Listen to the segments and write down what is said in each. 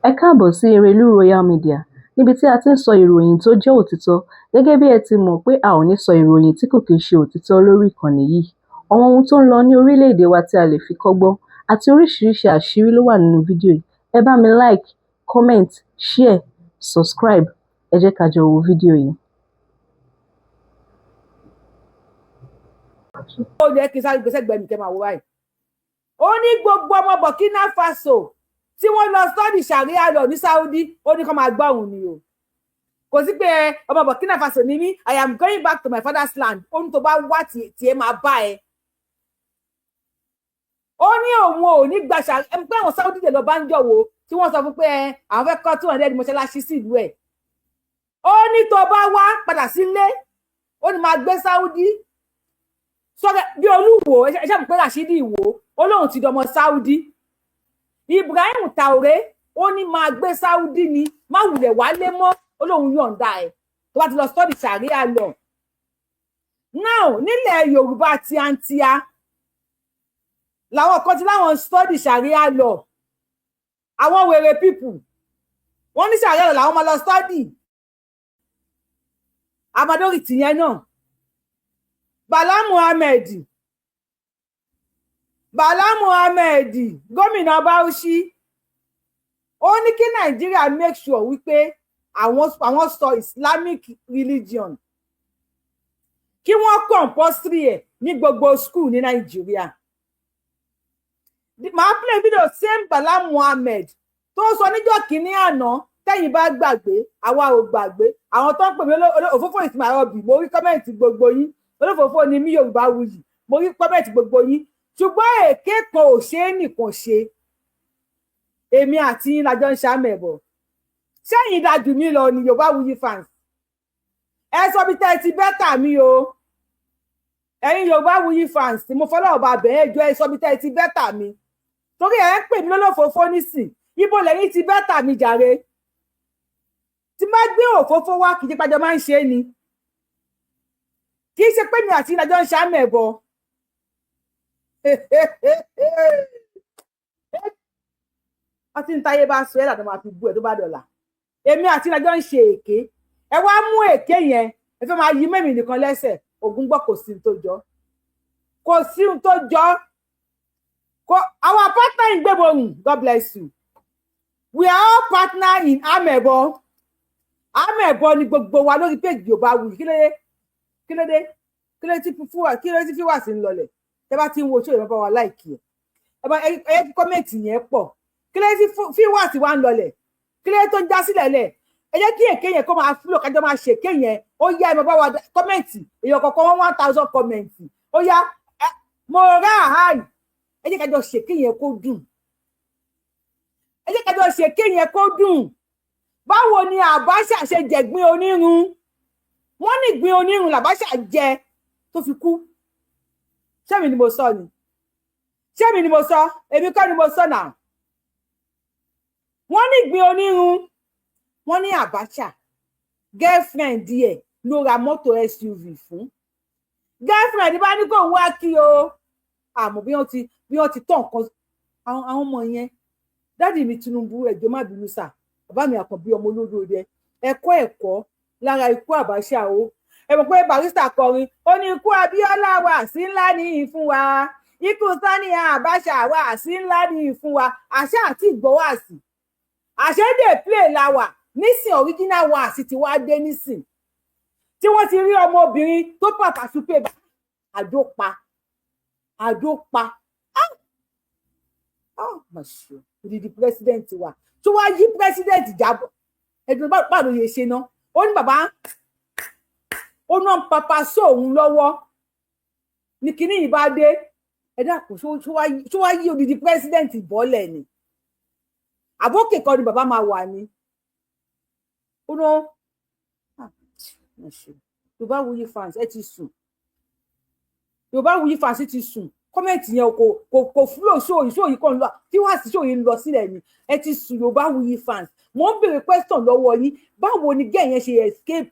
Ẹ káàbọ̀ sí Erelú Royal Media, níbi tí a ti ń sọ ìròyìn tó jẹ́ òtítọ́. Gẹ́gẹ́ bí ẹ ti mọ̀ pé a ò ní sọ ìròyìn tí kò kìí ṣe òtítọ́ lórí ìkànnì yìí. Àwọn ohun tó ń lọ ní orílẹ̀-èdè wa tí a lè fi kọ́gbọ́n àti oríṣiríṣi àṣírí ló wà nínú fídíò yìí. Ẹ bá mi like, comment, share, subscribe. Ẹ jẹ́ ká jọ wo fídíò yìí. Ó yẹ kí n sáré gbèsè gbẹmí kẹ máa wò báyìí. Ó ní gbogbo ọmọ Burkina Faso tí wọ́n lọ study sharia law ní Saudi, ó ní kó máa gbọ́ òun ni o. Kò sí pé ọmọ Burkina Faso ni mí, I am going back to my father's land. Ó ní tó bá wá, tiẹ̀ máa bá ẹ. Ó ní òun ò ní gba sharia ẹ pé àwọn Saudi dè lọ bá ń jọ̀wọ́ tí wọ́n sọ fún pé àwọn fẹ́ kọ́ 200 mọ́ṣáláṣí sí ìlú ẹ̀. Ó ní tó bá wá padà sílé, ó ní máa gbé Saudi sọ́kẹ́ bí Olúwo. Ẹ ṣe pé Rashidi Ìwò, ó lóun ti dọmọ Saudi. Ibrahim Traoré, ó ní máa gbé Saudi ni, má wulẹ̀ wálé mọ́. Ó lóun yọ̀ǹda ẹ̀ tó bá ti lọ study sharia law. Now, nílẹ̀ Yorùbá tíátíá làwọn kan ti láwọn study sharia law. Àwọn wèrè people, wọ́n ní sharia law làwọn máa lọ study. Amadori tìyẹn náà, Bala Muhammed, Bala Muhammed, gómìnà Bauchi, ó ní kí Nàìjíríà make sure wípé àwọn sọ Islamic religion, kí wọ́n compulsory ẹ̀ ní gbogbo school ní Nàìjíríà. Màá play video same Bala Muhammed tó sọ níjọ́ kínní àná. Tẹ́yìn bá gbàgbé, àwa ò gbàgbé. Àwọn tó ń pè mí òfófó ìsìnmọ̀ àrọ̀bì, mo rí comment gbogbo yín. Olófòófó ni mí, Yorùbá Wuyì. Mo rí comment gbogbo yín, ṣùgbọ́n èké kan ò ṣe é nìkan ṣe. Èmi àti yín lájọ ń ṣàmẹ̀bọ̀ sẹ́yìn dájú mi lọ ní Yorùbá Wuyì fans. Ẹ sọ bí tẹ́ ẹ ti better mi o. Ẹ̀yin Yorùbá Wuyì fans, mo fọlọ́ ọba bẹ́ẹ̀ jọ, ẹ sọ bí tẹ́ ẹ ti better mi, torí ẹ ń pè mí lólófòófó nísìn. Ibo lẹ́yìn ti better mi jàre? Tí má gbé òfófó wá, kì í ṣe pàjọ máa ń ṣe é ni, kì í ṣe pé mi àti ìdájọ́ ń ṣàmẹ̀bọ. Wọ́n ti ń táyé bá sọ ẹ́ làdán máa fi bú ẹ tó bá dọ̀là. Èmi àti ìdájọ́ ń ṣe èké, ẹ wá mú èké yẹn, ẹ fẹ́ máa yí mẹ́mì nìkan lẹ́sẹ̀. Ògùn gbọ́, kò sí tó jọ, kò sí tó jọ. Kò our partner in Gbéborùn, God bless you. We are all partner in amẹ̀bọ. Amẹ̀bọ ni gbogbo wa lórí péjì Yorùbá Wuyì. Kí ló dé? Kí ló dé? Kí ló tí fúwà? Kí ló tí fíwà sí ń lọlẹ̀? Tẹ́ bá ti ń wo ṣó yẹn, bá wa like ẹ, ẹ bá ẹ kí comment yẹn pọ̀. Kí ló tí fíwà sí wa ń lọlẹ̀? Kí ló tó ń já sílẹ̀ lẹ̀? Ẹ jẹ́ kí èké yẹn kó máa flow, kájọ máa ṣèké yẹn. Ó yá, ẹ máa bá wa comment. Èèyàn kọ̀ọ̀kan wọn 1,000 comment. Ó yá, mo rà áì. Ẹ jẹ́ kájọ ṣèké yẹn kó dùn. Ẹ jẹ́ kájọ ṣèké yẹn kó dùn. Báwo ni Abacha ṣe jẹ̀gbín onírun? Wọ́n ní ìgbín onírun làbáṣà jẹ tó fi kú. Ṣé mi ni mo sọ ni? Ṣé mi ni mo sọ? Èmi kọ́ ni mo sọ náà. Wọ́n ní ìgbín onírun. Wọ́n ní Abacha, girlfriend ẹ̀ ló ra mọ́tò SUV fún. Girlfriend bá ní kó ń wá kí o, àmọ́ bí wọ́n ti tọ̀ nǹkan àwọn ọmọ yẹn. Daddy mi Tinubu, ẹjọ́ má bínú sà. Bàbá mi Àkànbí ọmọ olódòdè, ẹ̀kọ́ ẹ̀kọ́ lára ikú Abacha o. Ẹ mọ̀ pé Barrister kọrin, ó ní ikú Abíọ́lá wà sí ńlá ní fún wa, ikú Sani Abacha wà sí ńlá ní fún wa. Àṣà àti ìgbọ́wàsí àṣẹ́dè play la wà nísìn. Original wàásì tí wàá dé nísìn tí wọ́n ti rí ọmọbìnrin tó pàpà súpè àdó pa, àdó pa. Ah, mà ṣe odidi president wa tó wá yí president jábọ̀. Ẹdùn báwo ló yẹ ṣe ná? Ó ní bàbá ó ná papa sóun lọ́wọ́ ní kinní yìí bá dé. Ẹ dákun, ṣó wá yí odidi president bọ́lẹ̀ ni? Àbókè kan ni bàbá máa wà ní. Ó ná Yorùbá Wuyi fans, ẹ ti sùn. Yorùbá Wuyi fans ti sùn. Comment yẹn kò flow. Ṣóòyì ṣóòyì kan lọ tí wàá sí ṣóòyì ń lọ sílẹ̀ ni. Ẹ ti sùn, Yorùbá Wuyi fans. Mo ń béèrè question lọ́wọ́ yín: báwo ni gẹ́ yẹn ṣe escape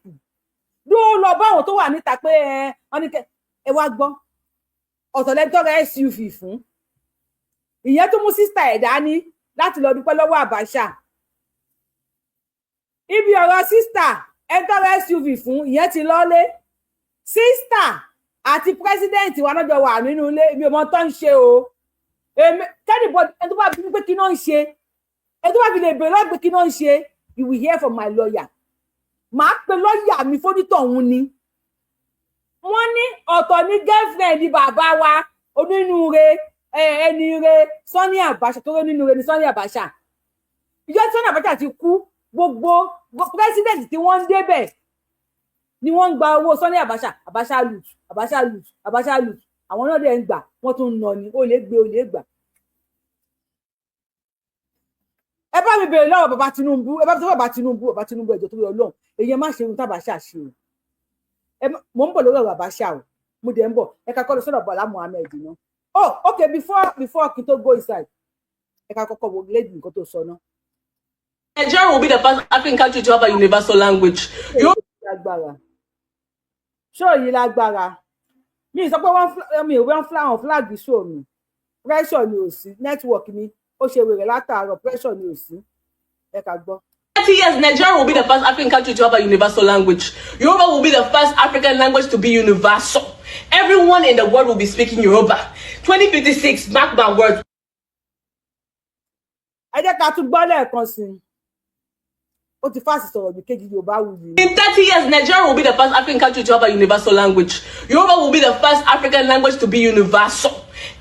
ló lọ báwọn tó wà níta pé ẹ wọn ní kẹ ẹ wá gbọ́? Ọ̀tọ̀lẹ́tọ́rọ̀ SUV fún ìyẹn tó mú sister ẹ̀ dání. Láti lọ dúpẹ́ lọ́wọ́ Abacha. Ibi ọ̀rọ̀ sister ẹni tọrọ SUV fún, ìyẹn ti lọ́lé. Sister àti president wa lọ́jọ́ wà nínú ilé. Mi ò mọ tó ń ṣe o. Èmi kẹ́nìbọ̀, ẹni tó bá bí pé kí náà ń ṣe, ẹni tó bá fi lè bèrè lọ́gbẹ̀ kí náà ń ṣe, you will hear from my lawyer. Màá pe lọ́ọ̀yà mi fónítọ̀ òun ni. Wọ́n ní ọ̀tọ̀ ní girlfriend bàbá wa onínúure, ẹni re Sani Abacha, tó onínúure ní Sani Abacha. Ìjọ tí Sani Abacha ti kú, gbogbo president tí wọ́n ń débẹ̀ ni wọ́n ń gba owó Sani Abacha. Abacha loot, Abacha loot, Abacha loot. Àwọn náà dẹ̀ ń gbà, wọ́n tún ń nà ní ó lè gbé, ó lè gbà. Ẹ bá mi bèrè lọ́wọ́ bàbá Tinubu, ẹ bá mi sọ bàbá Tinubu, bàbá Tinubu, ẹjọ́ tó yọ Ọlọ́run, èyí ẹ má ṣe ohun tábàṣà ṣe o. Mò ń bọ̀ lórí ọ̀rọ̀ Abacha o, mo dẹ̀ ń bọ̀. Ẹ ká kọ́ lọ sọ́dọ̀ Bọ́lá Muhammed náà. Oh, okay, before kí n tó go inside, ẹ ká kọ́kọ́ wo lady, nǹkan tó sọ náà. Nigeria will be the first African country to have a universal language. Lágbára ṣó yìí, lágbára. Mi sọ pé wọ́n mi ò wọ́n flag flag show mi. Pressure ni ò sí, network mi ó ṣe wèrè látàárọ̀, pressure ni ò sí. Ẹ ká gbọ́. 30 years, Nigeria will be the first African country to have a universal language. Yoruba will be the first African language to be universal. Everyone in the world will be speaking Yoruba. 2056, mark my words. Ẹ jẹ́ ká tún gbọ́ lẹ́ẹ̀kan sí i. Ó ti fásitì sọ̀rọ̀ bí kejì Yorùbá wù yìí. In 30 years, Nigeria will be the first African country to have a universal language. Yoruba will be the first African language to be universal.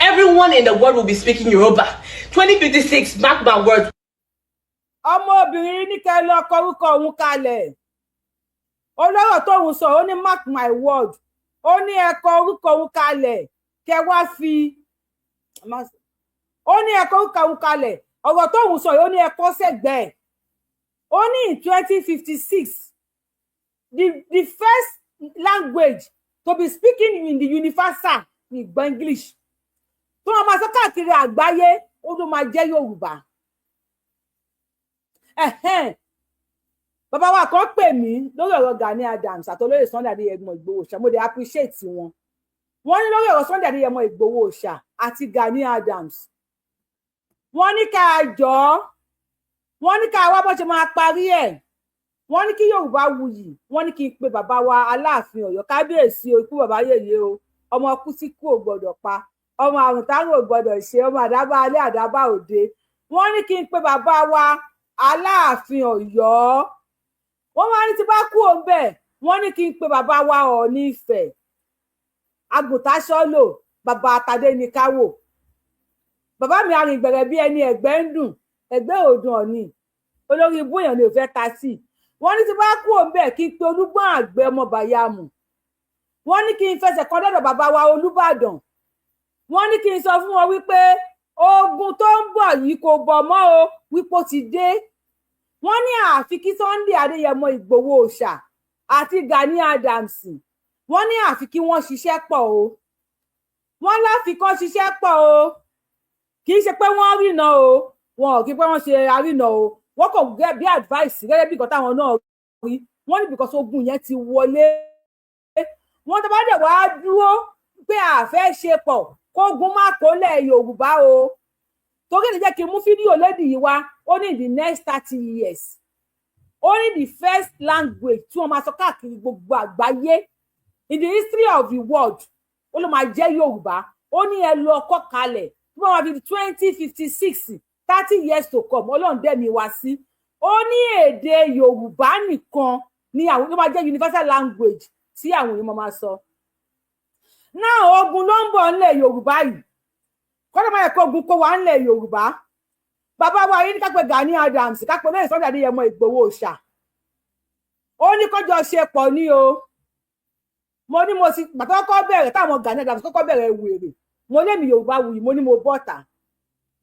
Everyone in the world will be speaking Yoruba. 2056, mark my words. Ọmọbìnrin ní kẹ́ lọ kọrúkọ òun kalẹ̀. Olóró tóun sọ, ó ní mark my word, ó ní ẹ kọ orúkọ òun kalẹ̀, kẹ́ wá fi, ó ní ẹ kọ orúkọ òun kalẹ̀. Ọ̀rọ̀ tóun sọ yìí, ó ní ẹ kọ sẹ́gbẹ̀ẹ́. Ó ní in 2056, the first language to be speaking in the universal ní ìgbọ́ English tó wọn máa sọ káàkiri àgbáyé, ó ló máa jẹ́ Yorùbá. Ẹ̀hẹ́n. Bàbá wa kan pè mí lórí ọ̀rọ̀ Gani Adams àtolóyè Sunday Adéyẹmọ Ìgbòho Òòṣà. Mo dé appreciate wọn. Wọ́n ní lórí ọ̀rọ̀ Sunday Adéyẹmọ Ìgbòho Òòṣà àti Gani Adams, wọ́n ní ká jọ, wọ́n ní ká wá bó ṣe máa parí ẹ̀. Wọ́n ní kí Yorùbá wuyì, wọ́n ní kí n pe bàbá wa Aláàfin Ọ̀yọ́. Kábíyèsí o, ikú bàbá yèyé o. Ọmọ kú tí kú ò gbọ́dọ̀ pa, ọmọ àrùn táwọn ò gbọ́dọ̀ ṣe, ọmọ àdábà alẹ́, àdábà òde. Wọ́n ní kí n pe bàbá wa Aláàfin Ọ̀yọ́. Wọ́n wá ní tí bá kú òun bẹ́ẹ̀, wọ́n ní kí n pe bàbá wa Ọọ̀ni Ifẹ̀, Àgùntàṣọ́lò, bàbá àtàdé ní káwò, bàbá mi arìngbẹ̀rẹ̀ bí ẹni ẹ̀gbẹ́ ń dùn, ẹ̀gbẹ́ òdùn. Ọ̀nì olórí ibú èèyàn ni ò fẹ́ ta sí. Wọ́n ní tí bá kú òun bẹ́ẹ̀, kí n pe Olúgbọ́n Àgbẹ̀ ọmọ Bàyàmù. Wọ́n ní kí n fẹsẹ̀ kan dọ̀dọ̀ bàbá wa Olúbàdàn. Wọ́n ní kí n sọ fún wọn wípé ogun tó ń bọ̀ yìí kò bọ̀ mọ́ o, wípé ó ti dé. Wọ́n ní àfi kí Sunday Adéyẹmọ Ìgbòho Òòṣà àti Gani Adams, wọ́n ní àfi kí wọ́n ṣiṣẹ́ pọ̀ o. Wọ́n láfi kán ṣiṣẹ́ pọ̀ o. Kì í ṣe pé wọ́n rìnà o, wọn ò kí pé wọ́n ṣe àrìnà o. Wọ́n kò gẹ́ bí advice, gẹ́gẹ́ bí nǹkan táwọn náà rí. Wọ́n ní because ogun yẹn ti wọlé, wọ́n tó bá dẹ̀ wá dúró pé àfẹ́ ṣe pọ̀, kógun má kólẹ̀ Yorùbá o. Torí ẹ̀ jẹ́ kí n mú fídíò lady yìí wá. Ó ní the next 30 years, ó ní the first language tí wọ́n máa sọ káàkiri gbogbo àgbáyé in the history of the world, ó ló máa jẹ́ Yorùbá. Ó ní ẹ lọ kọ́ kalẹ̀ tí wọ́n máa fi 2056, 30 years to come, Ọlọ́run dẹ́mi wá sí. Ó ní èdè Yorùbá nìkan ni àwọn ló máa jẹ́ universal language tí àwọn èèyàn máa sọ náà. Ogun ló ń bọ̀ ńlẹ̀ Yorùbá yìí, kọ́dọ̀ máa yẹ kó ogun kó wa ńlẹ̀ Yorùbá. Bàbá wa yìí ní ká pe Gani Adams, ká pe lóyè Sunday Adéyẹmọ Ìgbòho Òòṣà. Ó ní kọjọ ṣe pọ̀ ní o. Mo ní mo ti bàtà kọ́kọ́ bẹ̀rẹ̀ táwọn Gani Adams kọ́kọ́ bẹ̀rẹ̀ wèrè, mo lémi Yorùbá wuyì, mo ní mo bọ́ta,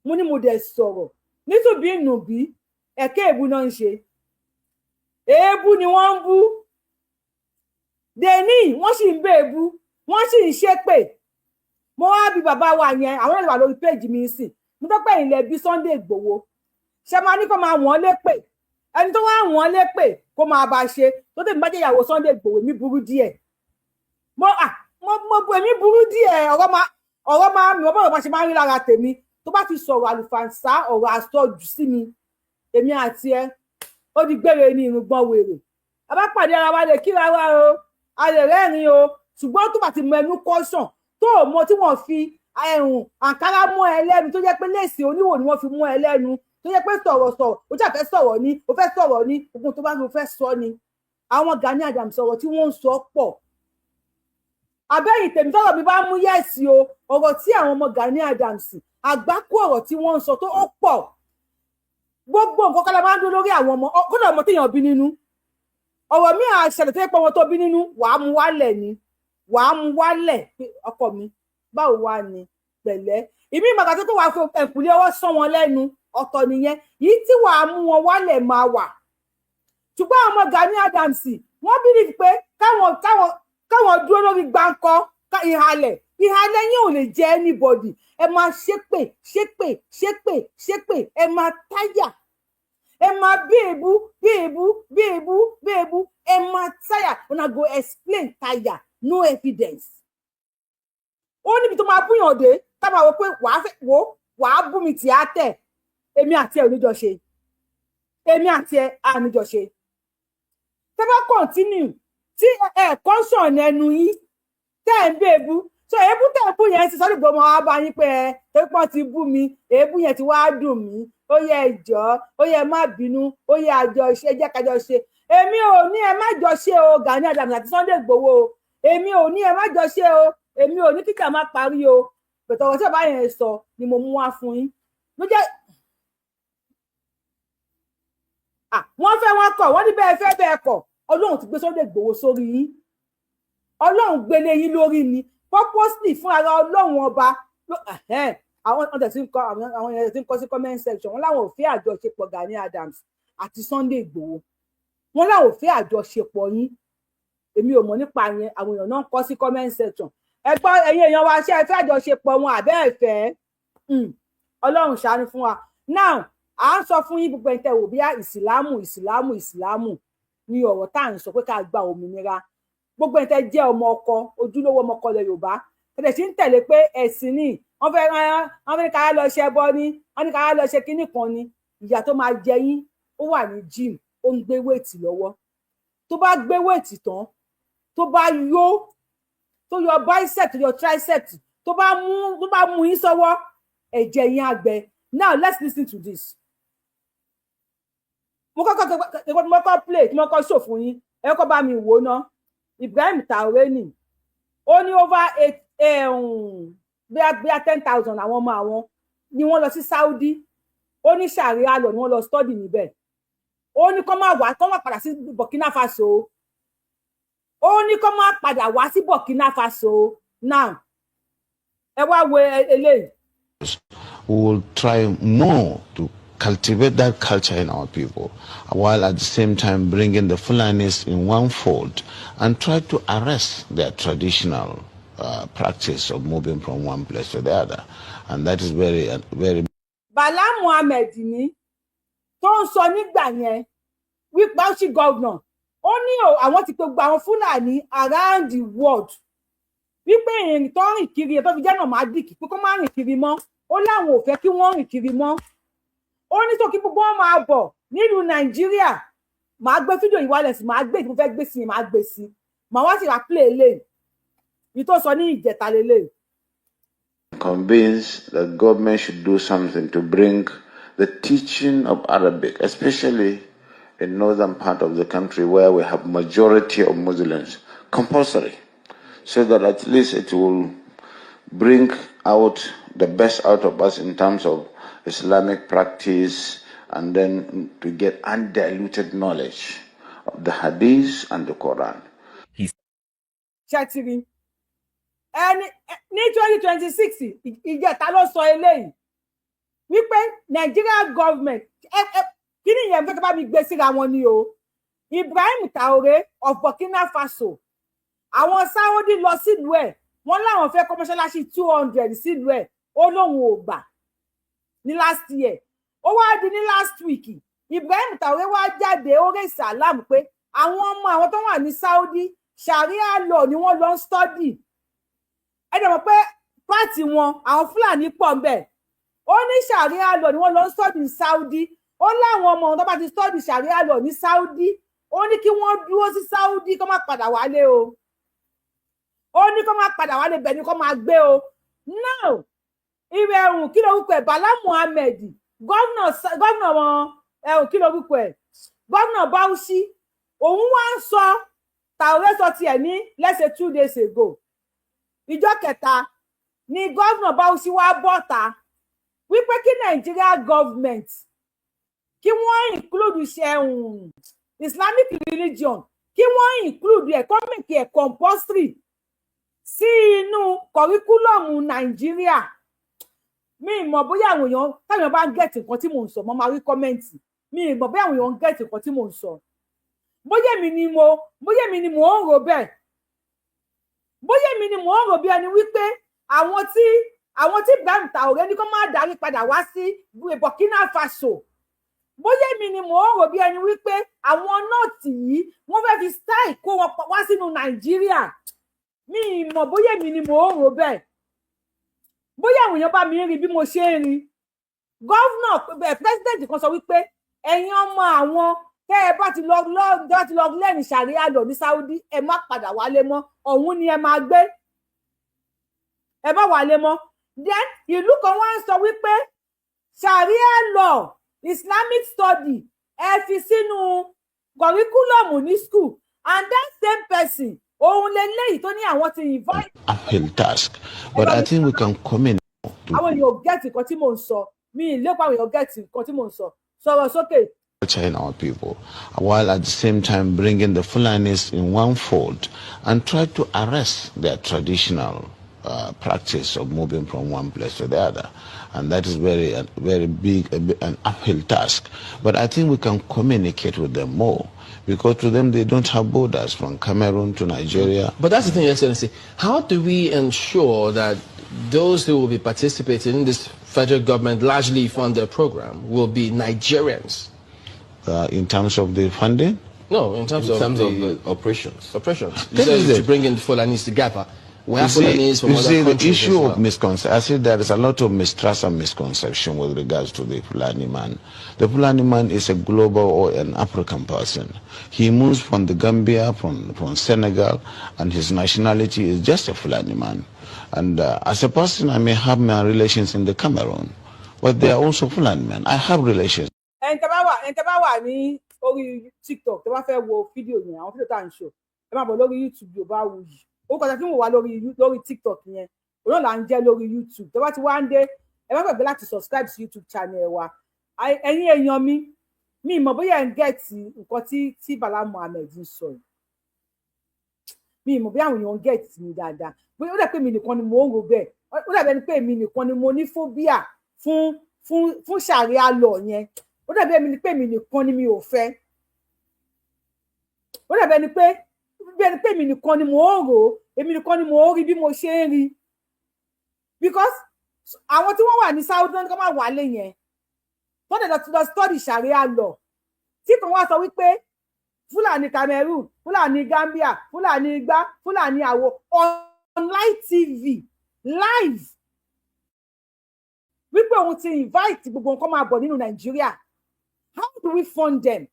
mo ní mo dẹ̀ sọ̀rọ̀ nítùbí nùbí. Ẹ̀kẹ́ èébú náà ń ṣe, èébú ni wọ́n ń bú dèní, wọ́n sì ń bèébú, wọ́n sì ń ṣépè. Mo wá bí bàbá wa yẹn, àwọn èèyàn wà lórí péjì mi sìn. Mo tọ́pẹ́ ilẹ̀ bí Sunday Ìgbòho ṣe máa ní kó máa wọ́n lépè, ẹni tó wá wọ́n lépè kó máa bá ṣe tó tẹ̀mí bá jẹ́ ìyàwó Sunday Ìgbòho. Mi burú díẹ̀, mo mo mo bu èmi burú díẹ̀. Ọ̀rọ̀ máa mi, ọ̀rọ̀ máa ṣe máa ń rí lára tèmi. Tó bá ti sọ̀rọ̀ àlùfàǹsá, ọ̀rọ̀ àsọjù sí mi, èmi àti ẹ, ó di gbére ní irùngbọ̀n wèrè. A bá pàdé ara wa, lè kíra wa o, a lè rẹ́rìn o. Ṣùgbọ́n tó bá ti mọ ẹnu kọ́sàn, tó o mọ tí wọ́n fi ẹ̀hùn àǹkárá mọ́ ẹ lẹ́nu, tó jẹ́ pé léèsì oníwò ni wọ́n fi mọ́ ẹ lẹ́nu, tó jẹ́ pé sọ̀rọ̀ sọ̀rọ̀, ó jà fẹ́ sọ̀rọ̀ ni, ó fẹ́ sọ̀rọ̀ ni, ogun tó bá ń fẹ́ sọ ni. Àwọn Gani Adams, sọ̀rọ̀ tí wọ́n ń sọ pọ̀. Abẹ́yìn tèmi, tọ́rọ̀ mi bá mú yes o. Ọ̀rọ̀ tí àwọn ọmọ Gani Adams, àgbákò ọ̀rọ̀ tí wọ́n ń sọ tó ó pọ̀. Gbogbo nǹkan kọ́lá máa ń dún lórí àwọn ọmọ, kódà ọmọ téèyàn bí nínú. Ọ̀rọ̀ mi àṣẹlẹ̀ tó yẹ pé ọmọ tó bí nínú, wàá mú wálẹ̀ ni, wàá mú wálẹ̀ pé ọkọ mi, báwo wá ni, pẹ̀lẹ́. Ìmí ìmọ̀gà tó wàá fi ẹ̀kúlé ọwọ́ sán wọn lẹ́nu, ọ̀tọ̀ nìyẹn. Yìí tí wàá mú wọn wálẹ̀ máa wà. Ṣùgbọ́n àwọn ọmọ Gani Adams, wọ́n believe pé káwọn dúró lórí gbáǹkọ́ ìhàlẹ̀. Ìhàlẹ̀ yín ò lè jẹ́ anybody. Ẹ máa ṣépè, ṣépè, ṣépè, ṣépè, ẹ máa táyà, ẹ máa bí èébú, bí èébú, bí èébú, bí èébú, ẹ máa táyà. Una go explain táyà, no evidence. Ó níbi tó máa búyàn dé, tá máa wọ pé wàá fẹ́ wo, wàá bú mi tì á tẹ̀. Èmi àti ẹ ò níjọ ṣe, èmi àti ẹ à níjọ ṣe. Tẹ́ bá continue tí ẹ kọ́sàn ẹnu yín, tẹ́ ẹ̀ ń bẹ èébú, so èébú tẹ́ ẹ̀ bú yẹn ti sọ́dọ̀ gbọmọ wa bá yín pé ẹ torí pọ́n ti bú mi, èébú yẹn ti wá dùn mí, ó yẹ ẹ jọ̀ọ́, ó yẹ má bínú, ó yẹ àjọ ṣe, jẹ́ kájọ ṣe. Èmi ò ní ẹ má jọ ṣe o, Gani Adams àti Sunday Igboho o. Èmi ò ní ẹ má jọ ṣe o. Èmi ò ní kíkà má parí o. Bẹ̀tẹ̀ ọ̀rọ̀ tí bàbá yẹn sọ ni mo mú wá fún yín. Ló jẹ́ wọ́n fẹ́, wọ́n kọ̀, wọ́n ní bẹ́ẹ̀ fẹ́ bẹ́ẹ̀ kọ̀, Ọlọ́run ti gbé Sunday Igboho sórí yín. Ọlọ́run gbélé yín lórí ni purposely fún ara Ọlọ́run ọba. Àwọn ọ̀tẹ̀ tí ń kọ, àwọn èèyàn tí ń kọ sí comment section, wọn láwọn ò fẹ́ àjọṣepọ̀ Gani Adams àti Sunday Igboho. Wọn láwọn ò fẹ́ àjọṣepọ̀ yín. Èmi ò mọ̀ nípa yẹn. Àwọn èèyàn náà ń kọ sí comment section. Ẹ gbọ́, ẹ̀yin èèyàn wa, ṣé ẹ fẹ́ àjọṣepọ̀ wọn àbẹ́ ẹ fẹ́? Ọlọ́run ṣàánú fún wa. Now, à ń sọ fún yín, gbogbo ẹni tẹ́ wò bíyà ìsìlámù, ìsìlámù, ìsìlámù ní ọ̀rọ̀ tá à ń sọ pé ká gba òmìnira. Gbogbo ẹni tẹ́ jẹ́ ọmọ ọkọ, ojúlówó ọmọ ọkọ ilẹ̀ Yorùbá, tẹ̀lé sí ń tẹ̀lé pé ẹ̀sìn ni wọ́n fẹ́, wọ́n fẹ́ ká lọ ṣe ẹbọ ni, wọ́n ní ká lọ ṣe kinní kan ni. Ìyà tó máa jẹ yín, ó wà ní gym, ó ń gbé weight lọ́wọ́. Tó bá gbé weight tán, tó bá yó, tó yọ bicep, tó yọ tricep, tó bá mú yín sọ́wọ́, ẹ̀jẹ̀ yín á gbẹ. Now let's listen to this. Mo kọ́kọ́ play tí mo kọ́ show fún yín, ẹ kọ́ bá mi wò ná. Ibrahim Traoré ni ó ní over eight, bíi 10,000 àwọn ọmọ àwọn ni wọ́n lọ sí Saudi. Ó ní sharia law ni wọ́n lọ study níbẹ̀. Ó ní kó má wá, kó má padà sí Burkina Faso. Ó ní kó má padà wá sí Burkina Faso. Now, ẹ wá wo eléyìí. We will try more to cultivate that culture in our people, while at the same time bringing the Fulanis in one fold and try to arrest their traditional practice of moving from one place to the other. And that is very, very. Bala Muhammed ní tó ń sọ nígbà yẹn wípé ó sì governor, ó ní àwọn ti pe gbogbo àwọn Fúlàní around the world wípé ìrìn tó rìn kiri tó fi jẹ́ nomadic, pé kó má rìn kiri mọ́. Ó láwọn ò fẹ́ kí wọ́n rìn kiri mọ́. Ó ní tó kí gbogbo wọn máa bọ̀ nílùú Nàìjíríà. Màá gbé fídíò yìí wálẹ̀ sí, màá gbé tí mo fẹ́ gbé sí, màá gbé sí, màá wá sì ra play lè yìí tó sọ ní ìjẹta lélẹ̀. Convinced that government should do something to bring the teaching of Arabic, especially in northern part of the country where we have majority of Muslims, compulsory, so that at least it will bring out the best out of us in terms of Islamic practice and then to get undiluted knowledge of the Hadith and the Quran. Ṣé ti rí ẹni ní 2026, ìjẹta ló sọ eléyìí wípé Nigeria government, kí ni ìyẹn fẹ́ kí bá mi gbé síra wọn ni o. Ibrahim Traore of Burkina Faso, àwọn Saudi lọ sílùú ẹ̀, wọ́n láwọn fẹ́ kọ́ mọ́ṣáláṣí 200 sílùú ẹ̀, ó lóun ò gbà ní last year. Ó wá di ní last week, Ibrahim Traore wá jáde, ó raise alarm pé àwọn ọmọ àwọn tó wà ní Saudi, sharia law ni wọ́n lọ ń study. Ẹ dẹ̀ mọ̀ pé party wọn, àwọn Fúlàní pọ̀ ń bẹ̀. Ó ní Sharia law ni wọ́n lọ ń study ní Saudi. Ó láwọn ọmọ tó bá ti study Sharia law ní Saudi, ó ní kí wọ́n dúró sí Saudi, kó má padà wálé o. Ó ní kó má padà wálé, bẹ́ẹ̀ ni kó máa gbé o. Now, ìrẹ̀rùn, kí lorúkọ ẹ̀, Bala Muhammed, governor wọn ẹ̀hún, kí lorúkọ ẹ̀, governor Bauchi, òun wá ń sọ. Traoré sọ tiẹ̀ ní let's say 2 days ago. Ìjọ kẹta ni governor Bauchi wá bọ́ta wípé kí Nigeria government, kí wọ́n include ṣẹ̀hùn Islamic religion, kí wọ́n include ẹ̀, kó make ẹ̀ compulsory sí inú curriculum Nàìjíríà. Mi mọ̀ bóyá àwọn èèyàn, táwọn èèyàn bá ń get nǹkan tí mò ń sọ, mo máa rí comment. Mi mọ̀ bóyá àwọn èèyàn ń get nǹkan tí mò ń sọ, bóyá èmi ni mò ń rò bẹ́ẹ̀, bóyá èmi ni mò ń rò bí ẹni wípé àwọn tí Ibrahim Traoré ní kó má darí padà wá sí Burkina Faso, bóyá èmi ni mò ń rò bí ẹni wípé àwọn North yìí, wọ́n fẹ́ fi style kó wọn wá sínú Nàìjíríà. Mi mọ̀ bóyá èmi ni mò ń rò bẹ́ẹ̀, bóyá àwọn èèyàn bá mi ń rí bí mo ṣe ń rí. Governor, president kan sọ wípé ẹ̀yin ọmọ àwọn, tẹ́ ẹ bá ti lọ bá ti lọ learn Sharia law ní Saudi, ẹ má padà wálé mọ́, ọ̀hún ni ẹ máa gbé, ẹ má wálé mọ́. Then ìlú kan wá ń sọ wípé Sharia law, Islamic study, ẹ fi sínú curriculum ní school, and that same person, òun leléyìí tó ní àwọn ti invite. Uphill task, but I think we can come in. Àwọn èèyàn ò get nǹkan tí mò ń sọ. Mi ì lépa àwọn èèyàn get nǹkan tí mò ń sọ. Sọ̀rọ̀ sókè. In our people, while at the same time bringing the Fulanis in one fold and try to arrest their traditional practice of moving from one place to the other. And that is very, very big, an uphill task. But I think we can communicate with them more, because to them they don't have borders from Cameroon to Nigeria. But that's the thing, Excellency. How do we ensure that those who will be participating in this federal government largely funded program will be Nigerians? In terms of the funding? No, in terms In of terms the of the operations. Operations. You That said is to it. Bring in the Fulanis together. We have You see, Fulanis from you other see the countries as issue well. Of misconception. I see there is a lot of mistrust and misconception with regards to the Fulani man. The Fulani man is a global or an African person. He moves from the Gambia, from Senegal, and his nationality is just a Fulani man. And as a person, I may have my relations in the Cameroon, but they are also Fulani men. I have relations. Ẹni tẹ́ bá wà ní orí TikTok, tẹ́ bá fẹ́ wo fídíò yẹn, àwọn fídíò tá à ń ṣò, ẹ máa bọ̀ lórí YouTube Yorùbáwùyí. Orúkọ tí wọ́n wà lórí TikTok yẹn, òun náà là ń jẹ́ lórí YouTube. Tẹ́ bá ti wá ń dé, ẹ má gbàgbé láti subscribe sí YouTube channel wa. Ẹ̀yin èèyàn mi, mi mọ̀ bóyá ẹ̀ ń get nǹkan tí Bala Muhammed ń sọ yìí. Mi mọ̀ bóyá àwọn èèyàn ń get mi dáadáa, bóyá ó dẹ̀ pé mi nìkan ni mò ń rò bẹ́ẹ̀. Ó dàbí ẹni pé èmi nìkan ni mo ní phobia fún Sharia law yẹn. Ó dàbí ẹni pé èmi nìkan ni mi ò fẹ́. Ó dàbí ẹni pé bí ẹni pé èmi nìkan ni mò ń rò ó, èmi nìkan ni mò ń rí bí mo ṣe ń rí, because àwọn tí wọ́n wà ní Saudi náà kọ́ máa wálé yẹn, tó dẹ̀ lọ study Sharia law, tí kan wá sọ wípé Fúlàní Cameroon, Fúlàní Gambia, Fúlàní igbá, Fúlàní àwo, online TV live, wípé òun ti invite gbogbo nǹkan máa bọ̀ nínú Nàìjíríà. How do we fund them?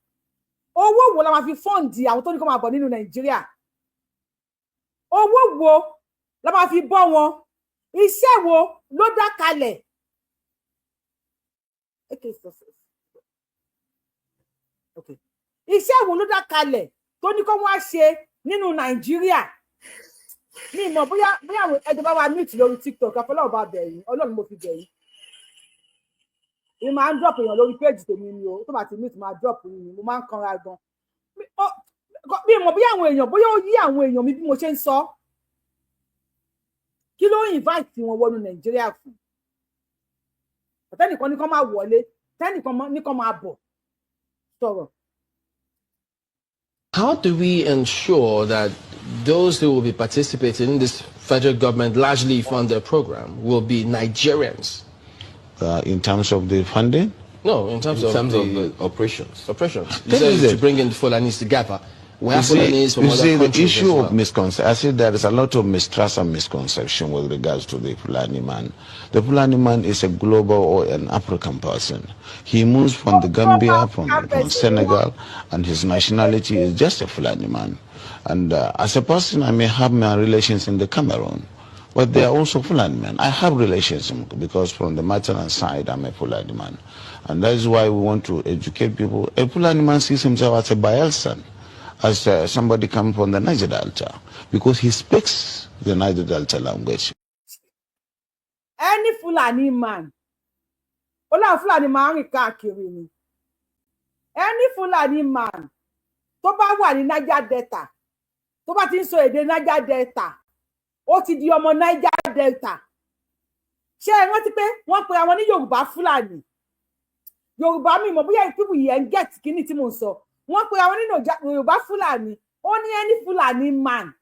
Owó wo la máa fi fund àwọn tó ní kó máa bọ̀ nínú Nàìjíríà? Owó wo la máa fi bọ́ wọn? Iṣẹ́ wo ló dá kalẹ̀? Okay, okay. Iṣẹ́ wo ló dá kalẹ̀ tó ní kó wá ṣe nínú Nàìjíríà? Mi mọ̀ bóyá àwọn ẹjọ́ bá wa mute lórí TikTok. Àfọlọ́run bá bẹ̀ yín, Ọlọ́run mo fi bẹ̀ yín. Èmi máa ń drop èèyàn lórí page tèmi ni o. Tó bá ti mute, máa drop yín ni. Mo máa ń kanra gan. Mi mọ̀ bóyá àwọn èèyàn, bóyá ó yí àwọn èèyàn mi bí mo ṣe ń sọ. Kí ló invite wọn wọnú Nàìjíríà fún? Tẹnìkan ní kán máa wọlé, tẹnìkan ní kán máa bọ̀. Sọ̀rọ̀. How do we ensure that those who will be participating in this federal government largely funded program will be Nigerians? In terms of the funding? No, in terms In of terms the of the operations. Operations. You That said is to it. bring in the Fulanis together. We have You see, Fulanis from you other see the countries as issue well. of misconception. I see there is a lot of mistrust and misconception with regards to the Fulani man. The Fulani man is a global or an African person. He moves from the Gambia, from Senegal, and his nationality is just a Fulani man. And as a person, I may have my relations in the Cameroon, but they are also Fulani men. I have relations because from the maternal side, I'm a Fulani man. And that is why we want to educate people. A Fulani man sees himself as a Bayelsan, as somebody coming from the Niger Delta, because he speaks the Niger Delta language. Any Fulani man, ó láwọn Fulani máa ń rìn káàkiri ni. Any Fulani man tó bá wà ní Niger Delta, tó bá ti ń sọ èdè Niger Delta, ó ti di ọmọ Niger Delta. Ṣé ẹ rántí pé wọ́n pe àwọn ní Yorùbá Fúlàní? Yorùbá mi mọ̀ bóyá people yẹn ń get kíní tí mò ń sọ. Wọ́n pe àwọn nínú Yorùbá Fúlàní. Ó ní any Fulani man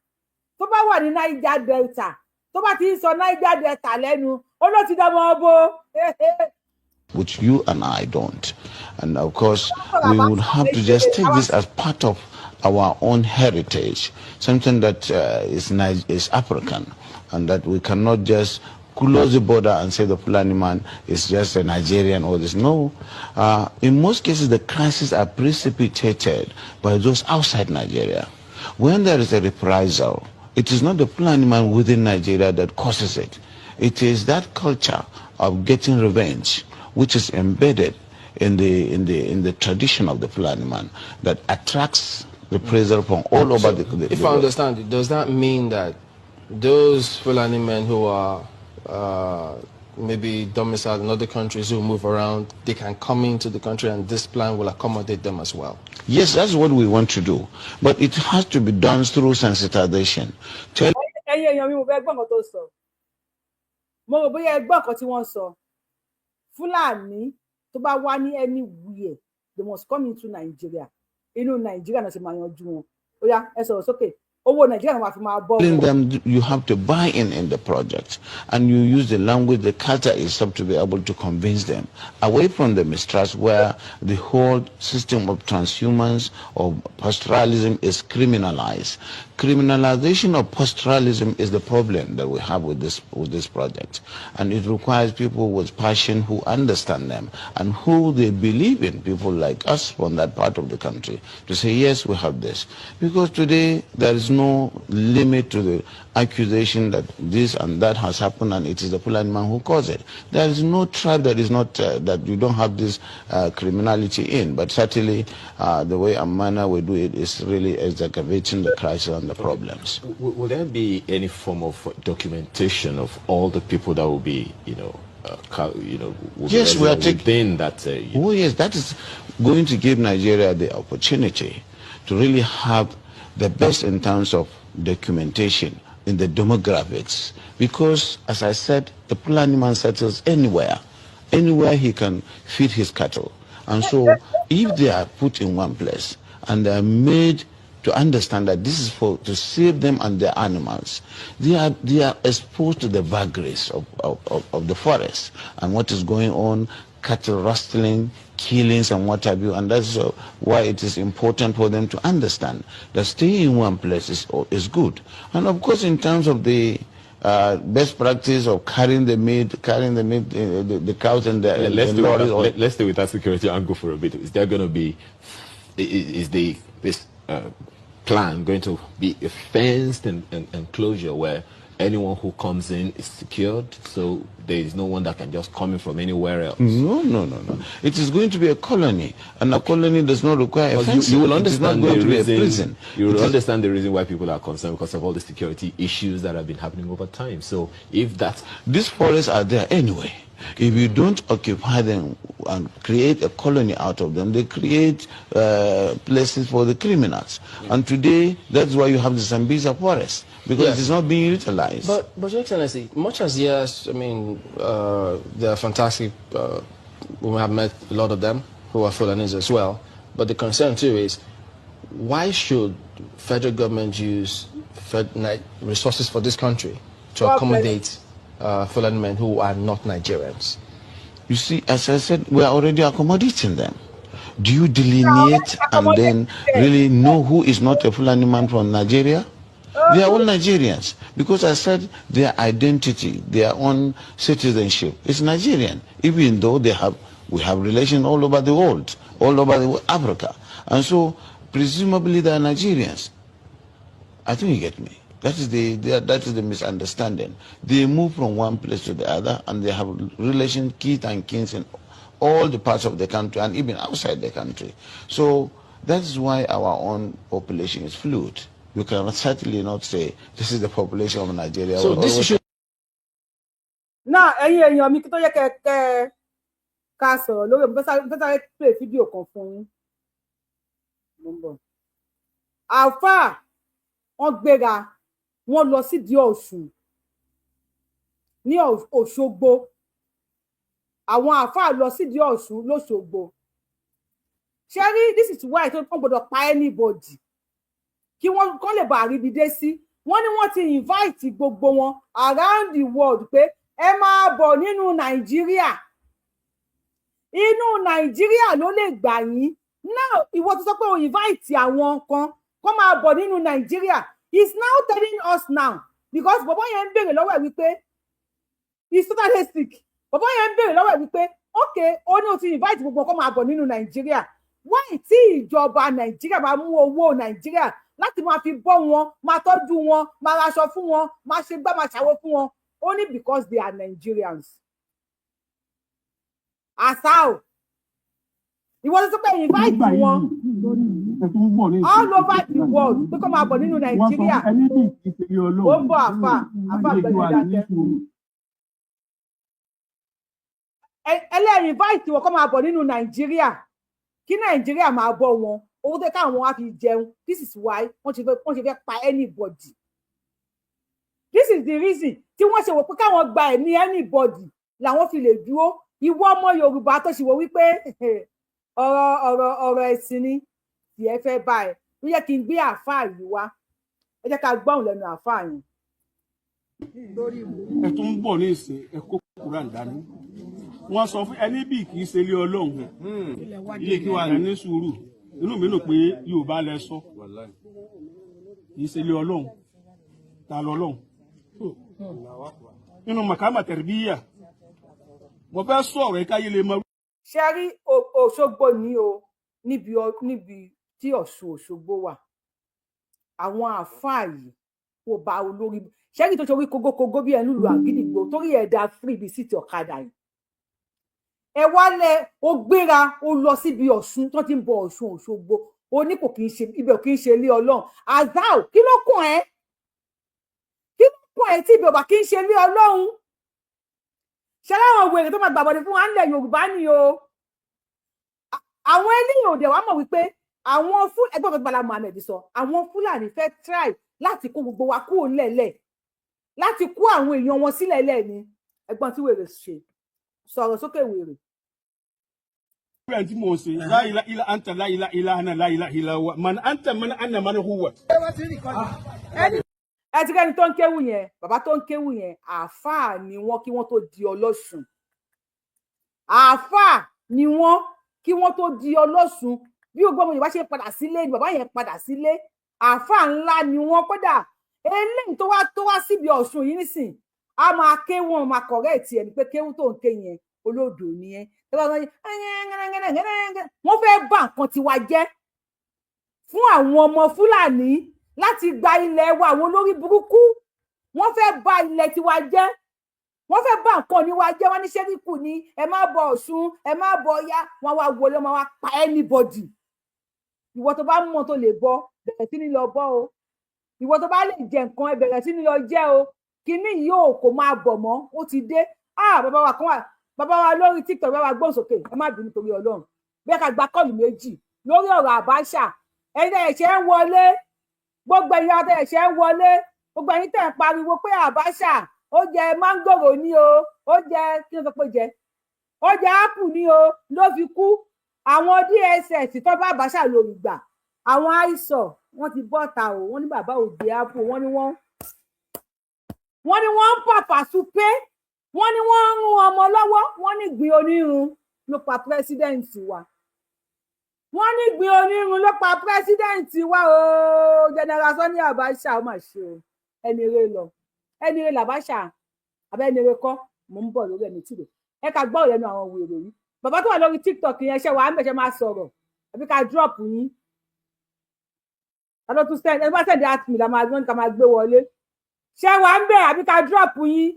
tó bá wà ní Niger Delta, tó bá ti ń sọ Niger Delta lẹ́nu, ó ló ti dọmọ ọbọ. Which you and I don't. And of course, we would have to just take this as part of our own heritage, something that is African, and that we cannot just close the border and say the Fulani man is just a Nigerian or this. No. In most cases, the crises are precipitated by those outside Nigeria. When there is a reprisal, it is not the Fulani man within Nigeria that causes it. It is that culture of getting revenge, which is embedded in the tradition of the Fulani man, that attracts reprisal from all over the If the I world. Understand it, does that mean that those Fulani men who are maybe domiciled in other countries who move around, they can come into the country and this plan will accommodate them as well? Yes, that's what we want to do. But it has to be done through sensitization. Tell Ẹ̀yin èèyàn mi, mo fẹ́ gbọ́ nǹkan tó sọ. Mo rò bóyá ẹ gbọ́ nǹkan tí wọ́n sọ. Fúlàní tó bá wá ní anywhere, they must come into Nigeria. Inú Nàìjíríà náà ṣe máa yanjú wọn. Ó yá, ẹ sọ̀rọ̀ sókè. Owó Nàìjíríà náà máa fi máa bọ́ wọn. Them you have to buy in the project, and you use the language, the culture itself, to be able to convince them away from the mistrust where the whole system of transhumance or pastoralism is criminalized. Criminalization of pastoralism is the problem that we have with this project, and it requires people with passion who understand them and who they believe in, people like us from that part of the country, to say, yes, we have this, because today there is no limit to the accusation that this and that has happened and it is the Fulani man who caused it. There is no tribe that is not that you don't have this criminality in, but certainly the way and manner we do it is really exacerbating the crisis and the problems. Will there be any form of documentation of all the people that will be, will be Yes, we are resident taking. Within that? Oh yes, that is going to give Nigeria the opportunity to really have the best in terms of documentation in the demographics. Because, as I said, the Fulani man settles anywhere, anywhere he can feed his cattle. And so, if they are put in one place and they are made to understand that this is for to save them and their animals, they are exposed to the vagaries of the forest and what is going on, cattle rustling, killings and what have you. And that's why it is important for them to understand that staying in one place is good. And of course, in terms of the best practice of carrying the meat, the cows and the, Let's the stay with lorries that, or- let's stay with that security angle for a bit. Is there going to be, is the this plan going to be a fenced and enclosure where anyone who comes in is secured, so there is no one that can just come in from anywhere else? No. It is going to be a colony, and a colony does not require a Because fencing. you will It is not understand going the to be a reason, prison. You will It is- understand the reason why people are concerned, because of all the security issues that have been happening over time. So if that's These forests are there anyway. If you don't occupy them and create a colony out of them, they create places for the criminals. And today, that's why you have the Sambisa forest, because it is not being utilized. But Your Excellency, much as yes, I mean, they're fantastic. We have met a lot of them who are Fulanis as well. But the concern too is, why should federal government use resources for this country to Well, accommodate Fulani men who are not Nigerians? You see, as I said, we are already accommodating them. Do you delineate and then really know who is not a Fulani man from Nigeria? They are all Nigerians because I said their identity, their own citizenship is Nigerian, even though they have we have relations all over the world, all over Africa. And so presumably they are Nigerians. I think you get me. That is the misunderstanding. They move from one place to the other, and they have relation, kith and kins in all the parts of the country and even outside the country. So that is why our own population is fluid. You can certainly not say this is the population of Nigeria. So this issue Náà, ẹ̀yin èèyàn mi, kí tó yẹ kẹ ká sọ̀rọ̀ lórí, mo fẹ́ sáré play fídíò kan fún yín. Mo ń bọ̀. Àáfàá wọ́n gbéra, wọ́n lọ sídìí Ọ̀ṣun ní Òṣogbo. Àwọn àáfàá lọ sídìí Ọ̀ṣun lọ́ṣogbo. Ṣé rí, this is why tó wọ́n gbọ́dọ̀ pa anybody kí wọ́n kán lè bá àríbi dé sí. Wọ́n ní wọ́n ti invite gbogbo wọn around the world pé ẹ máa bọ̀ nínú Nàìjíríà, inú Nàìjíríà ló lè gbà yín. Now, ìwọ tó sọ pé o invite àwọn kan kó máa bọ̀ nínú Nàìjíríà is now telling us now, because bọ̀bọ̀ yẹn ń béèrè lọ́wọ́ ẹ̀ wípé he is totally sick. Bọ̀bọ̀ yẹn ń béèrè lọ́wọ́ ẹ̀ wípé, okay, ó ní o ti invite gbogbo kó máa bọ̀ nínú Nàìjíríà, why tí ìjọba Nàìjíríà máa mú owó Nàìjíríà láti máa fi bọ́ wọn, máa tọ́jú wọn, máa raṣọ fún wọn, máa ṣe gbá, máa ṣàwó fún wọn? Ó ní because they are Nigerians. Àṣà o, ìwọ tó sọ pé invite wọn all over the world pé kó máa bọ̀ nínú Nàìjíríà. Ó ń bọ̀, àfà àfà gbẹ̀gbẹ̀ dákẹ́. Ẹlẹ́rìí invite wọn kó máa bọ̀ nínú Nàìjíríà, kí Nàìjíríà máa bọ́ wọn, owó tó káwọn á fi jẹun. This is why wọ́n ṣe fẹ́ pa anybody. This is the reason tí wọ́n ṣe wò pé káwọn gba ẹ̀mí anybody làwọn fi lè dúró. Ìwọ ọmọ Yorùbá tó ṣe wò wípé ọ̀rọ̀ ẹ̀sìn ni tí ẹ fẹ́ bá ẹ, ló yẹ kí n gbé àáfàá yìí wá. Ẹ jẹ́ ká gbọ́hùn lẹ́nu àáfàá yẹn. Ẹ tún ń bọ̀ ní ìsìn, ẹ kó Kúrán dání. Wọ́n sọ fún ẹni bí kì í ṣe ilé Ọlọ́run, ilé kí wàá ní sùúrù. Inú mi nù pé Yorùbá lẹ sọ kì í ṣe ilé Ọlọ́run. Ta lọ Ọlọ́run nínú màkàmà tẹ̀rẹ̀bíyà? Mo fẹ́ sọ̀rọ̀ ẹ káyé lè mọ. Ṣe rí, Òṣogbo ní o, níbi tí Ọ̀ṣun Òṣogbo wà. Àwọn àáfàá yìí kò bá olórí ṣẹ́rí tó ṣorí kógókógó bí ẹnu lu àgídìgbò torí ẹ̀dá free bíi síìtì ọ̀kadà yìí. Ẹ wálẹ̀, ó gbéra, ó lọ síbi Ọ̀ṣun tó ti ń bọ Ọ̀ṣun Òṣogbo. Ó ní kò kì í ṣe ibẹ̀, kì í ṣe ilé Ọlọ́run. Azao, kí ló kàn ẹ́? Kí ló kàn ẹ́ tí ibẹ̀ ò bá kì í ṣe ilé Ọlọ́run? Ṣe láwọn wèrè tó máa gbàbọ̀dé fún wa ńlẹ̀ Yorùbá ni o. Àwọn eléyìí ò dẹ̀ wá mọ̀ wípé àwọn fún ẹgbẹ́ ọ̀gbẹ́ Bala Muhammed sọ, àwọn Fúlàní fẹ́ try láti kó gbogbo wa kúrò ńlẹ̀lẹ̀, láti kó àwọn èèyàn wọn sílẹ̀ lẹ̀ ni. Ẹ̀gbọ́n tí wèrè ṣe sọ̀rọ̀ sókè, wèrè. Bẹ́ẹ̀ tí mo ṣe la ilaha illa anta, la ilaha illa ana, la ilaha illa huwa, man anta, man ana, man huwa. Ẹ ti rẹ́ni tó ń kéwù yẹn, bàbá tó ń kéwù yẹn, àáfàá ni wọ́n kí wọ́n tó di ọlọ́sùn. Àáfàá ni wọ́n kí wọ́n tó di ọlọ́sùn. Bí gbogbo ọmọ Yorùbá ṣe padà sílé ni bàbá yẹn padà sílé. Àáfàá ńlá ni wọ́n. Kódà eléyìí tó wá síbi Ọ̀ṣun yìí nísìn, a máa ké wọn, máa correct ẹ̀ ní pé kéwù tó ń ké yẹn, olódò nìyẹn. Wọ́n fẹ́ bà nǹkan tiwa jẹ́ fún àwọn ọmọ Fúlàní láti gba ilẹ̀ wa. Àwọn olórí burúkú, wọ́n fẹ́ bà ilẹ̀ tiwa jẹ́, wọ́n fẹ́ bà nǹkan ní wa jẹ́. Wọ́n ní ṣẹ́ríkù ni ẹ má bọ Ọ̀ṣun, ẹ má bọ Ọya. Wọ́n wá wọlé, wọ́n wá pa anybody. Ìwọ tó bá mọ̀ tó lè bọ, bẹ̀rẹ̀ sí ní lọ bọ́ o. Ìwọ tó bá lè jẹ nǹkan, ẹ bẹ̀rẹ̀ sí ní lọ jẹ o. Kíní yìí ò kò máa bọ̀ mọ́, ó ti dé. Ah, bàbá wa kan wà, bàbá wa lórí TikTok, bàbá wa gbóhùn sókè. Ẹ má bínú torí Ọlọ́run, bí ẹ ká gba call méjì lórí ọ̀rọ̀ Abacha. Ẹ̀yin tẹ́ ẹ ṣe ń wọlé, gbogbo ẹ̀yin tẹ́ ẹ ṣe ń wọlé, gbogbo ẹ̀yin tẹ́ ẹ pariwo pé Abacha ó jẹ mángòrò ní o, ó jẹ, kí ló sọ pé jẹ, ó jẹ apple ní o, ló fi kú. Àwọn DSS tó bá Abacha lórí gbà, àwọn àìsàn wọn ti bọ́ta o. Wọ́n ní bàbá ò jẹ apple. Wọ́n ní wọ́n ń pàpà súpé, wọ́n ní wọ́n ń rún ọmọ lọ́wọ́, wọ́n ní gbin onírun ló pa president wa. Wọ́n ní gbin onírun ló pa president wa o, General Sani Abacha. Ó mà ṣe o, ẹni rẹ lọ, ẹni rẹ làbáṣà abẹ́ni rẹ kọ́. Mò ń bọ̀ lórí ẹni tìrẹ. Ẹ ká gbọ́ ìrẹ́nu àwọn wèrè yìí. Bàbá tó wà lórí TikTok yẹn, ṣe wàá mẹ̀ṣẹ̀ máa sọ̀rọ̀ àbí ká drop yín? Ta ló tún send? Ẹni bá send at me la máa gbọ́n ká máa gbé wọlé. Ṣé wàá ń bẹ̀ àbí ká drop yín?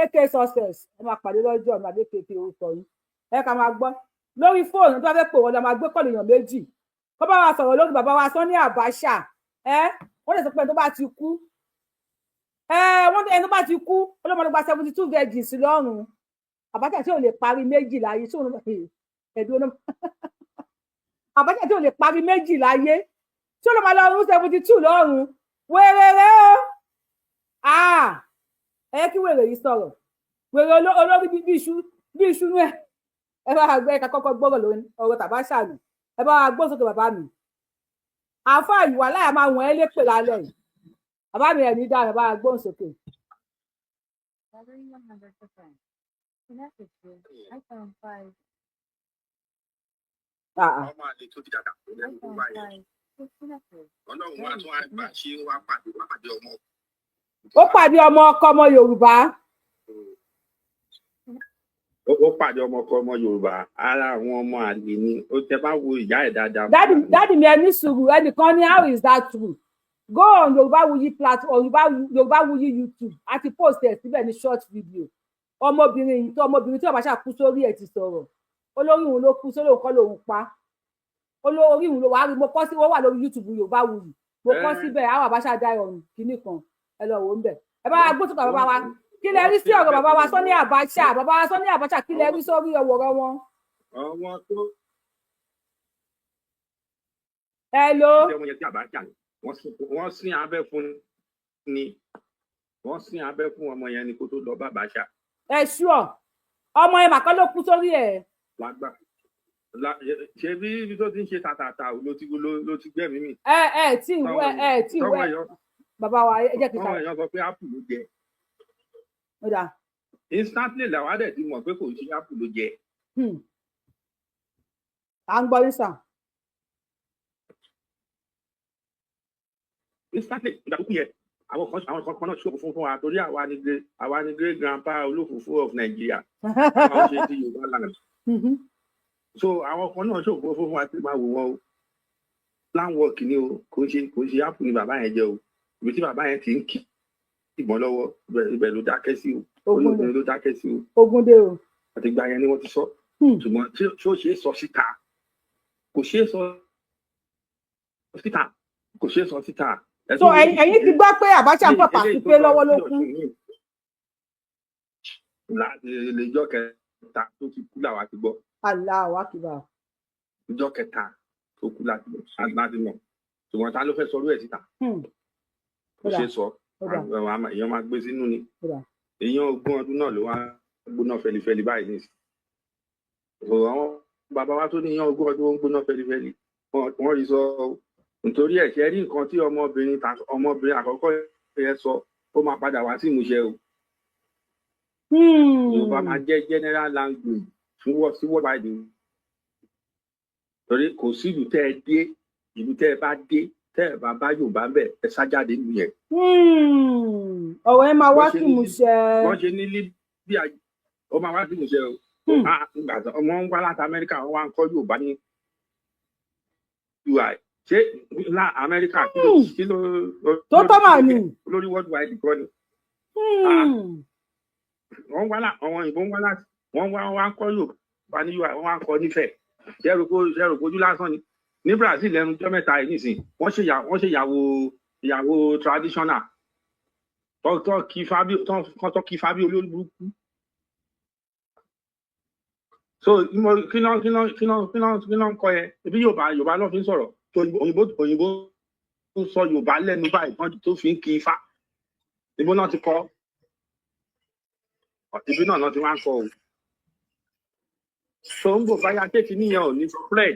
AK Success, ẹ máa pàdé lọ́jọ́ mi àbí AK orúkọ yín. Ẹ ká máa gbọ́ lórí fóònù tó bá fẹ́ pè wọ́n la máa gbé call. Èèyàn méjì kó bá wa sọ̀rọ̀ lórí bàbá wa Sani Abacha. Ẹ wọ́n lè sọ pé ẹni tó bá ti kú, ẹ wọ́n ẹni tó bá ti kú, ọlọ́mọdé gba 72 virgins lọ́rùn. Abacha tí ò lè parí méjì láyé, tí òun ẹ̀dùn náà, Abacha tí ò lè parí méjì láyé, tí ó lọ máa lọ rún 72 lọ́rùn. Wèrèrè o. Ẹ kí wèrè yìí sọ̀rọ̀. Wèrè olórí bí iṣu bí iṣu nú ẹ. Ẹ bá gbé ẹka kọ́kọ́ gbọ́rọ̀ lórí ọ̀rọ̀ tàbáṣà nù. Ẹ bá wa gbọ́ sókè, bàbá mi. Àáfàá ìwà láyà máa wọ̀n ẹ́ lépè lálẹ́ yìí. Bàbá mi, ẹ̀ ní dáhùn. Ẹ bá wa gbóhùn sókè. Battery 100%. Connected to iPhone 5. Ọmọ àlè tó ti dàgbà tó lẹ́nu iPhone wá yẹn 5. Disconnected. Ọlọ́run wa tún wá gbà ṣé wá pàdé ọmọ. Ó pàdé ọmọ ọkọ, ọmọ Yorùbá. Ó pàdé ọmọ ọkọ, ọmọ Yorùbá. Ara àwọn ọmọ àlè ni ó. Tẹ bá wo ìyá ẹ̀ dáadáa. Daddy mi, ẹ ní sùúrù. Ẹnìkan ní, "How is that true?" Go on Yorùbáwùyí platform, Yorùbáwùyí YouTube, àti post ẹ̀ síbẹ̀ ní short video. Ọmọbìnrin yìí tó ọmọbìnrin tí Abacha kú sórí ẹ̀ ti sọ̀rọ̀. Olórí òun ló kú sórí, òun kọ́ lòun pa. Olórí òun ló wàá rí. Mo kọ́ sí, wọ́n wà lórí YouTube Yorùbáwùyí. Mo kọ́ síbẹ̀ àwọn Abacha dá ọ̀run kínní kan. Ẹ lọ wò ó ń bẹ̀. Ẹ bá wa gbósùkà. Bàbá wa, kí lẹ rí sí ọ̀rọ̀ bàbá wa Sani Abacha? Bàbá wa Sani Abacha, kí lẹ rí sórí ọwọ́rọ̀ wọn? Ọmọ tó Hello. Ọmọ yẹn tí Abacha ni wọ́n sín abẹ́ fún ni, wọ́n sín abẹ́ fún ọmọ yẹn ni kó tó lọ bá Abacha. Ẹ ṣúọ, ọmọ yẹn màkà ló kú sórí ẹ. Lágbà ṣe bí ibi tó ti ń ṣe tàtàtà ló ti gbẹ̀mí mi. Ẹ tí ìwé bàbá wa, ẹ jẹ́ kí n Táwọn èèyàn sọ pé apple ló jẹ. Ó dà. Instantly làwọn á dẹ̀ ti mọ̀ pé kò sí apple ló jẹ. À ń gbọ́ yín sàn. Instantly, ìgbà tó kú yẹ, àwọn kan náà ṣòfò fún wa torí àwa ni great grandpa olófòfó of Nigeria, àwọn ṣe ti Yorùbá land. So àwọn kan náà ṣòfò fún wa tí máa wò wọn o. Plan work ni o. Kò ṣe apple ni bàbá yẹn jẹ o. Ibi tí bàbá yẹn ti ń kí ìbọn lọ́wọ́, ibẹ̀ ló dákẹ́ sí o. Orí obìnrin ló dákẹ́ sí o. Ogun dé o. Àti ìgbà yẹn ni wọ́n ti sọ. Ṣùgbọ́n tí ó ṣe é sọ síta, kò ṣe é sọ síta, kò ṣe é sọ síta. So ẹ̀yin ti gbọ́ pé Abacha ń pàpà sí pé lọ́wọ́ ló kú. Lẹ́jọ́ kẹta tó ti kú làwa ti gbọ́. Allahu Akbar. Ìjọ́ kẹta tó kú láti mọ̀. Ṣùgbọ́n ta ló fẹ́ sọrú ẹ̀ síta? Kò ṣe é sọ. Èèyàn máa gbé sínú ni. Èèyàn 20 ọdún náà ló wá gbóná fẹlifẹli báyìí nísìnyí. Àwọn bàbá wa tó ní ìyàn 20 ọdún ó ń gbóná fẹlifẹli, wọ́n rí sọ. Nítorí ẹ̀ ṣe rí nǹkan tí ọmọbìnrin àkọ́kọ́ yẹn sọ, ó máa padà wá sí ìmúṣẹ o. Yorùbá máa jẹ́ general language fún wọ́n sí worldwide o, torí kò sí ìlú tẹ́ ẹ dé, ìlú tẹ́ ẹ bá dé, tẹ́ ẹ bá bá Yorùbá ń bẹ̀, ẹ sá jáde nínú yẹn. Ọ̀rọ̀ ẹ máa wá sí ìmúṣẹ. Wọ́n ṣe ní Libya, ó máa wá sí ìmúṣẹ o. Ọmọ ń wá láti Amẹ́ríkà, wọ́n wá ń kọ́ Yorùbá ní UI. Ṣé lá Amẹ́ríkà kí ló Tó tọ́ mà ní. Lórí worldwide kọ́ ni. Wọ́n wá lá, àwọn òyìnbó ń wá láti, wọ́n wá ń kọ́ Yorùbá ní UI, wọ́n wá ń kọ́ nífẹ̀ẹ́. Ṣẹ́rù kojú lásán ni. Ní Brazil lẹ́nu ọjọ́ mẹ́ta yìí nísìn, wọ́n ṣe ìyàwó traditional tọ́ kí Fábíò olórí burúkú. So kí ló ń kọ yẹn? Ibi Yorùbá ló fi ń sọ̀rọ̀ tó òyìnbó ń sọ Yorùbá lẹ́nu báyìí kan tó fi ń kí Ifá. Ibo náà ti kọ́? Ibi náà ti wá ń kọ o. So ń bò báyà kéèkì níyẹn ò ní spread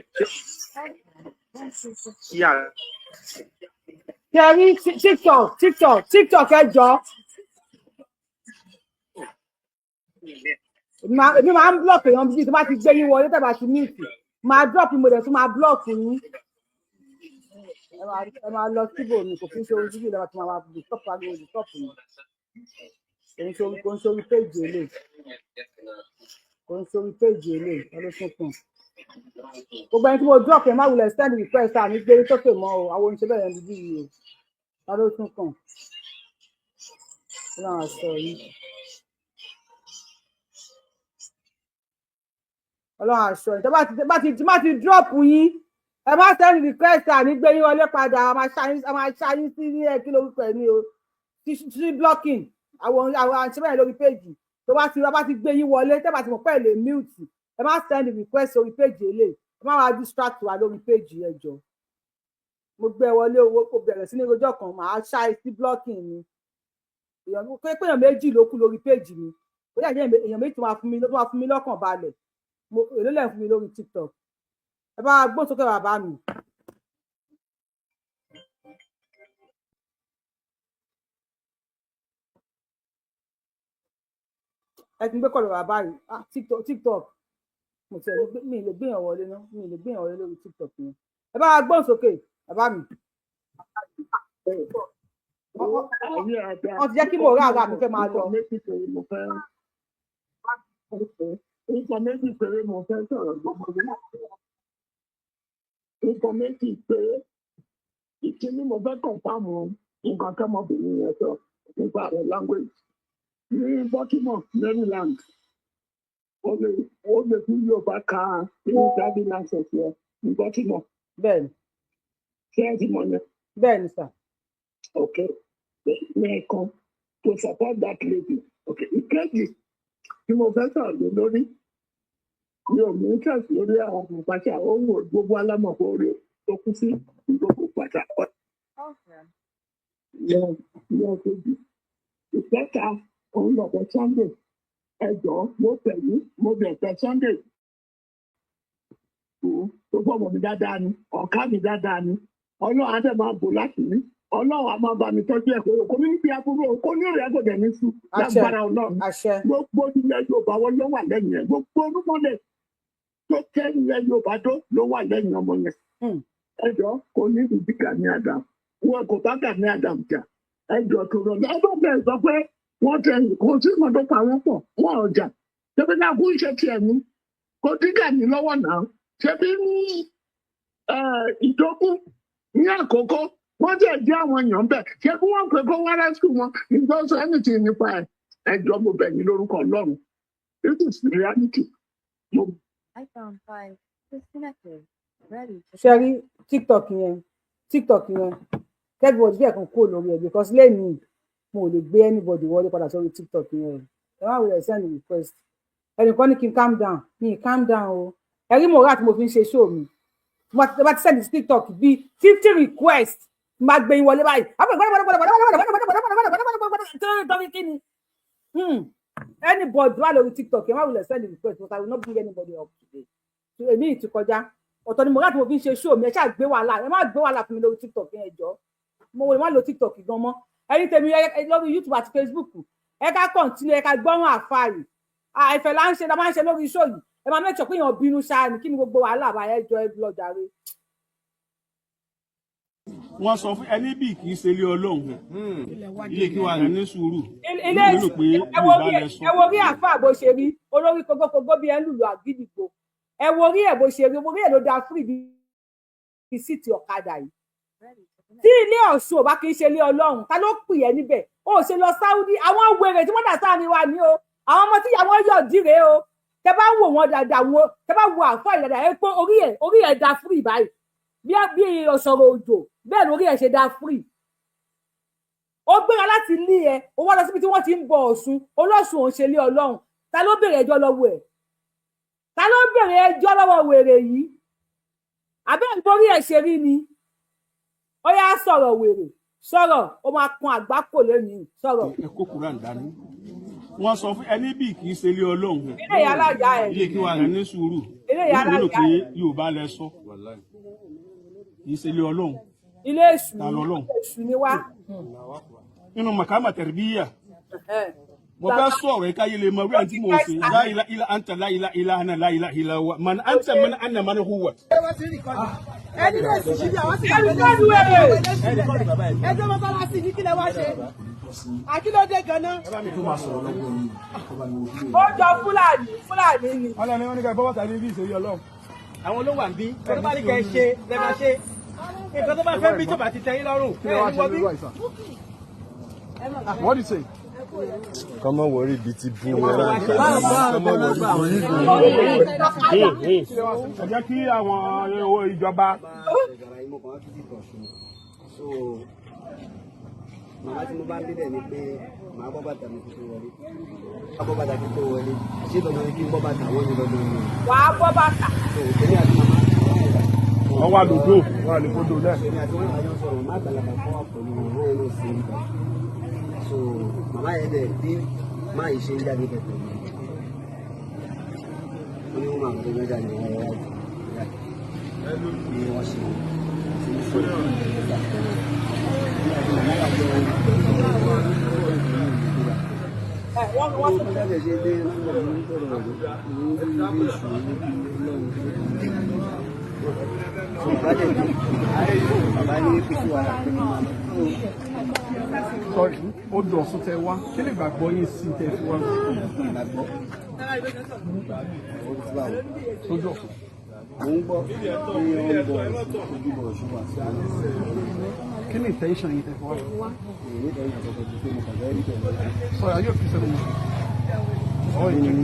sí ara. Kẹrí TikTok, ẹ jọ, èmi máa ń block èèyàn bíi tó bá ti gbé yín wọlé tàbí àti mute. Máa drop, mo dẹ̀ tún máa block yín. Ẹ máa lọ síbòmí. Kò kí ń ṣe orí fídíò lọ́wọ́ tí máa wá disturb, pariwo disturb mi. Kò ń ṣe orí péjì eléyìí, kò ń ṣe orí péjì eléyìí. Ẹ ló tún kùn. Gbogbo ẹni tí mo drop, ẹ má wulẹ̀ send request, àmì gbé sókè mọ́ o. Àwọn oníṣẹ́ bẹ́ẹ̀ yẹn bíbí yìí o. Ta ló tún kàn? Ọlọ́run aṣọ yìí, Ọlọ́run aṣọ yìí. Tó bá ti drop yín, ẹ má send request, àní gbé yín wọlé padà. A máa ṣáyín sí ní ẹ kí lórúkọ ẹ ní o, sí blocking. Àwọn àṣẹ bẹ́ẹ̀ lórí péjì tó bá ti gbé yín wọlé, tẹ́ bá ti mọ̀ pé ẹ lè mute, ẹ má send request sórí péjì eléyìí. Ẹ má wá distract wa lórí péjì. Ẹ jọ̀ọ́, mo gbé ẹ wọlé, owó kò bẹ̀rẹ̀ sí ní rojọ́ kan, màá ṣá ẹ sí blocking ni. Èèyàn pé èèyàn méjì ló kú lórí péjì mi. Ó yà jẹ́ èèyàn méjì tó máa fún mi lọ́kàn balẹ̀. Mo èló lẹ̀ ń fún mi lórí TikTok? Ẹ bá wa gbóhùn sókè, bàbá mi. Ẹ ti ń gbé kọ̀lọ̀ bàbá yìí. Ah, TikTok, mo ti ẹ̀ lè gbé, mi ì lè gbéyàn wọlé ná, mi ì lè gbéyàn wọlé lórí TikTok yẹn. Ẹ bá wa gbóhùn sókè, bàbá mi. Wọ́n ti jẹ́ kí mo rà ara mi fẹ́ máa lọ. Nǹkan méjì péré mo fẹ́ sọ̀rọ̀ gbogbo mi. Nǹkan méjì péré. Ìkíní, mo fẹ́ confirm nǹkan tọ́mọbìnrin yẹn sọ nípa àwọn language. Ní Baltimore, Maryland, ó lè fi Yorùbá ka inú driving license yẹn ní Baltimore. Bẹ́ẹ̀ni. Ṣé ẹ ti mọ̀ yẹn? Bẹ́ẹ̀ni sà. Okay. Lẹ́ẹ̀kan to support that lady. Okay. Ìkejì tí mo fẹ́ sọ̀rọ̀ lé lórí, mi ò ní interest lórí àwọn pàṣẹ ohun gbogbo alámọ̀pọ̀ orí tó kú sí gbogbo pàṣẹ ní ọ̀kejì. Ìkẹta, òun lọ̀pọ̀ Sunday. Ẹ jọ̀ọ́, mo bẹ̀ yín, mo bẹ̀ fẹ́ Sunday tó gbọ́ mi dáadáa ni, ọ̀ká mi dáadáa ni. Ọlọ́run á dẹ̀ máa bò láti ní. Ọlọ́run á máa bá mi tọ́jú ẹ̀ kó ní bí aburú kó ní ìrẹ́ kò dẹ̀ ní sùn lágbára Ọlọ́run. Gbogbo ilẹ̀ Yorùbá wọn ló wà lẹ́yìn ẹ̀. Gbogbo orúmọlẹ̀ tó tẹ́ ilẹ̀ Yorùbá tó ló wà lẹ́yìn ọmọ yẹn. Ẹ jọ̀ọ́, kò ní ìdí Gani Adams, wọn kò bá Gani Adams jà. Ẹ jọ̀ọ́, tó rọ ẹ bá bẹ̀rẹ̀ sọ pé wọ́n tẹ kò sí nǹkan tó pa wọ́n pọ̀, wọn ò jà. Ṣebí náà kú iṣẹ́ tiẹ̀ ní kò dín Gani lọ́wọ́ náà. Ṣebí ní ìdókù ní àkókò wọ́n tẹ̀ jẹ́ àwọn èèyàn bẹ̀, ṣé kí wọ́n pè kó wá rescue wọn? Ìjọsọ anything nípa ẹ̀. Ẹ jọ̀ọ́, mo bẹ̀ yín lórúkọ Ọlọ́run. It is reality. Mo iPhone 5 disconnected. Ready to Ṣe rí TikTok yẹn, TikTok yẹn, everybody fẹ́ kàn kúrò lórí ẹ̀, because lẹ́yìn mo ò lè gbé anybody wọlé padà sórí TikTok yẹn o. Ẹ má wulẹ̀ send request. Ẹnìkan ní kí n calm down, mi ì calm down o. Ẹ rí mòrá tí mo fi ń ṣe show mi, mo bá ti send sí TikTok bíi 50 request, máa gbé yín wọlé báyìí. Torí kí ni? Anybody wà lórí TikTok, ẹ má wulẹ̀ send request, but I will not bring anybody up today. Èmi ti kọjá. Ọ̀tọ̀ ni mo láti mo fi ń ṣe show mi. Ẹ ṣáà gbé wàhálà, ẹ má gbé wàhálà fún mi lórí TikTok yẹn jọ. Mo wò má lo TikTok gan mọ́. Ẹ̀yin tèmi lórí YouTube àti Facebook, ẹ ká continue, ẹ ká gbọ́ràn àfààrí àìfẹ́ là ń ṣe, la máa ń ṣe lórí show yìí. Ẹ máa make sure pé èèyàn bínú ṣáà ní. Kí ni gbogbo wàhálà bá? Ẹ jọ, ẹ lọ jàre. Wọ́n sọ fún ẹni bí kì í ṣe ilé Ọlọ́run, ilé kí wàá ní sùúrù. Ilé Mo lérò pé ẹ wo Yorùbá orí lẹ sọ. Ẹ wo orí àáfàá bó ṣe rí, olórí kókókókó bí ẹ ń lùlù àgídìgbò. Ẹ wo orí ẹ bó ṣe rí, orí ẹ ló da fún ìbí seat ọ̀kadà yìí. Tí ilé Ọ̀ṣun ò bá kì í ṣe ilé Ọlọ́run, ta ló pè ẹ́ níbẹ̀? Ó ṣe lọ Sáúdí. Àwọn wèrè tí wọ́n dà sáàrin wa ní o, àwọn ọmọ tí ìyàwó yọ̀ díre o. Tẹ bá wò wọn dáadáa, wọn tẹ bá wo àáfàá yìí dáadáa, ẹ pé orí ẹ da free báyìí bí ọ̀sọ̀rọ̀ òjò. Bẹ́ẹ̀ lórí ẹ ṣe da free. Ó gbéra láti ilé ẹ, ó wá lọ síbi tí wọ́n ti ń bọ Ọ̀ṣun. Olóṣùn òun ṣe ilé Ọlọ́run. Ta ló béèrè ẹjọ́ lọ́wọ́ ẹ̀? Ta ló béèrè ẹjọ́ lọ́wọ́ wèrè yìí? Àbẹ́ ìborí ẹ̀ ṣe rí ni. Ó yá, sọ̀rọ̀, wèrè, sọ̀rọ̀. Ó máa kan àgbákò lónìí. Sọ̀rọ̀. Ẹ kó Quran dání. Wọ́n sọ fún ẹni bí kì í ṣe ilé Ọlọ́run, Ilé ìyá aláya ẹ̀. Ilé kí wàá ní sùúrù. Ilé ìyá Mo lérò aláya pé ẹ̀. Yorùbá lẹ sọ, kì í ṣe ilé Ọlọ́run. Ilé èṣù. Ta lọ́lọ́run? Èṣù ni wá. Nínú makama tẹ̀rbíyà. Mo fẹ́ sọ̀rọ̀ yìí káyé lè mọ wíwá tí mo ṣe. La ilaha illa anta, la ilaha illa ana, la ilaha illa huwa man anta, man ana, man huwa. Ẹni lè sì síbi àwọn sì Ẹni tó lu wèrè. Ẹjọ́ mọ́sálásí ní kílẹ̀ wá ṣe àkílódé ganan. Ó jọ Fúlàní, Fúlàní ni. Ọlọ́run wọn ní ká bọ́ bàtà ní bí ìṣèlú Ọlọ́run. Àwọn ló wà ń bí tó bá ní kẹ́ ẹ ṣe lẹ́ máa ṣe nǹkan tó bá fẹ́ bí tó bá ti tẹ́ yín lọ́rùn Kí lẹ wá ẹ ní ṣe wọ bí. lórí àìsàn? What do you say? Kọ́mọ wọrí bíi ti bú wọn láǹfààní. Kọ́mọ wọrí bíi Ẹ jẹ́ kí àwọn owó ìjọba. So màmá tí mo bá ń débẹ̀ ni pé màá bọ́ bàtà mi kí tó wọlé, màá bọ́ bàtà kí tó wọlé. Ṣé dandan ni kí n bọ́ bàtà? Wọ́n ní dandan ni. Wàá bọ́ bàtà. So èmi àti màmá Wọ́n wà lódò, wọ́n wà lódò lẹ́. èmi àti wọn àjọ sọ̀rọ̀, má àgbàlagbà kọ́ wà pẹ̀lú wọn, wọ́n yẹn ló ṣe é gbà. So màmá yẹn dẹ̀ bí má yìí ṣe ń jáde bẹ̀ pẹ̀lú wọn ní wọn máa gbé mẹ́ta ní wọn wá bí wọ́n ṣe ṣe ń sọ̀rọ̀ nígbà tó bí àti màmá wà jọ Ẹ wọ́n wọ́n sọ. Jáde ṣe dé lọ́wọ́ ní sọ̀rọ̀ ní bí èṣù ní bí Ọlọ́run tó bá dẹ̀ dé bàbá ní pípé wàhálà pé mo máa lọ. Sorry, ó dùn Ọ̀ṣun tẹ wá. Kí lè gbàgbọ́ yín sí tẹ fi wá? Ìgbàgbọ́ ó ti báwo? Sójú Ọ̀ṣun. Mò ń gbọ́ pé wọ́n ń bọ̀ ojúbọ Ọ̀ṣun wà sí àwọn Kí ni intention yín tẹ fi wá? èyí nítorí àkọ́kọ́ ju pé mo kàn fẹ́ rí pẹ̀lú Sorry, are you a Christian or Muslim? Or a Jew?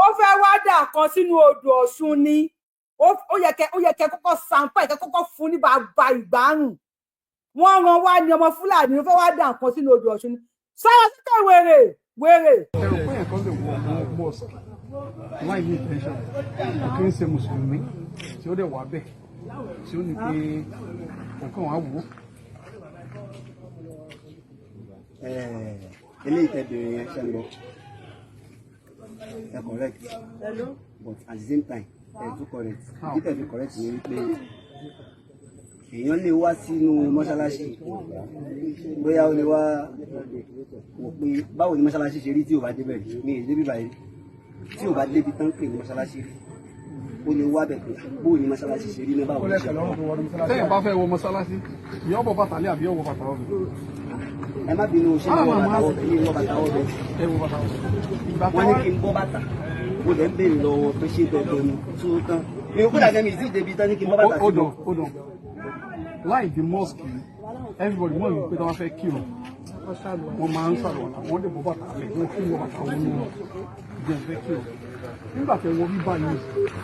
Ó fẹ́ wá dà kan sínú odò Ọ̀ṣun ni. Ó yẹ kẹ kọ́kọ́ sanpa ìkẹ́ kọ́kọ́ fún ní bàbá ìgbárùn. Wọ́n ràn wá ní ọmọ Fúlàní, ó fẹ́ wá dà kan sínú odò Ọ̀ṣun ni. Sọ̀rọ̀ sókè, wèrè wèrè. Ẹ rò pé ẹ̀kan lè wọ ọmọ mosque láì ní intention, kò kí ń ṣe mùsùlùmí, tí ó dẹ̀ wà bẹ́ẹ̀, tí ó ní pé nǹkan wà wò ó? Eléyìí tẹ bèrè yẹn, ṣe ń gbọ́, ẹ correct, but at the same time ẹ tún correct. Ìdí tẹ̀ fi correct ni wípé èèyàn lè wá sínú mọ́ṣáláṣí, bóyá ó lè wá wò pé báwo ni mọ́ṣáláṣí ṣe rí tí ò bá débẹ̀ rí. Mi ì débi báyìí tí ò bá débi tán pè ní mọ́ṣáláṣí rí, ó lè wá bẹ̀ pé báwo ni mọ́ṣáláṣí ṣe rí ní báwo Ó ló ṣe lẹ́sẹ̀ lọ́rùn tó wọnú mọ́sálásí. Tẹ́yìn bá fẹ́ wọ mọ́sálásí, ìyá ọ̀bọ̀ bàtà lé àbí ọ̀wọ̀ bàtà ọ̀bẹ? Ẹ má bínú, ṣé mo wọ bàtà wọbẹ̀? Mi ì wọ bàtà wọbẹ̀. Ẹ wọ bàtà ọ̀bẹ. Ìgbà Wọ́n ní tẹ́wọ́ kí n bọ́ bàtà, mo dẹ̀ ń béèrè lọ́wọ́ pé ṣé dandan ni tó tán mi ò kódà gẹ́mi sí ìdèbí tán ní kí n bọ́ bàtà sí. Hold on, hold on. Láì di mosque yìí, everybody mọ̀ wípé tí wọ́n fẹ́ kírun, wọ́n máa ń ṣàlùwàlá, wọ́n lè bọ́ bàtà lẹ̀, wọ́n fún wọn bàtà wọn nù jẹ́ fẹ́ kírun. Nígbà tẹ wọ bíbá yìí,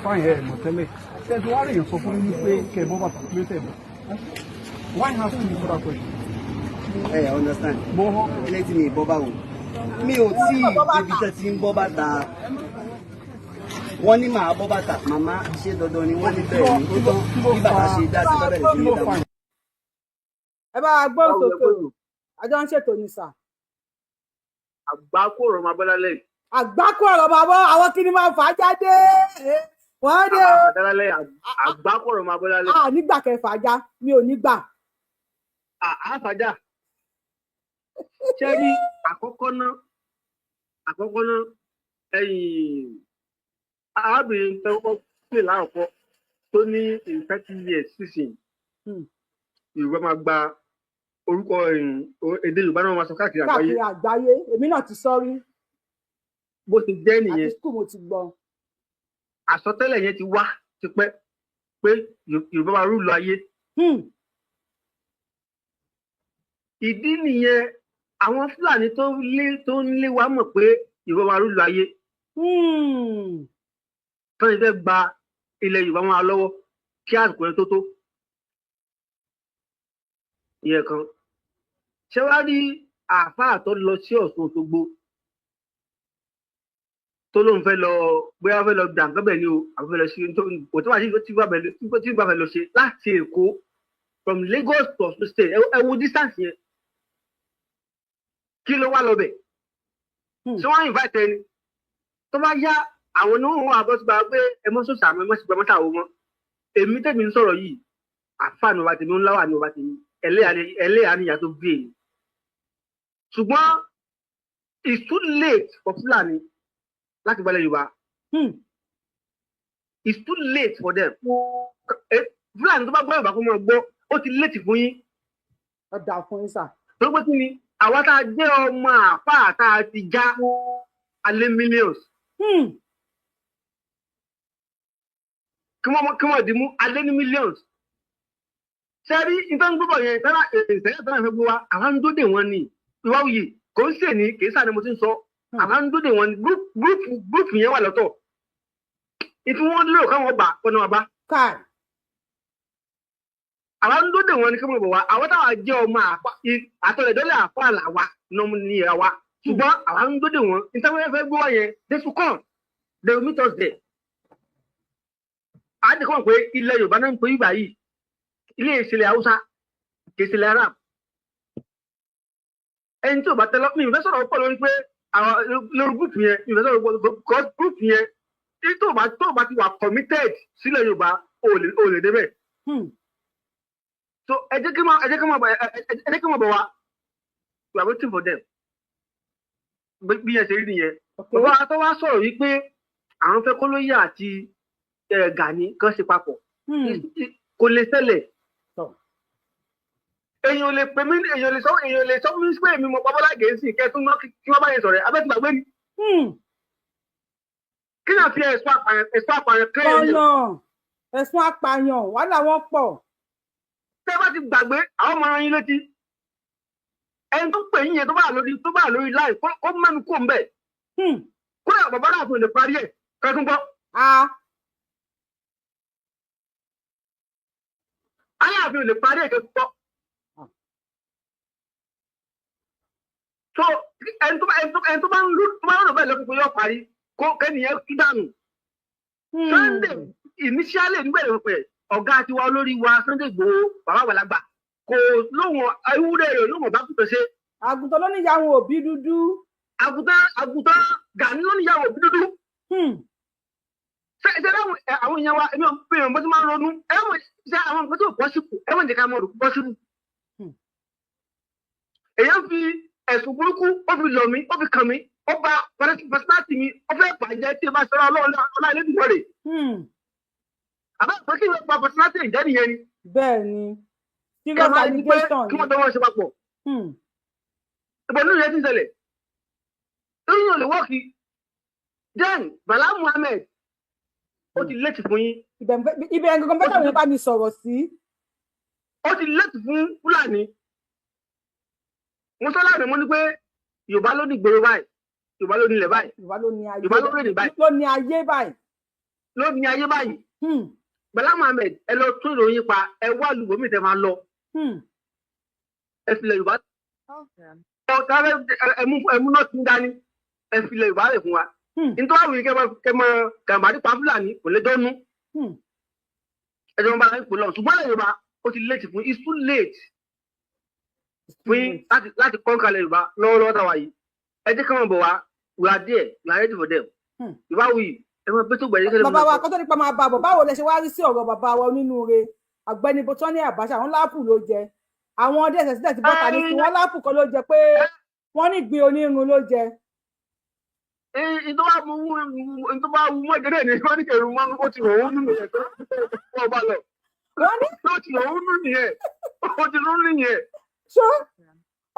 fáyìn ẹ̀ mọ̀ tẹ́lẹ̀. Tẹ́tí wá rèèyàn sọ fún yín pé kẹ́ ẹ bọ́ bàtà kí ló tẹ̀ bọ̀. Why ask you for that question? Ẹ ẹ understand. Mo hàn. Ilé tí mi ì bọ́ báwo, mi ò tí ì débi tán ti ń bọ́ bàtà. Wọ́n ní màá bọ́ bàtà. Màmá, ṣé dandan ni? Wọ́n ní bẹ́ẹ̀ ni. Tó tán bí bàbá ṣe dá sí bàbá rẹ̀ sí ní ìdààmú. Ẹ bá wa gbóhùn sókè o, àjọ ń ṣètò ní sà. Àgbákò ọ̀rọ̀ máa bọ́lá lẹ́yìn. Àgbákò ọ̀rọ̀ bàbá àwọn kí ni máa fà á jáde wọ́n dé o. Àdálálẹ̀ àgbákò ọ̀rọ̀ máa bọ́lá lẹ́yìn. A nígbà kẹfà já, mi ò ní gbà. Àfàjà ṣé rí àkọ́kọ́ ná, ẹ̀yìn arábìnrin tó kọ́kọ́ pè láàkọ́ tó ní in 30 years sísìn, Yorùbá máa gba orúkọ èdè Yorùbá náà máa sọ káàkiri àgbáyé. Káàkiri àgbáyé, èmi náà ti sọ rí. Bó ti jẹ́ Àti nìyẹn. School mo ti gbọ́. Àsọtẹ́lẹ̀ yẹn ti wá tipẹ́ pé Yorùbá máa rule ayé. Ìdí nìyẹn, àwọn Fúlàní tó ń lé wa mọ̀ pé Yorùbá máa rule ayé, tó ń fẹ́ gba ilẹ̀ Yorùbá máa lọ́wọ́ kí àsìkò yẹn tó tó. Ìyẹn kan. Ṣé wàá rí àáfàá tó lọ sí Ọ̀ṣun Òṣogbo tó lóun fẹ́ lọ, bóyá fẹ́ lọ gbà nǹkan bẹ̀ ni o, àbí fẹ́ lọ sí kò tó wà sí tí bá fẹ́ lọ ṣe láti Èkó, from Lagos to Ọ̀ṣun State, ẹ wo distance yẹn, kí ló wá lọ bẹ̀? Ṣé wọ́n invite ẹni tó bá yá àwọn ní wọn wà bọ́ síba pé ẹ mọ́ sọ̀sà mọ́, ẹ mọ́ síba mọ́tà wọn? Èmi tẹ̀mí ń sọ̀rọ̀ yìí, àfáà ni ọba tèmi, ńlá wà ní ọba tèmi, ẹlẹ́yà ni ìyá tó bí èmi, ṣùgbọ́n It's too late for Fulani láti gbalẹ̀ Yorùbá. It's too late for them. Fúlàní tó bá gbọ́ Yorùbá kó máa gbọ́, ó ti late fún yín. Ó dà fún yín sà. Tó pé kí ni àwa tá a jẹ́ ọmọ àpá tá a ti já alẹ́ millions. Kí wọ́n dì mú alẹ́ ní millions. Sẹ́rí nǹkan gbọ́bọ̀ yẹn tẹ́lá ìṣẹ̀lẹ̀ tẹ́lá fẹ́ gbé wa, àwa ń dóde wọn ni. Ìwà òye kò ń sè ní kì í sáà ni mo ti ń sọ. Àwa ń dóde wọn ni, group yẹn wà lọ́tọ̀. Ìtí wọ́n lérò káwọn gbà kọ́nà wa bá. Àwa ń dóde wọn ni kí wọ́n bọ̀ wá. Àwọn táwa jẹ́ ọmọ àpá àtọ̀lẹ̀dọ́lẹ̀ àpá làwa nọ́ọ̀mù ni àwa. Ṣùgbọ́n àwa ń dóde wọn. Nítorí wọ́n fẹ́ gbé wá yẹn, they should come. They will meet us there. A ti kọ́ pé ilẹ̀ Yorùbá náà ń pè ibà yìí. Ilé ìṣẹ̀lẹ̀ Haúsá, kì í ṣẹlẹ̀ Arab. Ẹni tí ò bá tẹ́lọ́, mi ò fẹ́ sọ̀rọ̀ pọ̀ lórí pé àwọn lórí group yẹn, mi ò fẹ́ sọ̀rọ̀ pọ̀ because group yẹn, tí tó bá ti wà committed sílẹ̀ Yorùbá, ò lè débẹ̀. So ẹ jẹ́ kí máa bọ̀ wá. We are waiting for them. Bí yẹn ṣe rí nìyẹn. Bàbá tó wá sọ̀rọ̀ wípé àwọn fẹ́ kólóyè àti Gani kan ṣe papọ̀. Kò lè ṣẹlẹ̀. Èèyàn ò lè pè mí, èèyàn ò lè sọ fún mi pé èmi mọ Bọ́lá Gẹ̀ẹ́sì kẹ́ tún mọ́ kí wọ́n bá yẹn sọ̀rọ̀ abẹ́ ti gbàgbé ni. Kí náà fi ẹ̀sùn apààyàn kẹ́yìn? Ọ̀nà ẹ̀sùn apààyàn, wàhálà wọn pọ̀. Tẹ́ bá ti gbàgbé, àwọn ọmọ yín létí. Ẹni tó pè yín yẹn tó bá lórí láì kó mẹ́nu kó ń bẹ̀. Kódà bàbá náà fún lè parí ẹ̀ kẹ́tún gbọ́. Aláàfin ò lè parí ẹ̀ kẹ́tún gbọ́. So ẹni tó bá ń lù tó bá ń rò bẹ́ẹ̀ lọ́kùnkùn yóò parí kó kẹ́niyẹn tú dànù. Sunday initially nígbà pé ọ̀gá tiwa, olórí wa Sunday Igboho, bàbá àgbàlagbà, kò lóhùn ewúrẹ́ rẹ̀ lóhùn ọ̀bá kùtọ̀ ṣe. Àgùntàn ló níyàwó òbí dúdú. Àgùntàn Gani ló níyàwó òbí dúdú. Ṣe láwọn àwọn èèyàn wa, èmi ò fi hàn bó ti máa ń ronú ẹ wọ́n ṣe àwọn nǹkan tó possible, ẹ wọ́n jẹ́ ká mọ̀ rò possible. Èèyàn fi ẹ̀sùn burúkú, ó fi lọ̀ mí, ó fi kàn mí, ó ba personality mi, ó fẹ́ bàjẹ́ tí ẹ bá sọ̀rọ̀ ọlọ́run ọlá ilé ìdìbò rẹ̀. Àbá ìpè kí ló ba personality ìjẹ́ nìyẹn ni. Bẹ́ẹ̀ ni, serious allegation. Kí wọ́n tọwọ́ ṣe papọ̀. Ìbọn nínú yẹn ti ń ṣẹlẹ̀. Lóyún ò lè wọ́ọ̀kì. Then Bala Muhammed, ó ti late fún yín. Ibẹ̀ gangan bẹ́ẹ̀ táwọn bá mi sọ̀rọ̀ sí. Ó ti late fún Fúlàní. Mo sọ láàrin, mo ní pé Yorùbá ló ní ìgboro báyìí, Yorùbá ló ní ilẹ̀ báyìí. Yorùbá ló ní ayé. Yorùbá ló ní báyìí. Ló ní ayé báyìí. Ló ní ayé báyìí. Bala Muhammed, ẹ lọ tún ìròyìn pa, ẹ wá lùbọ́mì tẹ máa lọ. Ẹ filẹ̀ Yorùbá ẹmú náà ti ń dání, ẹ filẹ̀ Yorùbá rẹ̀ fún wa. Nítorí àwọn yìí kẹ mọ gàmbàrí pa Fúlàní kò lè dọ́nu. Ẹjọ́ wọn bá ń pò lọ, ṣùgbọ́n ilẹ̀ Yorùbá, ó ti late fún, it's too late fún yín láti conquer ilẹ̀ Yorùbá lọ́wọ́lọ́wọ́ táwa yìí. Ẹ jẹ́ kí wọ́n bọ̀ wá. We are there, we are ready for them. Yorùbá wuyì, ẹ máa bẹ́ tó gbẹ̀yẹ kẹ́lẹ́. Bàbá wa kọ́tọ́ nípa máa bá bọ̀, báwo lẹ ṣe wá rí sí ọ̀rọ̀ bàbá wa onínúure Ọ̀gbẹ́ni Bọ́tọ́ní Abacha? Àwọn láàpù ló jẹ, àwọn DSS sílẹ̀ ti bọ́ta ní sí wọn, láàpù kan ló jẹ pé wọ́n ní ìgbín onírun ló jẹ. Ìtọ́ bá wú mọ́ ìdẹ́rẹ́ ni wọ́n ní kẹrù mọ́, ó ti rọ̀ ó nínú yẹn tó wọ́n bá lọ. Wọ́n ní ó ti rọ̀ ó nínú yẹn, ó ti rọ̀ ó nínú yẹn. Ṣó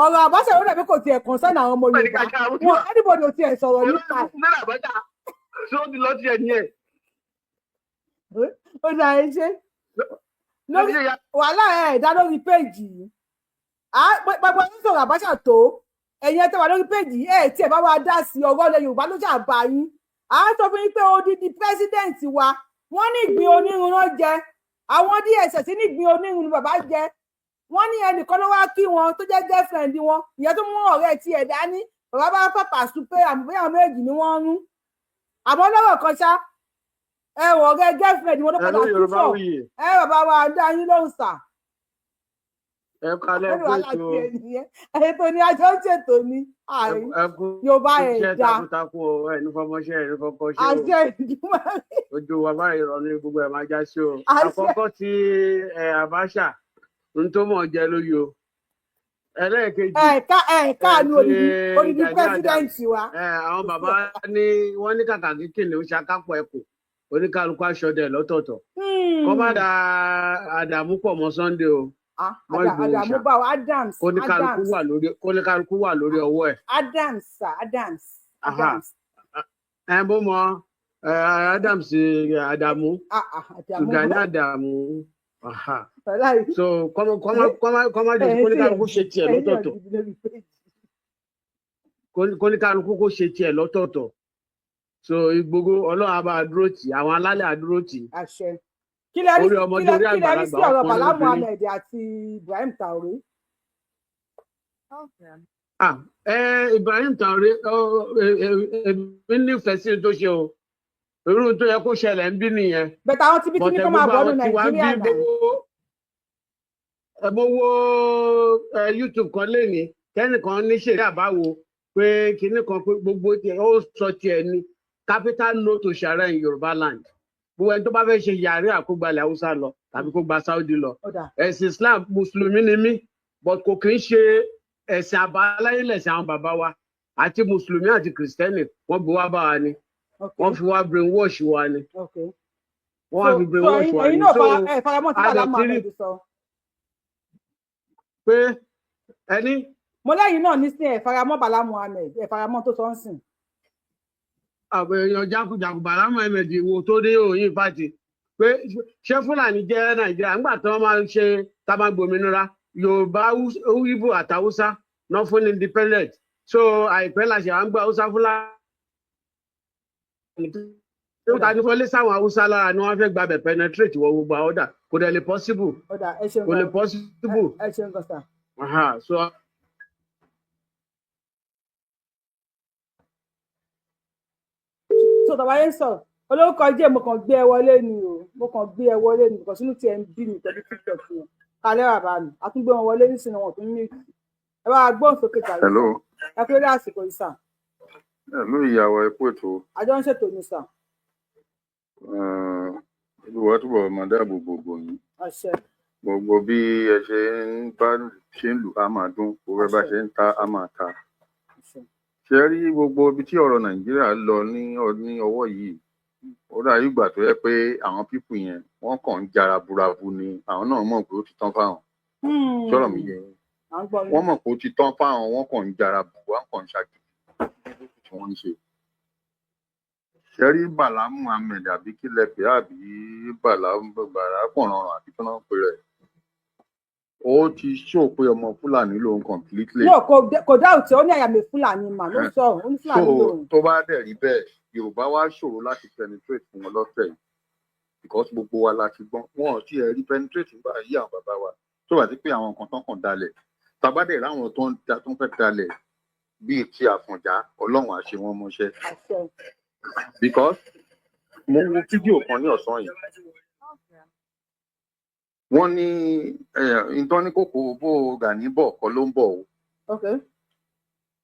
ọ̀rọ̀ Abacha ó dàbí kò tiẹ̀ concern àwọn ọmọ Yorùbá wọn, anybody ò tiẹ̀ sọ̀rọ̀ nípa ẹ̀. Náírà Abacha ṣé ó ti lọ sí ẹ nìyẹn. Ó dà, ẹ ṣe lórí wàhálà ẹ̀ dá lórí péèjì yìí. Gbogbo ń sọ̀rọ̀ Abacha tó, ẹ̀yin ẹ̀ tẹ́ wà lórí péèjì yìí, ẹ̀ tí ẹ̀ bá wa dá sí ọ̀rọ̀ ilẹ̀ Yorùbá ló ṣàbà yín. À ń sọ fún yín pé odidi president wa, wọ́n ní ìgbín onírun ló jẹ, àwọn DSS ní ìgbín onírun ni bàbá jẹ. Wọ́n ní ẹnìkan ló wá kí wọn tó jẹ́ girlfriend wọn, ìyẹn tó mú ọ̀rẹ́ tiẹ̀ dání, bàbá bá pàpà sùn pé àmọ́ àwọn méjì ni wọ́n ń rún. Àmọ́ lọ́rọ̀ kan ṣá, ẹ wọ̀ ọ̀rẹ́ girlfriend wọn ló padà tún fọ̀. Ẹ bàbá wa dá yín lóhùn sà. Ẹ kalẹ̀ Lórí kú wàhálà ètò. Tiẹ̀ nìyẹn, ètò ni àjọ ń ṣètò ní àárín Ẹ kú Yorùbá ẹ̀ iṣẹ́ dá takuntakun o. Ẹ ní fọmọṣẹ́, ẹ ní fọkọṣẹ́ o. Àṣẹ ìdúmọ̀. Ojú wa báyìí rọ ní gbogbo ẹ̀ máa já sí o. Àṣẹ. Àkọ́kọ́ ti ẹ Abacha, n tó mọ̀ jẹ lóye o. Ẹlẹ́ẹ̀kejì, Ẹ ká ẹ ẹ káàánú ti odidi odidi Gani Adams, president wa. Ẹ àwọn bàbá ní wọ́n ní kàkà kí kìnìún ṣakápọ̀ ẹkùn, oníkálukú aṣọdẹ lọ́tọ̀ọ̀tọ̀. Kọ́ má da Àdàmú pọ̀ mọ́ Sunday o, Ah, mọ́ Ìgbòho Àdàmú ṣá. báwo? Adams? Kóníkálukú Adams wà lórí, kóníkálukú wà lórí ọwọ́ ẹ̀. Adams sir, Adams. Aha. Adams. Ẹ bó mọ ẹ, Adams, Àdàmú. Ah ah, Àdàmú. Gani Àdàmú. Aha. Wàláì. So kọ́mọ jẹ́ Ẹ̀yin tí kóníkálukú ṣe tiẹ̀ ẹ̀yin náà lọ́tọ̀ọ̀tọ̀. gidi lórí péjì. Kóníkálukú kó ṣe tiẹ̀ lọ́tọ̀ọ̀tọ̀. So Ìgbòho, Ọlọ́run á bá a dúró tì, àwọn alálẹ̀ á dúró tì. Àṣẹ. Kí lẹ rí Orí kí ọmọdé, lẹ orí kí lẹ rí sí àgbàlagbà, ọ̀rọ̀ ọkùnrin, Bala obìnrin. Muhammed àti Ibrahim Traoré? Ah, ẹ Ibrahim Traoré, èmi nífẹ̀ẹ́ sí tó ṣe o. Irú tó yẹ kó ṣẹlẹ̀ ń bí nìyẹn. Bẹ̀tẹ̀ àwọn tibí tí ní bọ̀tẹ̀ kó máa gbogbo bọ̀ àwọn ní tí wàá ń bí Nàìjíríà náà. gbogbo ẹ, mo wo ẹ YouTube kan lénìí, tẹnìkan ní ṣèlú àbáwo pé kinní kan, pé gbogbo tiẹ̀ ó sọ tiẹ̀ ní capital no to Sharia in Yorùbá land. Gbogbo ẹni tó bá fẹ́ ṣe yàrá àkógbalẹ̀ Haúsá lọ tàbí kó gba Saudi lọ. Ó dà. Ẹ̀sìn Islam, mùsùlùmí ni mí, but kò kì í ṣe ẹ̀sìn àbáláyé lẹ̀sìn àwọn bàbá wa. Àti mùsùlùmí àti kìrìsìtẹ́nì, wọ́n bu wá bá wa ni, wọ́n fi wá brainwash wa ni, wọ́n wá So fi so brainwash ẹ̀yin wa ẹ̀yin ni. náà So fara ẹ faramọ́ tí a Bala dẹ̀ ti rí Muhammed sọ. Pé ẹni Mo lẹ́yìn náà nísìnyí, ẹ faramọ́ Bala Muhammed, ẹ faramọ́ tó sọ ń sìn. Àwọn èèyàn jákujàku, Bala Muhammed wo tó dé òyìn fàtì pé ṣé Fúlàní jẹ́ Nàìjíríà nígbà tí wọ́n máa ń ṣe tá a máa gbòmìnira, Yorùbá, Ìgbò àtàwùsá náà fún ní independent. So àìpẹ́ la ṣe à ń gbọ́ Haúsá Fúlàní tó ta ní fọlé sáwọn Haúsá lára ni wọ́n fẹ́ gbabẹ̀ penetrate wọ gbogbo àwọn ọ̀dà. Kò dẹ̀ lè possible. Ó dà, ẹ ṣeun Kò lè gan. possible. Ẹ ṣeun gan sir. Aha, so So tàbá yẹn sọ̀rọ̀ olórúkọ jẹ́, mo kàn gbé ẹ wọlé ni o, mo kàn gbé ẹ wọlé ni because inú tiẹ̀ ń bí mi pẹ̀lú TikTok yẹn. Kalẹ́ bàbá mi, a tún gbé wọn wọlé nísìnyí, wọn tún mí. Ẹ bá wa gbóhùn sókè tàbí. Hello. Ẹ kú lórí àsìkò yìí sà. Hello, ìyàwó, ẹ kú ètò. Àjọ ń ṣètò ni sà. Olúwa túbọ̀ máa dáàbò gbogbo yín. Àṣẹ. Gbogbo bí ẹ ṣe ń bá ṣe ń lù á máa dún, gbogbo ẹ bá Àṣẹ. ṣe ń ta á máa ta. Àṣẹ. Ṣe rí gbogbo ibi tí ọ̀rọ̀ Nàìjíríà lọ ní ọwọ́ yìí, ó dàbí ìgbà tó yẹ pé àwọn people yẹn, wọ́n kàn ń jara burabu ni. Àwọn náà mọ̀ pé ó ti tán fáwọn. Sọ̀rọ̀ mi yẹn? À ń gbọ́ yín. Wọ́n mọ̀ pé ó ti tán fáwọn, wọ́n kàn ń jara bu, wọ́n kàn ń ṣàkíyèsí tí wọ́n ń ṣe. Ṣe rí Bala Muhammed àbí kí lẹ pè é, àbí Bala Bala pọ̀nrọ̀rọ̀ àbí kí wọ́n pè rẹ̀, ó ti ṣó pé ọmọ Fúlàní lòun completely. No, kò dáhùn tí ó ní àyàmì Fúlàní mà ló sọ, ó ní So Fúlàní lòun. tó bá dẹ̀ rí bẹ́ẹ̀, Yorùbá wá ṣòro láti penetrate fún wọn lọ́tẹ̀ yìí because gbogbo wa la ti gbọ́n. Wọn ò tiẹ̀ rí penetrate nígbà yí àwọn bàbá wa tó wà sí pé àwọn nǹkan tán kàn dalẹ̀, tàbá dẹ̀ ráwọn tó ń da tó ń fẹ́ dalẹ̀ bíi ti Àfọ̀njá, Ọlọ́run á ṣe wọ́n mọ́ṣẹ́. Àṣẹ. Because mo wo fídíò kan ní ọ̀sán yìí, wọ́n ní nǹkan ní kókó bó Gani bọ̀ kọ́ ló ń bọ̀ o.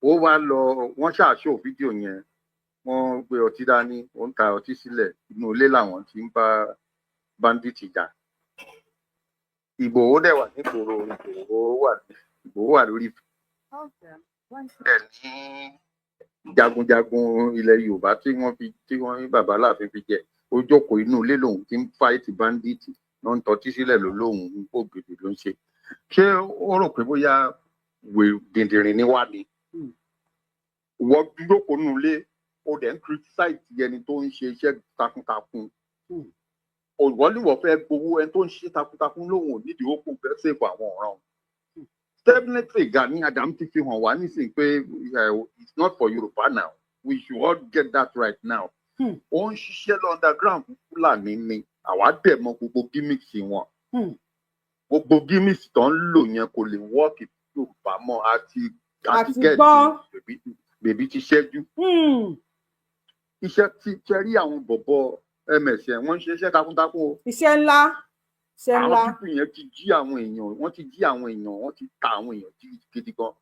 Ó wá lọ, wọ́n ṣàṣò fídíò yẹn, wọ́n gbé ọtí dání, ó ń ta ọtí sílẹ̀, inú ilé làwọn ti ń bá bandit jà. Ìgbòho dẹ̀ wà nígboro, Ìgbòho wà lórí ẹ̀ ní jagunjagun ilẹ̀ Yorùbá tí wọ́n fi tí wọ́n ní bàbá Aláàfin fi jẹ. Ó jókòó, inú ilé lòun ti ń fight bandit ló ń tọ́tí sílẹ̀, ló lóun kó gèdè ló ń ṣe. Ṣé ó rò pé bóyá dìndìnrín ni wá ni? Wọ́n jókòó nínú ilé, ó dẹ̀ ń criticize ẹni tó ń ṣe iṣẹ́ takuntakun. Òwòlíwọ̀ fẹ́ gbowó ẹni tó ń ṣe takuntakun lòun ò nídìí, ó kò fẹ́ sèfù àwọn ọ̀ràn. Definitely Gani Adams ti fi hàn wá nísìnyí pé it's not for Yorùbá now. We should all get that right now. Ó ń ṣiṣẹ́ lọ underground fún Fúlàní ni. Àwa dẹ̀ mọ gbogbo gimmicks wọn. Gbogbo gimmicks tó ń lò yẹn kò lè work Yorùbá mọ́ àti àti Àti gẹ̀ẹ́tì. Gbọ́n. Bèbí ti ṣẹ́jú. Iṣẹ́ tí ṣe rí àwọn bọ̀bọ̀ ms yẹn, wọ́n ń ṣe iṣẹ́ takuntakun o. Iṣẹ́ ńlá, iṣẹ́ Àwọn ńlá. people yẹn ti jí àwọn èèyàn, wọ́n ti jí àwọn èèyàn, wọ́n ti ta àwọn èèyàn gidi gan.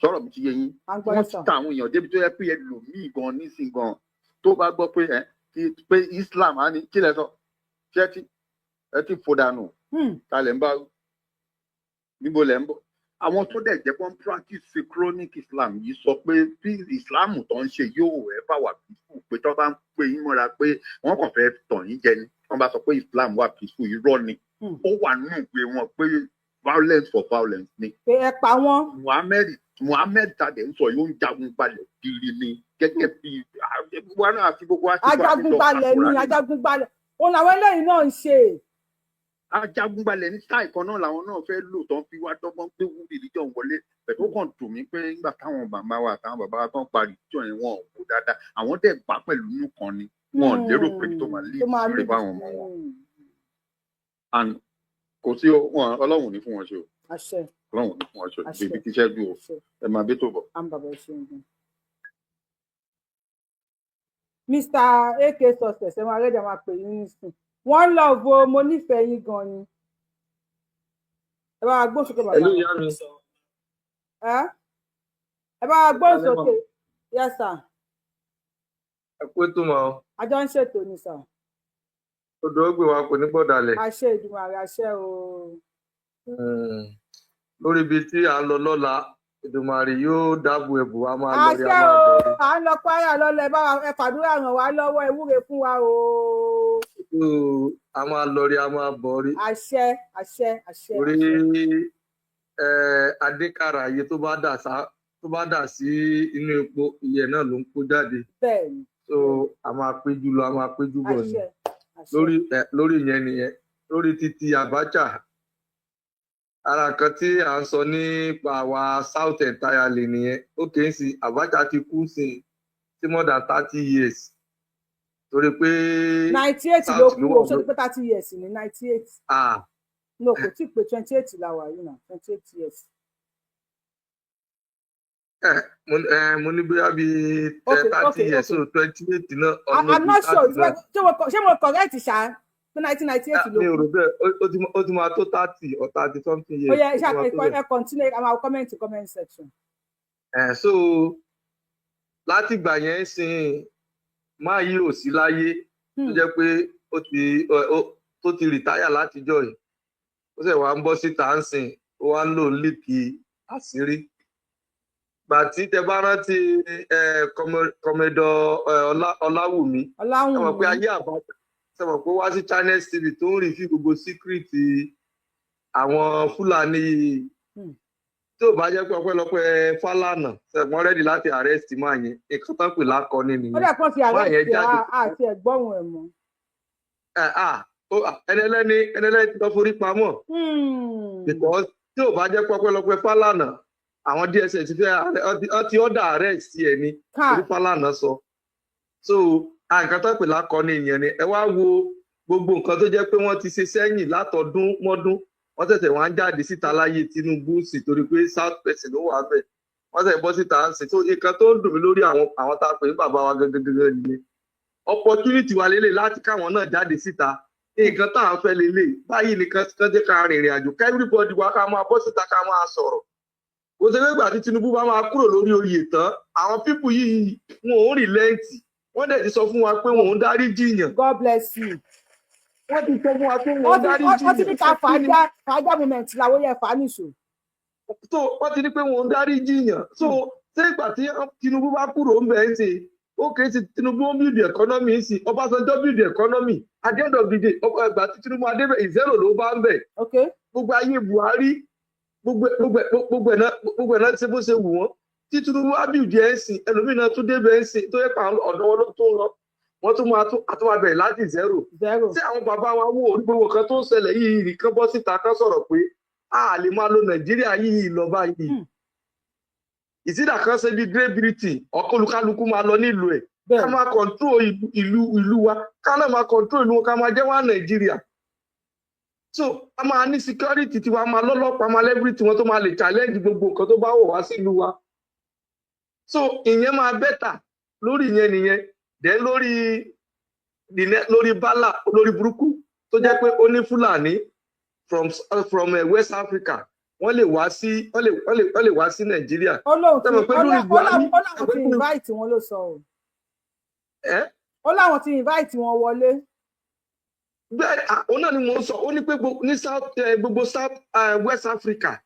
Sọ̀rọ̀ mi ti yé yín? À ń gbọ́ Wọ́n yín ti sà. ta àwọn èèyàn débi tó yẹ pé ẹlòmíì gan nísìn gan, tó bá gbọ́ pé ẹ pé Islam, á ní kí lẹ sọ, ṣé ẹ ti fò dànù? Ta lẹ ń bá, níbo lẹ ń bọ̀? Àwọn tó dẹ̀ jẹ́ pọ́n practice chronic Islam yìí sọ pé bí Islam tó ń ṣe yóò ẹ̀ bá wà peaceful, pé tó bá ń pè yín mọ́ra pé wọ́n kàn fẹ́ tàn yín jẹ ni. Wọ́n bá sọ pé Islam wà peaceful, irọ́ ni. Ó wà nínú ìwé wọn pé violence for violence ni. Pé ẹ pa wọ́n. Muhammed tadé ń sọ yóò ń jagun gbalẹ̀ kiri ni, gẹ́gẹ́ bí wa náà àti gbogbo wa ti wá Ajagunbalẹ̀ ni, ajagunbalẹ̀ òun làwọn eléyìí náà ń ṣe. Ajagunbalẹ̀ ní style kan náà làwọn náà fẹ́ lò tán, fi wá dọ́gbọ́n gbé wú religion wọlé pẹ̀lú. Ó kàn dùn mí pé nígbà táwọn bàbá wa àtàwọn bàbá wa tán pa religion yẹn, wọn ò kó dáadáa. Àwọn dẹ̀ gbà pẹ̀lú inú kan ni, wọn ò lérò pé tó máa lead tó máa sí lead báwọn ọmọ wọn. And kò sí wọn, Ọlọ́run ò ní fún wọn ṣe o. Àṣẹ. Ọlọ́run ò ní fún wọn ṣe o. Àṣẹ. Bíbí tíṣẹ́ dùn o. Àṣẹ. Ẹ máa bí tó bọ̀. À ń bàbá, ẹ ṣeun gan. Mr AK Success, ẹ máa rẹ́dí, máa pè yín nísìn. One love o, mo nífẹ̀ẹ́ yín gan ni. Ẹ bá wa gbóhùn sókè, bàbá. Hello, ìyá mi. Ẹ bá wa gbóhùn sókè. Yes sir. Ẹ kú ètò mọ́. Àjọ ń ṣètò ni sir. Odò ó gbé wa, kò ní gbọ́dàlẹ̀. Àṣẹ Ìdùmarè, àṣẹ o. Lórí ibi tí à ń lọ lọ́la, Èdùmàrè yóò dáàbò ẹ̀bù wa, máa lọ rí a Àṣẹ máa o. bọ̀ rí. À ń lọ Kwara lọ́lọ́, ẹ bá wa, ẹ fàdúrà ràn wá lọ́wọ́, ẹ wúre fún wa o. So, a máa lọ rí, a máa bọ̀ rí. Àṣẹ, àṣẹ, àṣẹ. Orí adékàrà iye tó bá dà sí inú epo, ìyẹn náà ló ń kó jáde. So a máa péjú lọ, a máa péjú bọ̀ ni. Àṣẹ, àṣẹ. Lórí ìyẹn nìyẹn. Lórí títí Abacha, ara nǹkan tí à ń sọ nípa àwa South entirely nìyẹn. Ó kì í sí Abacha ti kú sí more than 30 years, torí pé 98 ló South kú ló o. wà. Ṣó ti pé 30 years ní 98? Ah. No, kò tí ì pé. 28 la wà yìí náà, 28 years. Mo ní bóyá bíi 30 years, so 28 náà I'm ọdún not sure. 30 náà. Ṣé mo correct ṣá pé 1998 ló Mi ò kú? rò bẹ́ẹ̀. Ó ti máa tó 30 or 30 something Ó years. yẹ Ó ti ṣá máa tó bẹ́ẹ̀. ẹ continue, a máa comment comment section. So látìgbà yẹn sìn, máa yí ò sí láyé, tó jẹ́ pé ó ti tó ti retire látijọ́ yìí, ó sì wá ń bọ́ síta ń sìn, ó wá ń lò ń leak àṣírí. Gbà tí tẹ bá rántí Commodore Ọláwùmí, ẹ mọ̀ pé Ọláwùnmí. Ayé Àbájá, ṣe mọ̀ pé ó wá sí Channels TV tó ń rí fí gbogbo secret àwọn Fúlàní yìí. Tí ò bá jẹ́ pé ọpẹ́lọpẹ́ Fálànà, ṣẹ̀gbọ́n ready láti arrest máa yẹn. Nǹkan tán pè lákọni Ó nìyẹn. dẹ̀ kàn ti Máa yẹn arrest jáde. àti ẹ̀gbọ́n ẹ̀ mọ́. Ẹ à ó à, ẹni ẹlẹ́ni ti lọ forí pamọ́, because tí ò bá jẹ́ pé ọpẹ́lọpẹ́ Fálànà, àwọn DSS ti fẹ́ wọ́n ti order arrest ẹ̀ ni, torí Fálànà sọ. So nǹkan tó pè lákọni ìyẹn ni. Ẹ wá wo gbogbo nǹkan tó jẹ́ pé wọ́n ti ṣe sẹ́yìn látọdún mọ́dún, wọ́n ṣẹ̀ṣẹ̀ wá ń jáde síta láyé Tinubu sí, torí pé south person ló wà bẹ́ẹ̀, wọ́n ṣẹ̀ bọ́ síta ń sìn. So nǹkan tó ń dùn mí lórí àwọn tá a pè ní bàbá wa gangan gangan nìyẹn. Opportunity wa lélẹ̀ láti káwọn náà jáde síta. Nǹkan tá à ń fẹ́ lélẹ̀ báyìí nìkan kan jẹ́ ká rìnrìn àjò, ká everybody wa ká máa bọ́ síta, ká máa sọ̀rọ̀. Kò sí pé ìgbà tí Tinubu bá máa kúrò lórí oyè tán, àwọn people yìí wọn ò relent. Wọ́n dẹ̀ ti sọ fún wa pé wọn ò ń dárí jìyàn. God bless you. Wọ́n ti sọ fún wa pé wọn ò Wọ́n ń ti dárí wọ́n ti ní jìyàn. ká fàájà fàájà moment làwọn yẹ fà á nìṣó. So wọ́n ti ní pé wọn ò ń dárí jìyàn. So ṣé ìgbà tí Tinubu bá kúrò ń bẹ̀ ń ṣe ó kì í ṣe Tinubu ń build economy ń sìn? Ọbásanjọ́ build economy. At the end of the day, ìgbà tí Tinubu adébẹ̀, zero ló bá ń bẹ̀. Gbogbo ayé Buhari, gbogbo ẹ̀ náà ṣe bó ṣe wù wọ́n. Tí Tinubu á build ẹ̀ ń sìn, ẹlòmíràn tún débẹ̀ ń sìn, tó yẹ pa àwọn ọ̀dọ́ wọn ló tó ń lọ, wọ́n tún máa tún àtúnwá bẹ̀rẹ̀ láti zero. Zero. Tí àwọn bàbá wa wò ó, gbogbo nǹkan tó ń ṣẹlẹ̀ yìí nìkan bọ́ síta kán sọ̀rọ̀ pé a lè máa lo Nàìjíríà yìí lọ báyìí. Ìsídà kan ṣe bí Great Britain, ọkọ olúkálukú máa lọ nílùú ẹ̀, ká máa control ìlú wa, ká náà máa control ìlú wọn, ká máa jẹ́ wá Nàìjíríà. So a máa ní security tiwa, máa lọ́lọ́pàá, máa lẹ́bìrìtì wọn tó máa lè challenge gbogbo nǹkan tó bá wọ̀ wá sílùú wa. So ìyẹn máa better lórí ìyẹn nìyẹn. Then lórí Bala, olórí burúkú tó jẹ́ pé ó ní Fúlàní from West Africa, wọ́n lè wá sí wọ́n lè wá sí Nàìjíríà. Ó lóun ti Ṣé mọ̀ pé ó lórí Buhari ó láwọn ti invite wọn ló sọ o. Ẹ́ Ó láwọn ti invite wọn wọlé. Bẹ́ẹ̀, òun náà ni mò ń sọ. Ó ní pé ní south, gbogbo south, West Africa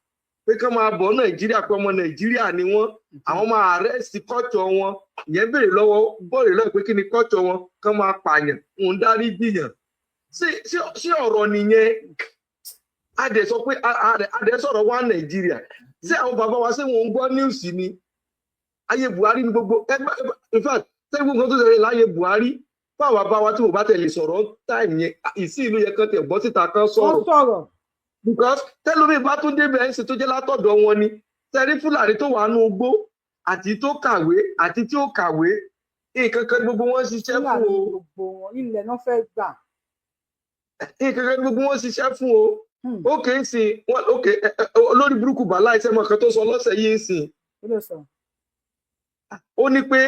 Pé kán máa bọ̀ Nàìjíríà, pé ọmọ Nàìjíríà ni wọ́n, àwọn máa arrest culture wọn. Ìyẹn béèrè lọ́wọ́ bọ́ọ̀rẹ̀ lọ́wọ́ pé kí ni culture wọn? Kán máa pààyàn, òun dárí jìyàn. Ṣé ọ̀rọ̀ nìyẹn? A dẹ̀ sọ pé a dẹ̀ sọ̀rọ̀ wá Nàìjíríà. Ṣé àwọn bàbá wa, ṣé wọn ń gbọ́ news ni? Ayé Buhari ní gbogbo ẹgbẹ́, in fact, ṣé gbogbo nǹkan tó ṣẹlẹ̀ láyé Buhari fún àwọn bàbá wa tí wọ́n bá tẹ̀lé sọ̀rọ̀ time yẹn, ìsí ìlú yẹn kan tẹ̀ bọ́ síta kan Wọ́n sọ̀rọ̀ sọ̀rọ̀. Because tẹ́lómi bá tún débẹ̀ ń ṣe tó jẹ́ látọ̀dọ̀ wọn ni tẹ́rí Fúlàní tó wà nù ugbó àti tó kàwé àti tí ó kàwé, nǹkan kan gbogbo wọn ṣiṣẹ́ fún Fúlàní o. gbogbo wọn, ilẹ̀ náà fẹ́ gbà. Nǹkan kan gbogbo wọn ṣiṣẹ́ fún o. Ó kè é sìn wọn, ó kè é olórí burúkú bàálà iṣẹ́ mọ̀ kan tó sọ lọ́sẹ̀ yìí ń sìn. Kí ló sọ? Ó ní pé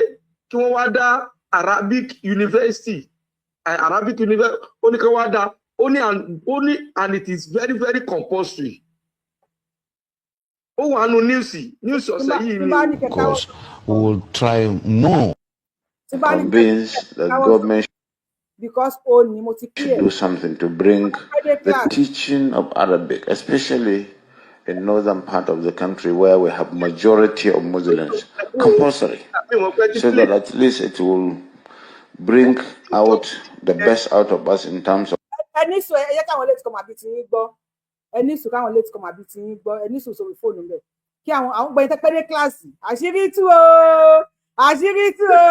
kí wọ́n wá dá Arabic University, Arabic University. Ó ní kí wọ́n wá dá, ó ní and it is very very compulsory. Ó wà nù news ọ̀sẹ̀ yìí Tí ni bá o. ní kẹta Course, we will try more. Tí bá ní Convinced that káwọ́ government because ó ní mo ti should clear do something to bring Friday the class. teaching of Arabic, especially in northern part of the country where we have majority of Muslims, compulsory, so that at least it will bring out the best out of us in terms of Ẹní sọ, ẹ yẹ káwọn late comer àbí tiyín gbọ́. Ẹní sùn káwọn late comer àbí tiyín gbọ́. Ẹní sùn sórí fóònù rẹ̀ kí àwọn gbẹ̀yìn tẹ́pẹ́ dé kíláàsì. Àṣírí tú o, àṣírí tú o.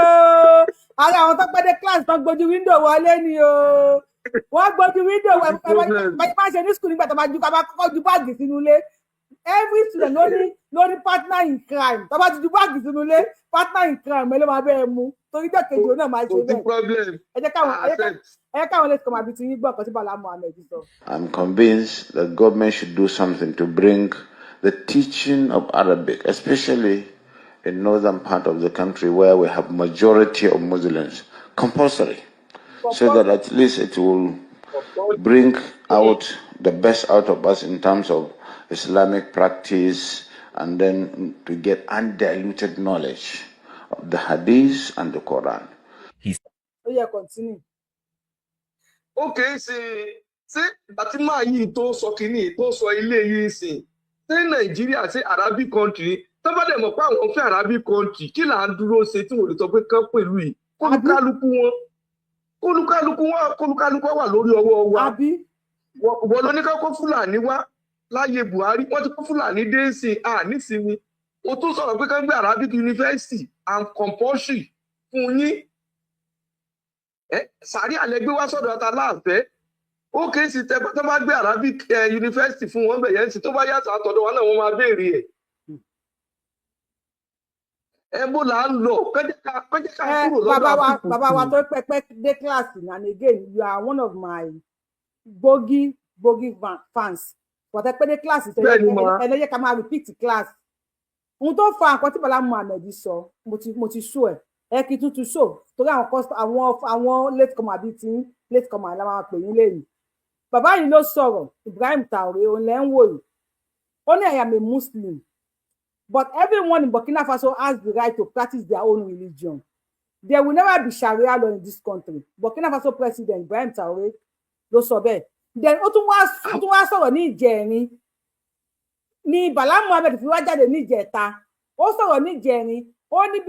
Ara àwọn tó pẹ́ dé kíláàsì tán gbójú window wọlé ni o. Wọ́n gbójú window wọlé báyìí máa ṣe ní school nígbà tó máa ju ká máa kọ́kọ́ ju báàgì sínú ilé. Every student ló ní partner in crime. Tó bá ti ju báàgì sínú ilé, partner in crime ẹ ló máa bẹ́ẹ̀ mú torí jẹ́ kejì òun náà máa ṣe Kò sí bẹ́ẹ̀. problem. Ẹ jẹ́ káwọn late comer àbí tiyín gbọ́ nǹkan tí Bala Muhammed sọ. I'm convinced that government should do something to bring the teaching of Arabic, especially in northern part of the country where we have majority of Muslims, compulsory, so that at least it will bring out the best out of us in terms of Islamic practice and then to get undiluted knowledge of the Hadith and the Quran. Ó yẹ continue. Ó kè é ṣe ṣé àti máa yìí tó sọ kínní tó sọ ilé yìí sìn, ṣé Nàìjíríà ṣé Arabic country? Tó bá dẹ̀ mọ̀ pé àwọn fẹ́ Arabic country, kí là ń dúró ṣe tí wọ́n lè sọ pé kán pẹ̀lú yìí? Kólúkálukú wọn wà lórí ọwọ́ wa. Wọ́n ló ní ká kó Fúlàní wá láyé Buhari. Wọ́n ti kó Fúlàní dé sí à nísìnyí. O tún sọ̀rọ̀ pé kán gbé Arabic University and compulsory fún yín. Ẹ sàrí àlẹ́ gbé wá sọ̀dọ̀ ata láàfẹ́. Ó kì í sì tẹ tó bá gbé Arabic University fún wọn bẹ̀yẹn sí, tó bá yàtọ̀ àtọ̀dọ̀ wọn náà, wọ́n máa béèrè ẹ̀. Ẹ bó là ń lọ? Kọjá ká kúrò lọ́dọ̀ Bàbá wa Àtìkù. Bàbá wa tó pẹ́pẹ́ dé kíláàsì, and again, you are one of my gbòógì gbòógì fans. Pọ̀tẹ́ pẹ́ dé kíláàsì tó Bẹ́ẹ̀ni ma. Ẹlẹ́yẹ ká máa repeat class. Ohun tó fa nǹkan tí Bala Muhammed sọ, mo ti show ẹ, ẹ kí tuntun show torí àwọn àwọn late comer bíi tí late comer la máa pè yín lẹ́yìn. Bàbá yìí ló sọ̀rọ̀, Ibrahim Traoré, òun lẹ́ ń wò yìí. Ó ní, "I am a Muslim, but everyone in Burkina Faso has the right to practice their own religion. There will never be Sharia law in this country." Burkina Faso president Ibrahim Traoré ló sọ bẹ́ẹ̀. Then ó tún wá sọ̀rọ̀ ní ìjẹrin ní Bala Muhammed fi wá jáde ní ìjẹta. Ó sọ̀rọ̀ ní ìjẹrin, ó ní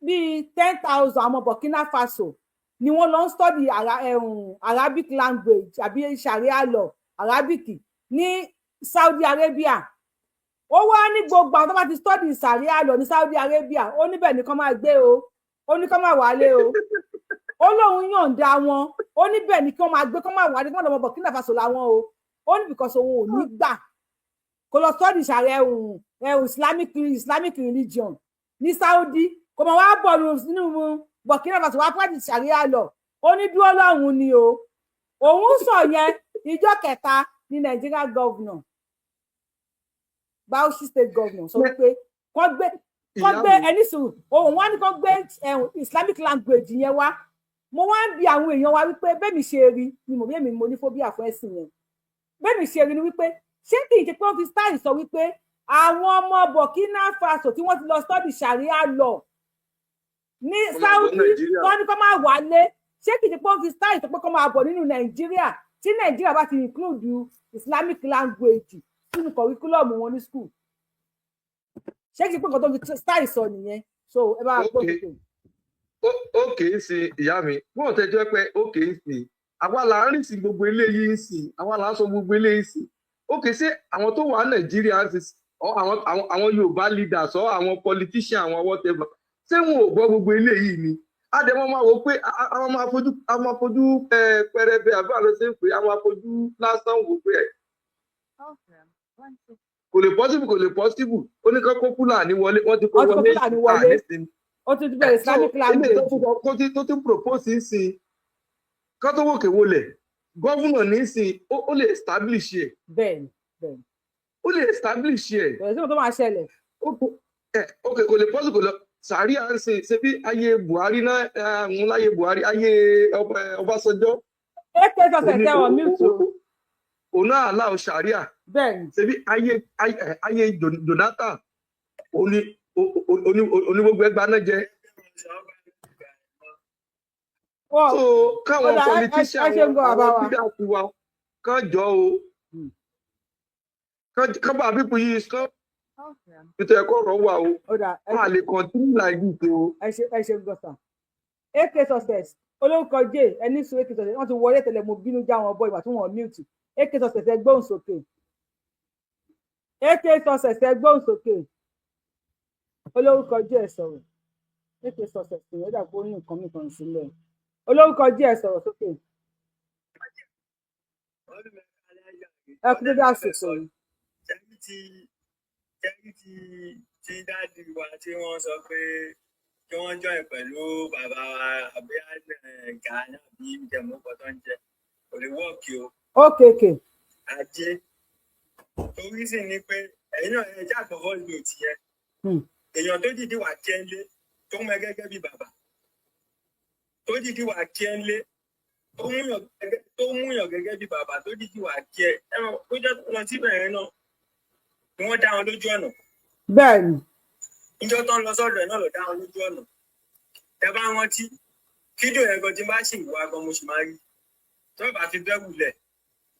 bíi 10,000 àwọn Burkina Faso ni wọ́n lọ ń study Arabic language àbí Sharia law Arabic ní Saudi Arabia. Ó wá ní gbogbo àwọn tó bá ti study Sharia law ní Saudi Arabia, ó níbẹ̀ ní kán máa gbé o, ó ní kán máa wálé o. Ó lóun yọ̀ǹda wọn, ó níbẹ̀ ní kí wọ́n máa gbé, kán máa wálé, kí wọ́n lọ mọ Burkina Faso làwọn o. Ó ní because òun ò ní gbà kó lọ study Sharia ẹ̀hún ẹ̀hún Islamic religion ní Saudi, kò mọ̀ wá bọ̀ nínú Burkina Faso wá practice Sharia law. Ó ní dúró lọ́hùn ni o. Òun sọ yẹn ìjọ kẹta ní Nigeria governor, Bauchi State governor, sọ wípé kán gbé ẹni sùúrù. Òun wá ní kán gbé Islamic language yẹn wá. Mo wá ń bi àwọn èèyàn wa wípé bẹ́ẹ̀ mi ṣe rí ni mo bí èmi mo ní phobia fún ẹ̀sìn yẹn. Bẹ́ẹ̀ mi ṣe rí ni wípé ṣé kì í ṣe pé wọ́n fi style sọ wípé àwọn ọmọ Burkina Faso tí wọ́n ti lọ study Sharia law ní Saudi, wọ́n ní kó máa wálé? Ṣé kì í ṣe pé wọ́n fi style sọ pé kó máa bọ̀ nínú Nàìjíríà tí Nàìjíríà bá ti include Islamic language sínú curriculum wọn ní school? Ṣé kí n pé nǹkan tó fi style sọ nìyẹn? So ẹ bá gbọ́ sókè. Ókè ń sin ìyá mi wọ́n tẹ́jọ́ pé ókè ń sìn, àwa là ń rìn sí gbogbo eléyìí ń sìn, àwa là ń sọ gbogbo eléyìí sìn. Ókè, ṣé àwọn tó wà Nàìjíríà ń sìn ọ, àwọn Yorùbá leaders ọ, àwọn politician, àwọn whatever, ṣé wọn ò gbọ́ gbogbo eléyìí ni? Àdèmọ́ máa wò pé àwọn máa fojú pẹrẹbẹ àbí àlọ́ ṣe ń pè, àwọn máa fojú lásán wò pé ẹ kò lè possible, kò lè possible. Ó ní kán kó Fúlàní wọlé, wọ́n ti kó Wọ́n ti kó wọlé. Fúlàní wọlé. Nísìnyí Ó ti bẹ̀rẹ̀ Islamic so language. ilé tó tún propose sí kán tó wòkè wọlé governor nísìn, ó lè establish ẹ̀. bẹ́ẹ̀ni bẹ́ẹ̀ni Ó lè establish ẹ̀. Bẹ̀rẹ̀ sí tó máa ṣẹlẹ̀. Ok, kò lè possible, kò lọ sàríà ń ṣe ṣe bí ayé Buhari náà, ń láyé Buhari, ayé Ọbásanjọ́. Ak sọsẹ tẹ wọn mute o. Òun náà aláwọ sàríà. Ṣe bí ayé Jonathan òní òní gbogbo ẹgbàá náà jẹ. So káwọn Ó dà, politician ẹ ṣe ń gbọ́ bàbá àwọn wa. leaders wa kán jọ o, kán bá people yìí kán nítorí ẹ̀kọ́ ọ̀rọ̀ wà o. Ó dà, ẹ Wọn à lè continue like this o. Ẹ ṣe gbọ́sà. Ak Success olórúkọ j ẹni sùn. Ak Success, wọ́n ti wọlé tẹ́lẹ̀, mo bínú já wọn bọ́ ìgbà tí wọ́n mute. Ak Success, ẹ gbóhùn sókè. Ak Success, ẹ gbóhùn sókè. Olórúkọ j, ẹ sọ̀rọ̀. Ak Success, ẹ dà pé ó ní nǹkan mìkan sílẹ̀. Olórúkọ j, ẹ sọ̀rọ̀ sókè. Ẹ kú dédé àsìkò yìí. Ṣẹ́rí ti daddy wa tí wọ́n sọ pé kí wọ́n join pẹ̀lú bàbá wa àbí Gani àbí ìjẹ̀mọ́kọ tó ń jẹ, kò lè work o. Ókè. Ajé torí sì ni pé ẹ̀yin náà ẹ jẹ́ àgbọ̀ voice note yẹn. Èèyàn tó dìdí wà kí ẹ ń lé, tó mú ẹ gẹ́gẹ́ bí bàbá, tó dìdí wà kí ẹ ń lé, tó múyàn gẹ́gẹ́ bí bàbá, tó dìdí wà kí ẹ ẹ mọ̀ tó jẹ́ tó lọ síbẹ̀ yẹn náà ni wọ́n dá wọn lójú ọ̀nà. Níjọ́ tó ń lọ sọ́dọ̀ ẹ̀ náà ló dá wọn lójú ọ̀nà. Ẹ bá rántí fídíò yẹn gan, tí n bá sì wá gan, mo sì máa rí tó bá fi bẹ́ wulẹ̀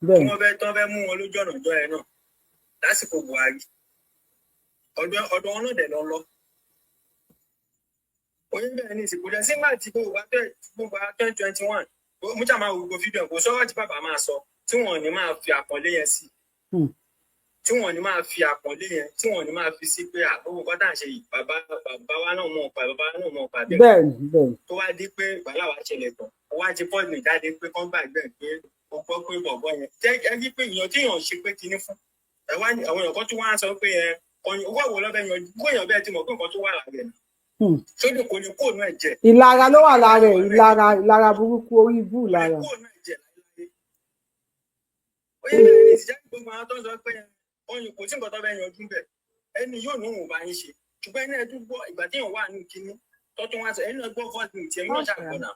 tí wọ́n fẹ́ tán fẹ́ mú wọn lójú ọ̀nà ìjọ yẹn náà lásìkò Buhari, ọ̀dọ̀ wọn náà dẹ̀ lọ lọ. Oyún bẹ́ẹ̀ ní ìsìnkú dẹ̀ sígbà tí gbogbo 2021, mo ṣáà máa wo gbogbo fídíò ẹ̀, kò sọ́rọ̀ tí bàbá máa sọ tí wọ́n ò ní máa fi àpọ́nlé yẹn sí, tí wọ́n ní máa fi àpọ́nlé yẹn, tí wọ́n ní máa fi sí pé àkókò kan tá à ń ṣe yìí, bàbá wa náà mọ̀ pa, bàbá wa náà mọ̀ pa bẹ́ẹ̀. bẹ́ẹ̀ni bẹ́ẹ̀ni Tó wá dé pé wàhálà wa ṣẹlẹ̀ tán, ó wá ti pọ́ọ̀nù jáde pé kán gbàgbé ẹ̀ pé ó gbọ́ pé bọ̀bọ̀ yẹn jẹ́ ẹ rí pé èèyàn tí èèyàn ṣe pé kinní fún ẹ wá ní àwọn èèyàn kan tó wá ń sọ pé ẹ kọyìn owó àwò lọ́bẹ̀ yan kó èèyàn bẹ́ẹ̀ ti mọ̀ pé nǹkan tó wà lára ẹ̀ sódì kò ní kóònù ẹ̀ jẹ. Ìlara ló wà lára ẹ̀, ìlara, ìlara burúkú, orí ibú, ìlara. Ó yẹ bẹ́ẹ̀ ní ìsìjẹ́ gbogbo àwọn tó ń sọ pé ọyìn kò sí nǹkan tó fẹ́ yanjú bẹ́ẹ̀, ẹni yóò ní òun ò bá yín ṣe, ṣùgbọ́n ẹni ẹ̀ tún gbọ́ ìgbà tí èèyàn wà ní kinní tó tún wá sọ, ẹni náà gbọ́ voice note ẹ̀mí náà ṣàgbọ̀n náà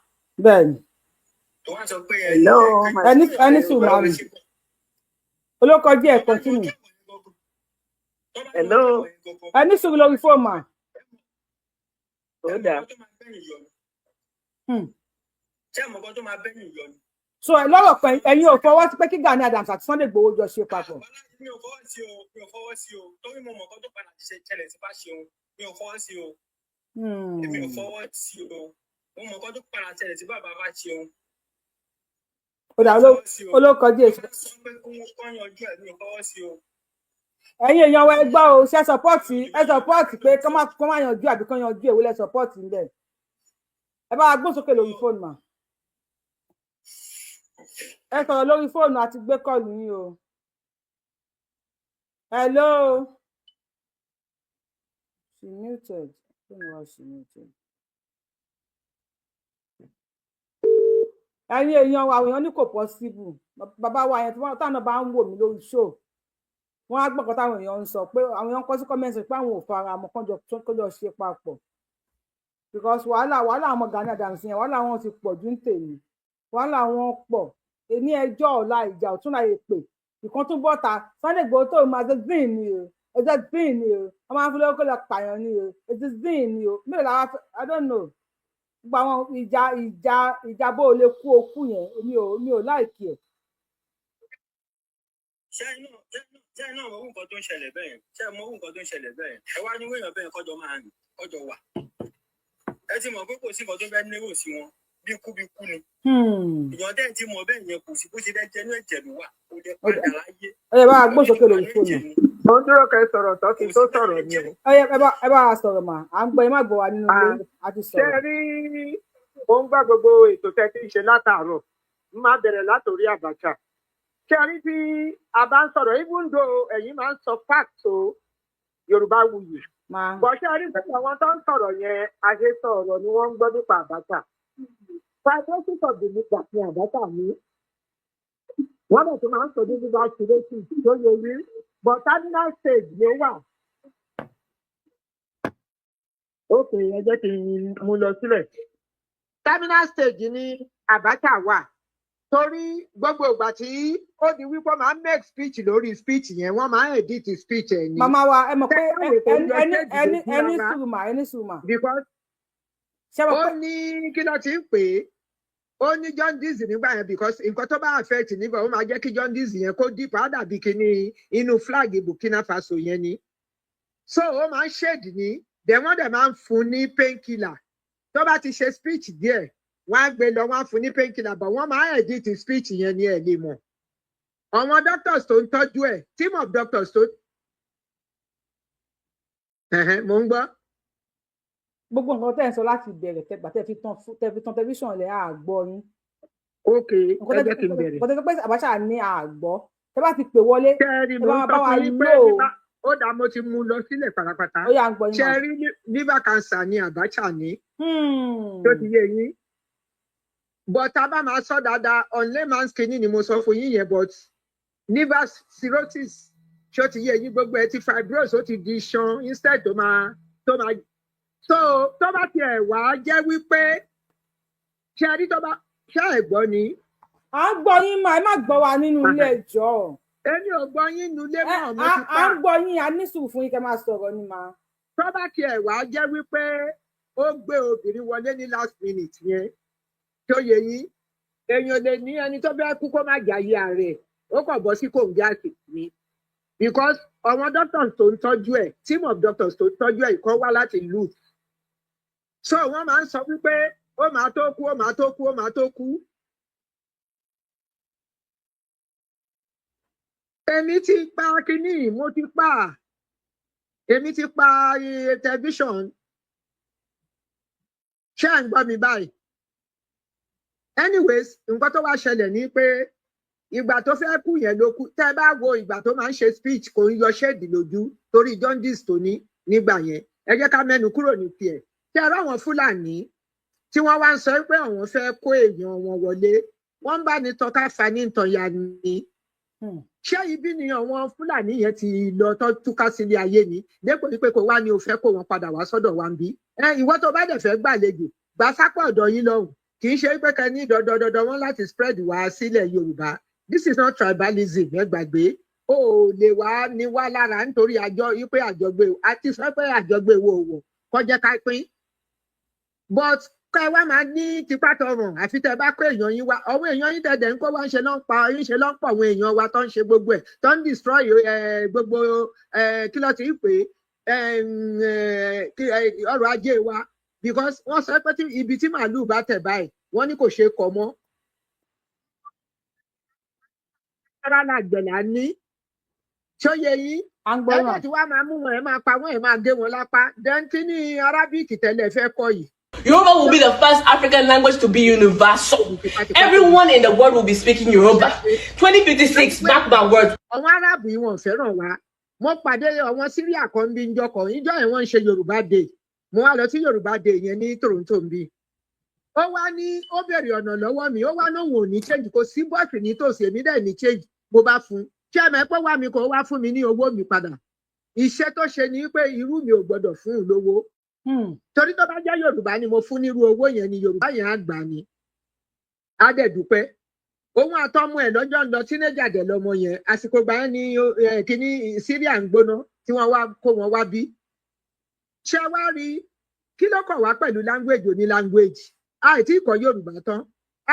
tó wá sọ pé ẹ Hello, ẹni sùn màmí olókọ díẹ̀, continue. Hello. Ẹni sùn lórí fóònù mà. Ó dáa. Ṣé àmọ́ kan tó máa bẹ́yìn yọ ni? So lọ́rọ̀ kan, ẹ̀yin ò fọwọ́ sí pé kí Gani Adams àti Sunday Igboho jọ ṣe papọ̀? Mi ò fọwọ́ sí o, mi ò fọwọ́ sí o, torí mo mọ̀ nǹkan tó padà ṣe ṣẹlẹ̀ sí bá ṣeun. Mi ò fọwọ́ sí o, èmi ò fọwọ́ sí o. Mo mọ̀ nǹkan tó padà ṣẹlẹ̀ sí bàbá bá ṣeun. Ó dà, olókọ díẹ̀. Sọ pé kí wọ́n kọ́ yanjú ẹ̀, mi ò fọwọ́ sí o. Ẹ̀yin èèyàn wa, ẹ gbọ́ o. Ṣe support, ẹ support pé kọ́ má yanjú àbí kọ́ yanjú? Èwo lẹ support ńbẹ̀? Ẹ bá wa gbóhùn sókè lórí fóònù mà. Ẹ sọ̀rọ̀ lórí fóònù àti gbé call yín o. Hello, she muted. Fóònù wa, she muted. Ẹ̀yin èèyàn wa, àwọn èèyàn ní kò possible. Bàbá wa yẹn tí wọ́n táwọn náà bá ń wò mí lórí show, wọ́n á gbọ́ nǹkan táwọn èèyàn ń sọ pé àwọn èèyàn ń kọ sí comment pé àwọn ò fara mọ́ kánjọ ṣe papọ̀, because wàhálà àwọn Gani Adams yẹn, wàhálà wọn ti pọ̀ jù ń tèmi. Wàhálà wọn pọ̀ ní ẹjọ́ ọ̀la, ìjà ọ̀túnla, èpè ìkan tún bọ́ta. Sunday Igboho tó máa ṣe zin ni o, ẹjọ́ zin ni o, wọ́n máa ń fi lówó kó lọ pààyàn ni o, ẹjọ́ zin ni o. Mélòó làwọn fẹ́? I don't know. Gbogbo àwọn ìjà bó o lè kú o kú yẹn, mi ò like ẹ̀. Ṣé iná mọ orú nǹkan tó ń ṣẹlẹ̀ bẹ́ẹ̀ yẹn? Ṣé ẹ mọ orú nǹkan tó ń ṣẹlẹ̀ bẹ́ẹ̀ yẹn? Ẹ wá ní wéèyàn bẹ́ẹ̀ kọjọ máa rìn kọjọ wà. Ẹ ti mọ̀ pé kò sí nǹkan tó fẹ́ nérò sí wọn, bí kú bí kú ni. Èèyàn tẹ́ ẹ ti mọ̀ bẹ́ẹ̀ yẹn, kò sí bó ṣe fẹ́ jẹ́, inú ẹ̀jẹ̀ ló wà, kò lè padà láyé. Ẹ yẹ bá a gbósókè lórí fóònù. Mo ń dúró kẹ́ sọ̀rọ̀ tán kí n tó sọ̀rọ̀ ni o. Ẹ yẹ ẹ bá a sọ̀rọ̀ mà, à ń gbọ́. Ẹ má gbọ́ wa nínú ilé, a ti Ṣé sọ̀rọ̀. ẹ rí, mo ń gbọ́ gbogbo ètò tẹ́ ti ń ṣe látàárọ̀. N máa bẹ̀rẹ̀ látòrí Abacha. Ṣé ẹ rí, tí a bá ń sọ̀rọ̀, even though ẹ̀yin máa ń sọ fact o, Yorùbá wuyì. Bọ̀ ṣé ẹ rí pé àwọn tó ń sọ̀rọ̀ yẹn, àhesọ ọ̀rọ̀ ni wọ́n ń gbọ́ nípa Abacha. Fibrosis of the liver ni Abacha ní. Wọ́n dẹ̀ tún máa ń sọ ní liver cirrhosis tó yẹ rí, but terminal stage ló wà. Ok, ẹ jẹ́ kí n mú lọ sílẹ̀. Terminal stage ni Abacha wà, torí gbogbo ìgbà tí ó di wípé wọ́n máa ń make speech, lórí speech yẹn, wọ́n máa ń edit speech ẹ̀ ni. Màmá wa, ẹ mọ̀ pé Tẹ́lẹ̀ kò ẹni yọ ẹni stage ẹni lójú ẹni rárá. sùúrù mà, ẹni sùúrù mà. Because Ṣé mọ̀ ó pé ní kí ló ti ń pè é, ó ní jaundice nígbà yẹn, because nǹkan tó bá affect nígbà, ó máa jẹ́ kí jaundice yẹn kó deep, á dàbí kíní inú flag Burkina Faso yẹn ni. So ó máa ń shade ní, then wọ́n dẹ̀ máa ń fún ní painkiller. Tó bá ti ṣe speech díẹ̀, wọ́n á gbé lọ, wọ́n á fún ní painkiller, but wọ́n máa ń edit speech yẹn ní ẹ̀ lè mọ̀. Àwọn doctors tó ń tọ́jú ẹ̀, team of doctors tó. Ẹ̀hẹ́n, mò ń gbọ́. Gbogbo nǹkan tẹ́ ẹ̀ ń sọ láti bẹ̀rẹ̀, tẹ́gbà tẹ́ fi tan tẹlifíṣàn lẹ̀, á gbọ́ yín. Ok, ẹ jẹ́ kí n bẹ̀rẹ̀. Nǹkan tẹ́ sọ pé Abacha ní, á gbọ́. Tẹ́ bá ti pè wọlé, Kẹ́rì ẹ mò bá ń máa sọ bá wa fún yín pé lò ó. Ó dáa, mo ti mú un lọ sílẹ̀ pátápátá. Ó yá, ń gbọ́ yín Ṣe mà. rí, liver cancer ni Abacha ní, tó ti yé yín, but tá a bá máa sọ dáadáa, on layman's kínní ni mo sọ fún yín yẹn, but liver cirrhosis, ṣó ti yé yín? Gbogbo ẹ ti fibrosis, ó ti di iṣan instead tó máa so. Tó bá tiẹ̀ wá jẹ́ wípé, ṣe rí, tó bá ṣe ẹ̀ gbọ́ ni. À ń gbọ́ yín mà, ẹ má gbọ́ wa nínú ilé ẹjọ́. Èmi ò gbọ́ yín nulẹ̀ mọ́, mo ti À pa. ń gbọ́ yín, a ní sùúrù fún yín, kẹ́ máa sọ̀rọ̀ ni mà. Tó bá tiẹ̀ wá jẹ́ wípé ó gbé obìnrin wọlé ní last minute yẹn, tó yẹ yín, èèyàn lè ní ẹni tó fẹ́ kú kó má jàyè ààrẹ, ó kàn bọ́ sí kòǹgẹ́ àsìkò ni, because àwọn doctors tó ń tọ́jú ẹ̀, team of doctors tó ń tọ́jú ẹ̀, ìkan wá láti LUTH. So wọ́n máa ń sọ wípé ó máa tó kú, ó máa tó kú, ó máa tó kú. Èmi ti pa kínní, mo ti pa, èmi ti pa tẹlifíṣàn. Ṣé ẹ̀ ń gbọ́ mi báyìí? Anyways, nǹkan tó wá ṣẹlẹ̀ ni pé ìgbà tó fẹ́ kú yẹn ló kú. Tẹ́ ẹ bá wo ìgbà tó máa ń ṣe speech, kò ń yọ shade lójú torí jaundice tó ní nígbà yẹn. Ẹ jẹ́ ká mẹ́nu kúrò ní tiẹ̀. Tẹ́ ẹ ráwọn Fúlàní tí wọ́n wá ń sọ pé àwọn fẹ́ kó èèyàn wọn wọlé, wọ́n ń bá ní tọ́ka fa ní nǹkan ya ni. Ṣé ibi ni àwọn Fúlàní yẹn ti lọ tó túká sílé ayé ni, dépò wípé kò wá ní o fẹ́ kó wọn padà wá sọ́dọ̀ wa ń bí? Ẹ ìwọ tó bá dẹ̀ fẹ́ gbàlejò, gbà sápò ọ̀dọ̀ yín lọ́hùn. Kì í ṣe pé kẹ́ ní dandandandan wọn láti spread wá sílẹ̀ Yorùbá. This is not tribalism, ẹ gbàgbé. O ò lè wá ní wá lára nítorí àjọ wípé àjọgbé àti sọ pé àjọgbé wo wò kọjá ká pín, but kẹ wá máa ní tipá tọrùn, àfi tẹ bá kó èèyàn yín wá. Ọwọ́ èèyàn yín tẹdẹ ń kó wá, ń ṣe ló ń pa ń ṣe ló ń pọ̀ àwọn èèyàn wa, tó ń ṣe gbogbo ẹ̀, tó ń destroy gbogbo kí ló ti ń pè é, ọrọ̀ ajé wa, because wọ́n sọ pé ibi tí màálùú bá tẹ̀ báyìí, wọ́n ní kò ṣeé kọ mọ́. Rárá, làgbẹ̀ là ní, ṣó yé yín? Ń gbọ́ Ẹ mà. bá ti wá máa mú wọn, ẹ máa pa wọn, ẹ máa gé wọn lápá dẹ́ntì ní Arabic tẹ́lẹ̀ fẹ́ kọ́ yìí. Yoruba will be the first African language to be universal. Everyone in the world will be speaking Yoruba. 2056, mark my words. Àwọn Arábù yìí, wọn ò fẹ́ràn wa. Mo pàdé àwọn Syria kan bí njọ kan, ìjọ yẹn wọ́n ń ṣe Yorùbá Day. Mo wá lọ sí Yorùbá Day yẹn ní Toronto ń bí. Ó wá ní ó béèrè ọ̀nà lọ́wọ́ mi, ó wá lóun ò ní change, kò sí bọ́ọ̀sì nítòsí, èmi dẹ̀ ní change, mo bá fún un. Ṣé ẹ mọ̀ pé wá mi kò wá fún mi ní owó mi padà? Iṣẹ́ tó ṣe ni pé irú mi ò gbọ́dọ̀ fún un lówó, torí tó bá jẹ́ Yorùbá ni mo fún nírú owó yẹn ni, Yorùbá yẹn á gbà ni, á dẹ̀ dúpẹ́. Òun àtọmọ ẹ̀ lọ́jọ́ ń lọ, teenager dẹ̀ lọmọ yẹn. Àsìkò gbà yẹn ni kíní Syria ń gbóná tí wọ́n wá kó wọn wá bí. Ṣé wá rí, kí ló kàn wá pẹ̀lú language oní language? Àìtí ìkọ́ Yorùbá tán.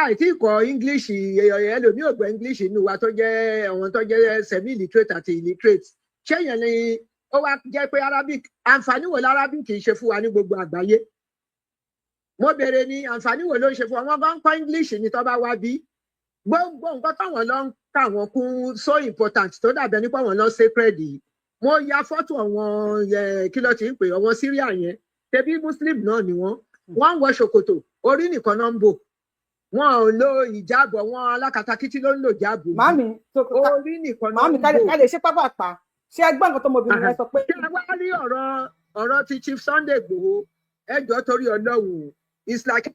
Àìtí kọ English, ẹlòmíì ò gbọ́ English inú wa tó jẹ́ àwọn tó jẹ́ semi illiterate àti illiterate. Ṣé yẹn ni ó wá jẹ́ pé Arabic, àǹfààní wo l'Arabic ń ṣe fún wa ní gbogbo àgbáyé? Mo béèrè ní, àǹfààní wo ló ń ṣe fún wa? Wọn bá ń kọ́ English ní tó bá wá bí gbogbo nǹkan táwọn lọ ń kà wọ́n kún so important, tó dàbẹ̀ nípa wọn lọ sacred yìí. Mo ya fọ́tò àwọn, kí ló ti ń pè, àwọn Syria yẹn, tẹbí Muslim náà ni wọ́n. Wọ́n ń wọ ṣòkòtò, orí nìkan náà ń bò, wọn ò lo ìjáàbọ̀. Wọn alákatakítí ló ń lò jáàbò. Màmí, orí nìkan náà màmí ń bò. Ká lè ṣe pápápá, ṣé ẹ gbọ́ nǹkan tọmọbìnrin yẹn sọ pé. Ṣé wàá rí ọ̀rọ̀ ti Chief Sunday Igboho? Ẹjọ́, torí Ọlọ́run, it's like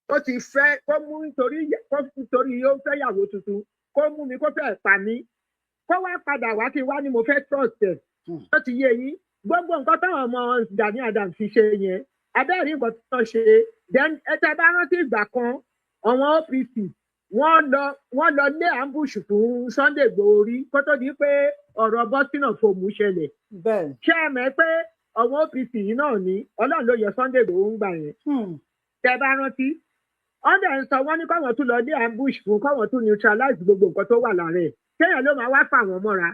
ó ti fẹ́ kó mú nítorí kó nítorí ó fẹ́ yàwó tuntun, kó mú mi, kó fẹ́ pa mí, kó wá padà wá kí n wá ní mo fẹ́ trust ẹ̀. Ó ti yé yín, gbogbo nǹkan táwọn ọmọ Gani Adams fi ṣe yẹn, abẹ́rẹ́ nǹkan tó ṣe. Then ẹ tẹ́ bá rántí ìgbà kan, àwọn OPC wọ́n lọ lé ambush fún Sunday Igboho rí kó tó di pé ọ̀rọ̀ bọ́sínà fòmù ṣẹlẹ̀. Ṣé ẹ mọ̀ pé àwọn OPC yìí náà ní Ọlọ́run ló yọ Sunday Igboho ń gbà yẹn? Tẹ́ bá rántí, wọ́n dẹ̀ ń sọ, wọ́n ní káwọn tún lọ lé ambush fún, káwọn tún neutralize gbogbo nǹkan tó wà lára ẹ̀. Kéèyàn ló máa wá fà wọ́n mọ́ra.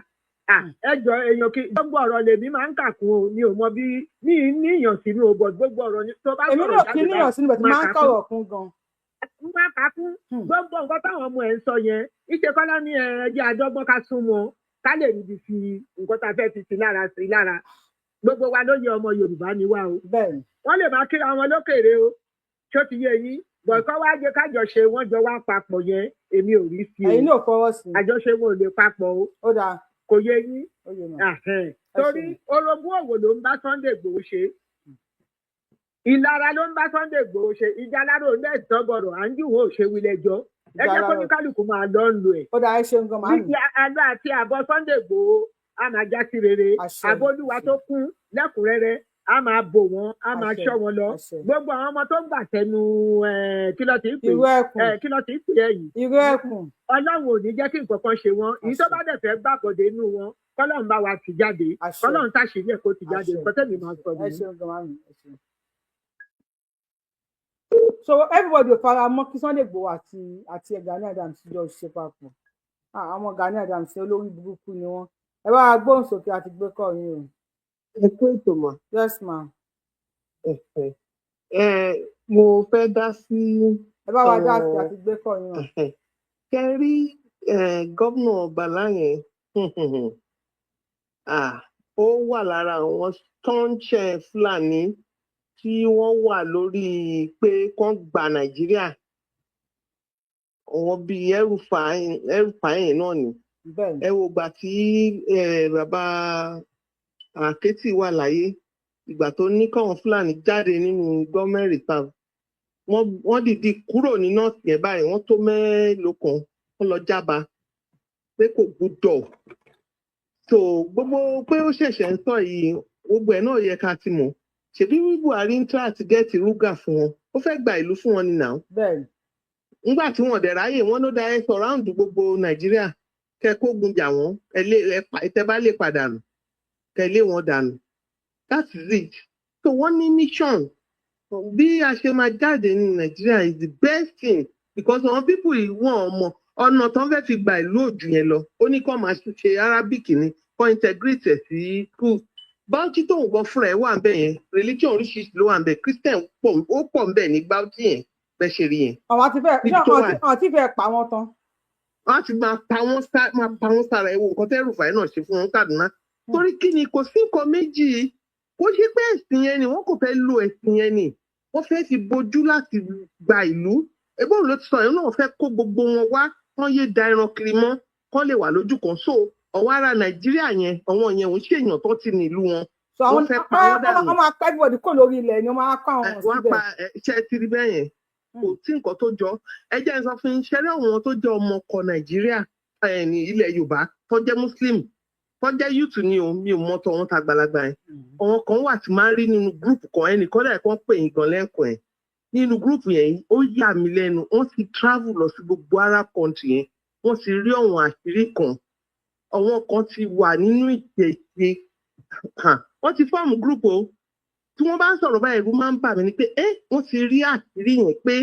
Ẹ jọ, èèyàn kí gbogbo ọ̀rọ̀ lèmi máa ń kà kún o. Mi ò mọ bí mi níyàn sínú o, but gbogbo ọ̀rọ̀ ni tó bá Èmi sọ̀rọ̀ náà kí jáde níyàn sínú bẹ̀ tí máa máa ń kà kún. kọ̀rọ̀ kún gan. Má kà kún gbogbo nǹkan táwọn ọmọ ẹ̀ ń sọ yẹn. Ìṣe kọ́lá ní ẹ jẹ́ àjọgbọ́n, ká sún wọn, ká lè ríbi fi nǹkan tá a fẹ́ fi sí lára. Gbogbo wa ló yẹ, ọmọ Yorùbá ni wá o. Wọ́n lè máa kíra wọn lókèrè o, ṣó ti yé yín? Bọ̀ kọ́ wá jẹ́ kájọ ṣe, wọ́n jọ wá papọ̀ yẹn, èmi ò rí sí o. Ẹ̀yin náà fọwọ́ sí i. Àjọṣe wọn ò lè papọ̀ o. Ó dáa. Kò yé yín? Ó yé mi. Ahẹ́n. Torí orogún òwò ló ń bá Sunday Igboho ṣe, ìlara ló ń bá Sunday Igboho ṣe. Ìjà aláró lẹ́ẹ̀tọ́gọ̀rọ̀ à ń jù wọ́n ò ṣe wílẹ̀ jọ. Ẹ jẹ́ kó ní kálukú máa lọ ń lo ẹ̀. Ó dáa, ẹ ṣeun gan, màámi. Bíbí àlọ́ àti àbọ̀ Sunday Igboho á máa já sí rere. Àbọ̀ Olúwa tó kún lẹ́kùnrẹ́rẹ́ á máa bò wọ́n, á máa ṣọ́ wọn lọ. Gbogbo àwọn ọmọ tó ń gbà tẹnu, kí ló ti ń pè Irú ẹkùn. Kí ló ti ń pè é yìí? Irú ẹkùn. Ọlọ́run ò ní jẹ́ kí nǹkan kan ṣe wọ́n. Èyí tó bá dẹ̀ fẹ́ gbàbọ̀dé inú wọn, kọ́lọ́run bá wa tì jáde, kọ́lọ́run táṣìírí ẹ̀ kó ti jáde. Nǹkan tẹ̀mí máa sọ Ẹ nìyẹn. ṣeun gan, màámi, ẹ ṣeun. So everybody ò fara mọ́ kí Sunday Igboho àti Gani Adams jọ ṣe papọ̀. Ah, àwọn Gani Adams, olórí burúkú ni wọ́n. Ẹ bá wa gbóhùn sókè àti gbé kọ́ yín o. Ẹ kú ètò mà. Yes ma. Ẹ mo fẹ́ dá sí Ẹ bá wa dá sí ọ̀rọ̀ àti gbé kọ́ yín o. Kẹ rí gómìnà Bàlá yẹn, ah, ó wà lára àwọn staunch Fúlàní tí wọ́n wà lórí pé kán gba Nàìjíríà. Àwọn bíi El-Rufai náà ni. Ẹ wo ìgbà tí bàbá Àkẹ́tì wà láyé, ìgbà tó ní káwọn Fúlàní jáde nínú government reserve, wọ́n dìídì kúrò ní north yẹn báyìí, wọ́n tó mélòó kan, wọ́n lọ jába pé kò gbúdọ̀. So gbogbo pé ó ṣẹ̀ṣẹ̀ ń sọ yìí, gbogbo ẹ̀ náà yẹ ká ti mọ̀. Ṣebí Buhari ń try àti get ruga fún wọn, ó fẹ́ gba ìlú fún wọn ni now. Nígbà tí wọn dẹ̀ ráyè, wọn ló da ẹ surround gbogbo Nàìjíríà, kẹ kógun jà wọn, ẹ lé ẹ pa tẹ bá lè padànù, kẹ lé wọn dànù. That is it. So wọ́n ní mission bí a ṣe máa jáde ní Nàìjíríà is the best thing, because àwọn people yìí, wọn ò mọ ọ̀nà tó ń fẹ́ fi gba ìlú òjù yẹn lọ. Ó ní kó máa ṣe Arabic ni, kó integrate ẹ̀ sí school. Bauchi tó ń gbọ́ fúnra ẹ̀ wà ń bẹ̀ yẹn, religion oríṣiríṣi ló wà ń bẹ̀. Christian pọ̀, ó pọ̀ ń bẹ̀ ní Bauchi yẹn, bẹ́ẹ̀ ṣe rí yẹn. Àwọn àti fẹ́ Níbi tó wà. Àwọn tí fẹ́ pa wọ́n tán. Wọ́n á ti máa pa wọ́n sá, máa pa wọ́n sára. Ẹ wo nǹkan tẹ́ Rufai náà ṣe fún wọn Kaduna. Torí kí ni? Kò sí nǹkan méjì, kò ṣe pé ẹ̀sìn yẹn ni wọ́n kò fẹ́ lo, ẹ̀sìn yẹn ni wọ́n fẹ́ fi bojú láti gba ìlú. Ẹgbẹ́ òun ló ti sọ yẹn náà, fẹ́ kó gbogbo wọn wá, kán yé da ẹran kiri mọ́, kán lè wà lójú kan. So ọ̀wọ́ ara Nàìjíríà yẹn, àwọn yẹn ò ń ṣèyàn tó ti nílùú wọn. So àwọn Wọ́n fẹ́ pa wọ́n dànù. Wọ́n máa pa everybody kó lórí ilẹ̀ ni, wọ́n máa kó àwọn Wọ́n síbẹ̀. pa ṣe ti rí bẹ́ẹ̀ yẹn, kò tí nǹkan tó jọ. Ẹ jẹ́ n sọ fún yín, ṣẹlẹ̀ àwọn tó jẹ́ ọmọ ọkọ Nàìjíríà ní ilẹ̀ Yorùbá tó jẹ́ Muslim, tó jẹ́ youth ni o, mi ò mọ tọ̀hún tàgbàlagbà yẹn. Àwọn kan wà tí máa ń rí nínú group kan, ẹnìkan dẹ̀ kan pè yín gan lẹ́ǹkan yẹn nínú group yẹn, ó yà mí lẹ́nu. Wọ́n ti travel lọ sí gbogbo Arab country yẹn, wọ́n ti rí àwọn àṣírí kan. Àwọn kan ti wà nínú ìṣẹ̀ṣe, wọ́n ti form group o. Tí wọ́n bá ń sọ̀rọ̀ báyìí, ẹ̀rù máa ń bà mí ni pé ẹ́ wọ́n ti rí àṣírí yẹn pé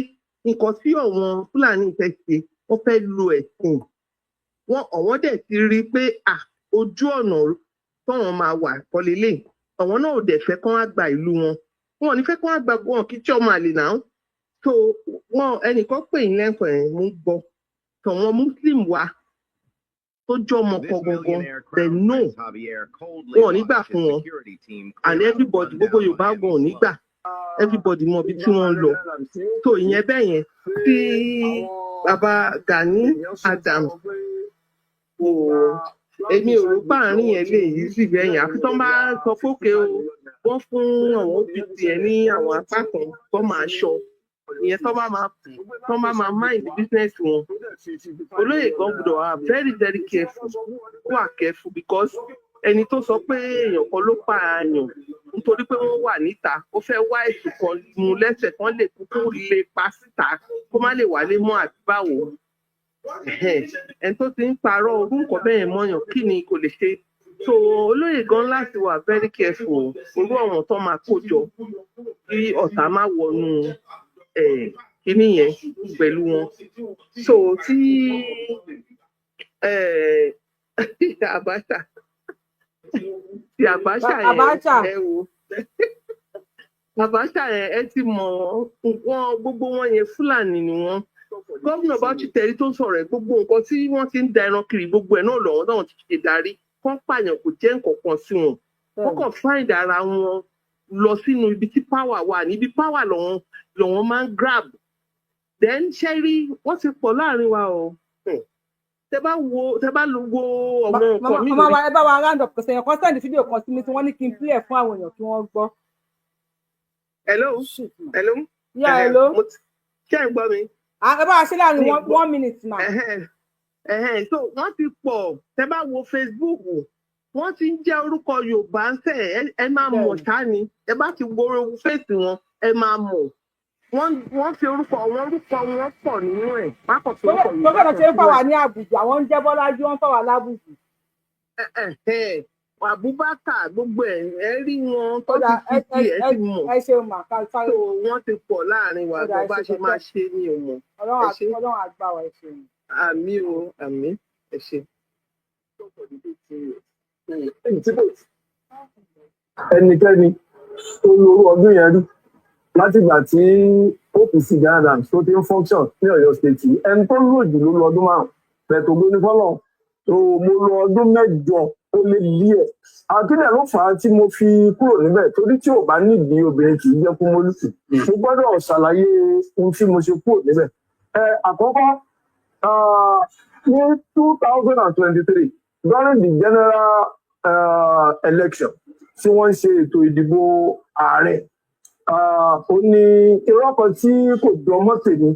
Nǹkan tí àwọn Fúlàní fẹ́ ṣe, wọ́n fẹ́ lo ẹ̀sìn wọn. Àwọn dẹ̀ ti rí i pé à ojú ọ̀nà tọ́wọ́n máa wà kọ́lélẹ̀, àwọn náà ò dẹ̀ fẹ́ kán wá gba ìlú wọn. Wọn ò ní fẹ́ kán wá gba wọn kí tí ọmọ àlè náà. So wọn, ẹnìkan pè yín lẹ́kọ̀ọ́ ẹ̀, mú gbọ́ tọ̀wọ́n Muslim wa tó jọ́ ọmọ kan gangan, they know wọn ò ní gbà fún wọn. And everybody, gbogbo Yorùbá gan ò ní gbà. Everybody mọ ibi tí wọ́n ń lọ. So ìyẹn bẹ́ẹ̀ yẹn. Tí bàbá Gani Adams kò, èmi ò rò páàrin yẹn lè yí sí bẹ́ẹ̀ yẹn, àfi tó bá sọ pé òkè o, wọ́n fún àwọn OPC ẹ̀ ní àwọn apá kan tó máa ṣọ ìyẹn, tó bá máa mind business wọn. Olóyè gan gbọ́dọ̀ wà very very careful, wà careful, because ẹni tó sọ pé èèyàn kan ló pa àyàn nítorí pé wọ́n wà níta, ó fẹ́ wá ẹ̀sùn kan mú lẹ́sẹ̀ kan lè kúkú lè pa síta kó má lè wálé mọ́, àbí báwo? Ẹni tó ti ń parọ́ orúkọ bẹ́ẹ̀ mọ́yàn, kí ni kò lè ṣe? So olóyè gan láti wà very careful orú àwọn tó máa kó jọ, kí ọ̀tá má wọnú kíní yẹn pẹ̀lú wọn. So tí Abacha, ti Abacha yẹn, Abacha. Ẹ wo Abacha yẹn, ẹ ti mọ̀ wọ́n, gbogbo wọn yẹn Fúlàní ni wọ́n. Gómìnà Bauchi tẹ̀rí tó ń sọ̀rọ̀ ẹ̀, gbogbo nǹkan tí wọ́n ti ń da ẹran kiri, gbogbo ẹ̀ náà lọ́wọ́ náà ti ṣe darí kán pààyàn, kò jẹ́ nǹkan kan sí wọn. Wọ́n kàn find ara wọn lọ sínú ibi tí power wà, níbi power lọ́wọ́n máa ń grab. Then ṣẹ́rí, wọ́n ti pọ̀ láàrin wa o. Tẹ bá wo àwọn nǹkan mi Màmá wa, ẹ bá wa round up. Kọsẹ̀ yẹn kan send fídíò kan sí mi tí wọ́n ní kí n play ẹ̀ fún àwọn èèyàn kí wọ́n gbọ́. Hello, hello. Yeah, hello. Ṣé ẹ ń gbọ́ mi? Ẹ bá wa ṣe láàrin one minute ma. So wọ́n ti pọ̀. Tẹ bá wo Facebook, wọ́n ti ń jẹ́ orúkọ Yorùbá ń sẹ̀, ẹ máa mọ̀ ṣá ni. Ẹ bá ti wo face wọn, ẹ máa mọ̀ wọ́n fi orúkọ wọn, orúkọ wọn pọ̀ nínú ẹ̀, wọ́n kàn fi orúkọ Yorùbá Yorùbá ṣe ń kan fà sínú wá ẹ̀. ní Àbújá, àwọn ń jẹ́ Bọ́lájú, wọ́n ń fà wá lábùkù. Abubakar, gbogbo ẹ̀, ẹ rí wọn tó Ó dà, ti fi sí, ẹ ti mọ̀. Ẹ ṣeun mà, ká sáré. So wọ́n ti pọ̀ láàrin wa. Ó dà, Bó ẹ bá ṣe ṣe máa ṣe ni ò mọ̀. Ọlọ́run Ẹ á ṣé. Ọlọ́run á gbà wá, ẹ ṣeun. Àmín o, àmín, ẹ ṣé. Tí kò ẹnikẹ́ni tó lórú ọdún yẹn rí látìgbà tí OPC Gani Adams tó ti ń function ní Ọ̀yọ́ State yìí, ẹni tó lò jù ló lọ ọdún 5 bẹ̀ẹ̀ tó gbóní fọlọ́ tó. Mo lọ ọdún 8 ó lé díẹ̀. Àkílẹ̀ ló fà á tí mo fi kúrò níbẹ̀, torí tí ò bá nídìí obìnrin kì í jẹ́ kú mólú. Mo gbọ́dọ̀ ṣàlàyé ohun tí mo ṣe kúrò níbẹ̀. Ẹ àkọ́kọ́, ní 2023, during the general election tí wọ́n ń ṣe ètò ìdìbò ààrẹ, ó ní irọ́ kan tí kò jọ mọ́ tèmi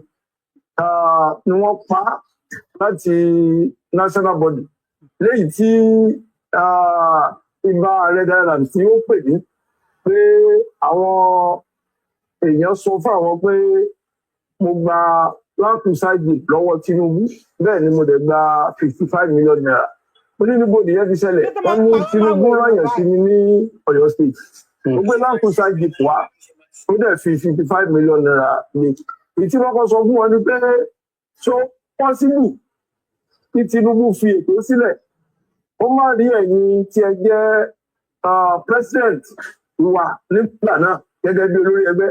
ni wọ́n pa á láti national body, léyìí tí ibà ààrẹ Gani Adams tí ó pè mí pé àwọn èèyàn sọ fún àwọn pé mo gba Land Cruiser Jeep lọ́wọ́ Tinubu, bẹ́ẹ̀ ni mo dẹ̀ gba ₦55 million. Mo ní níbo nìyẹn ti ṣẹlẹ̀? Wọ́n ní Tinubu rányàn sí mi ní Ọ̀yọ́ State, ó gbé Land Cruiser Jeep wá, ó dẹ̀ fi ₦55 million lé. Èyí tí wọ́n kọ́ sọ fún wọn ni pé ṣó possible kí Tinubu fi ètò sílẹ̀, ó má rí ẹ̀yin tí ẹ jẹ́ president wa nígbà náà gẹ́gẹ́ bí olórí ẹgbẹ́,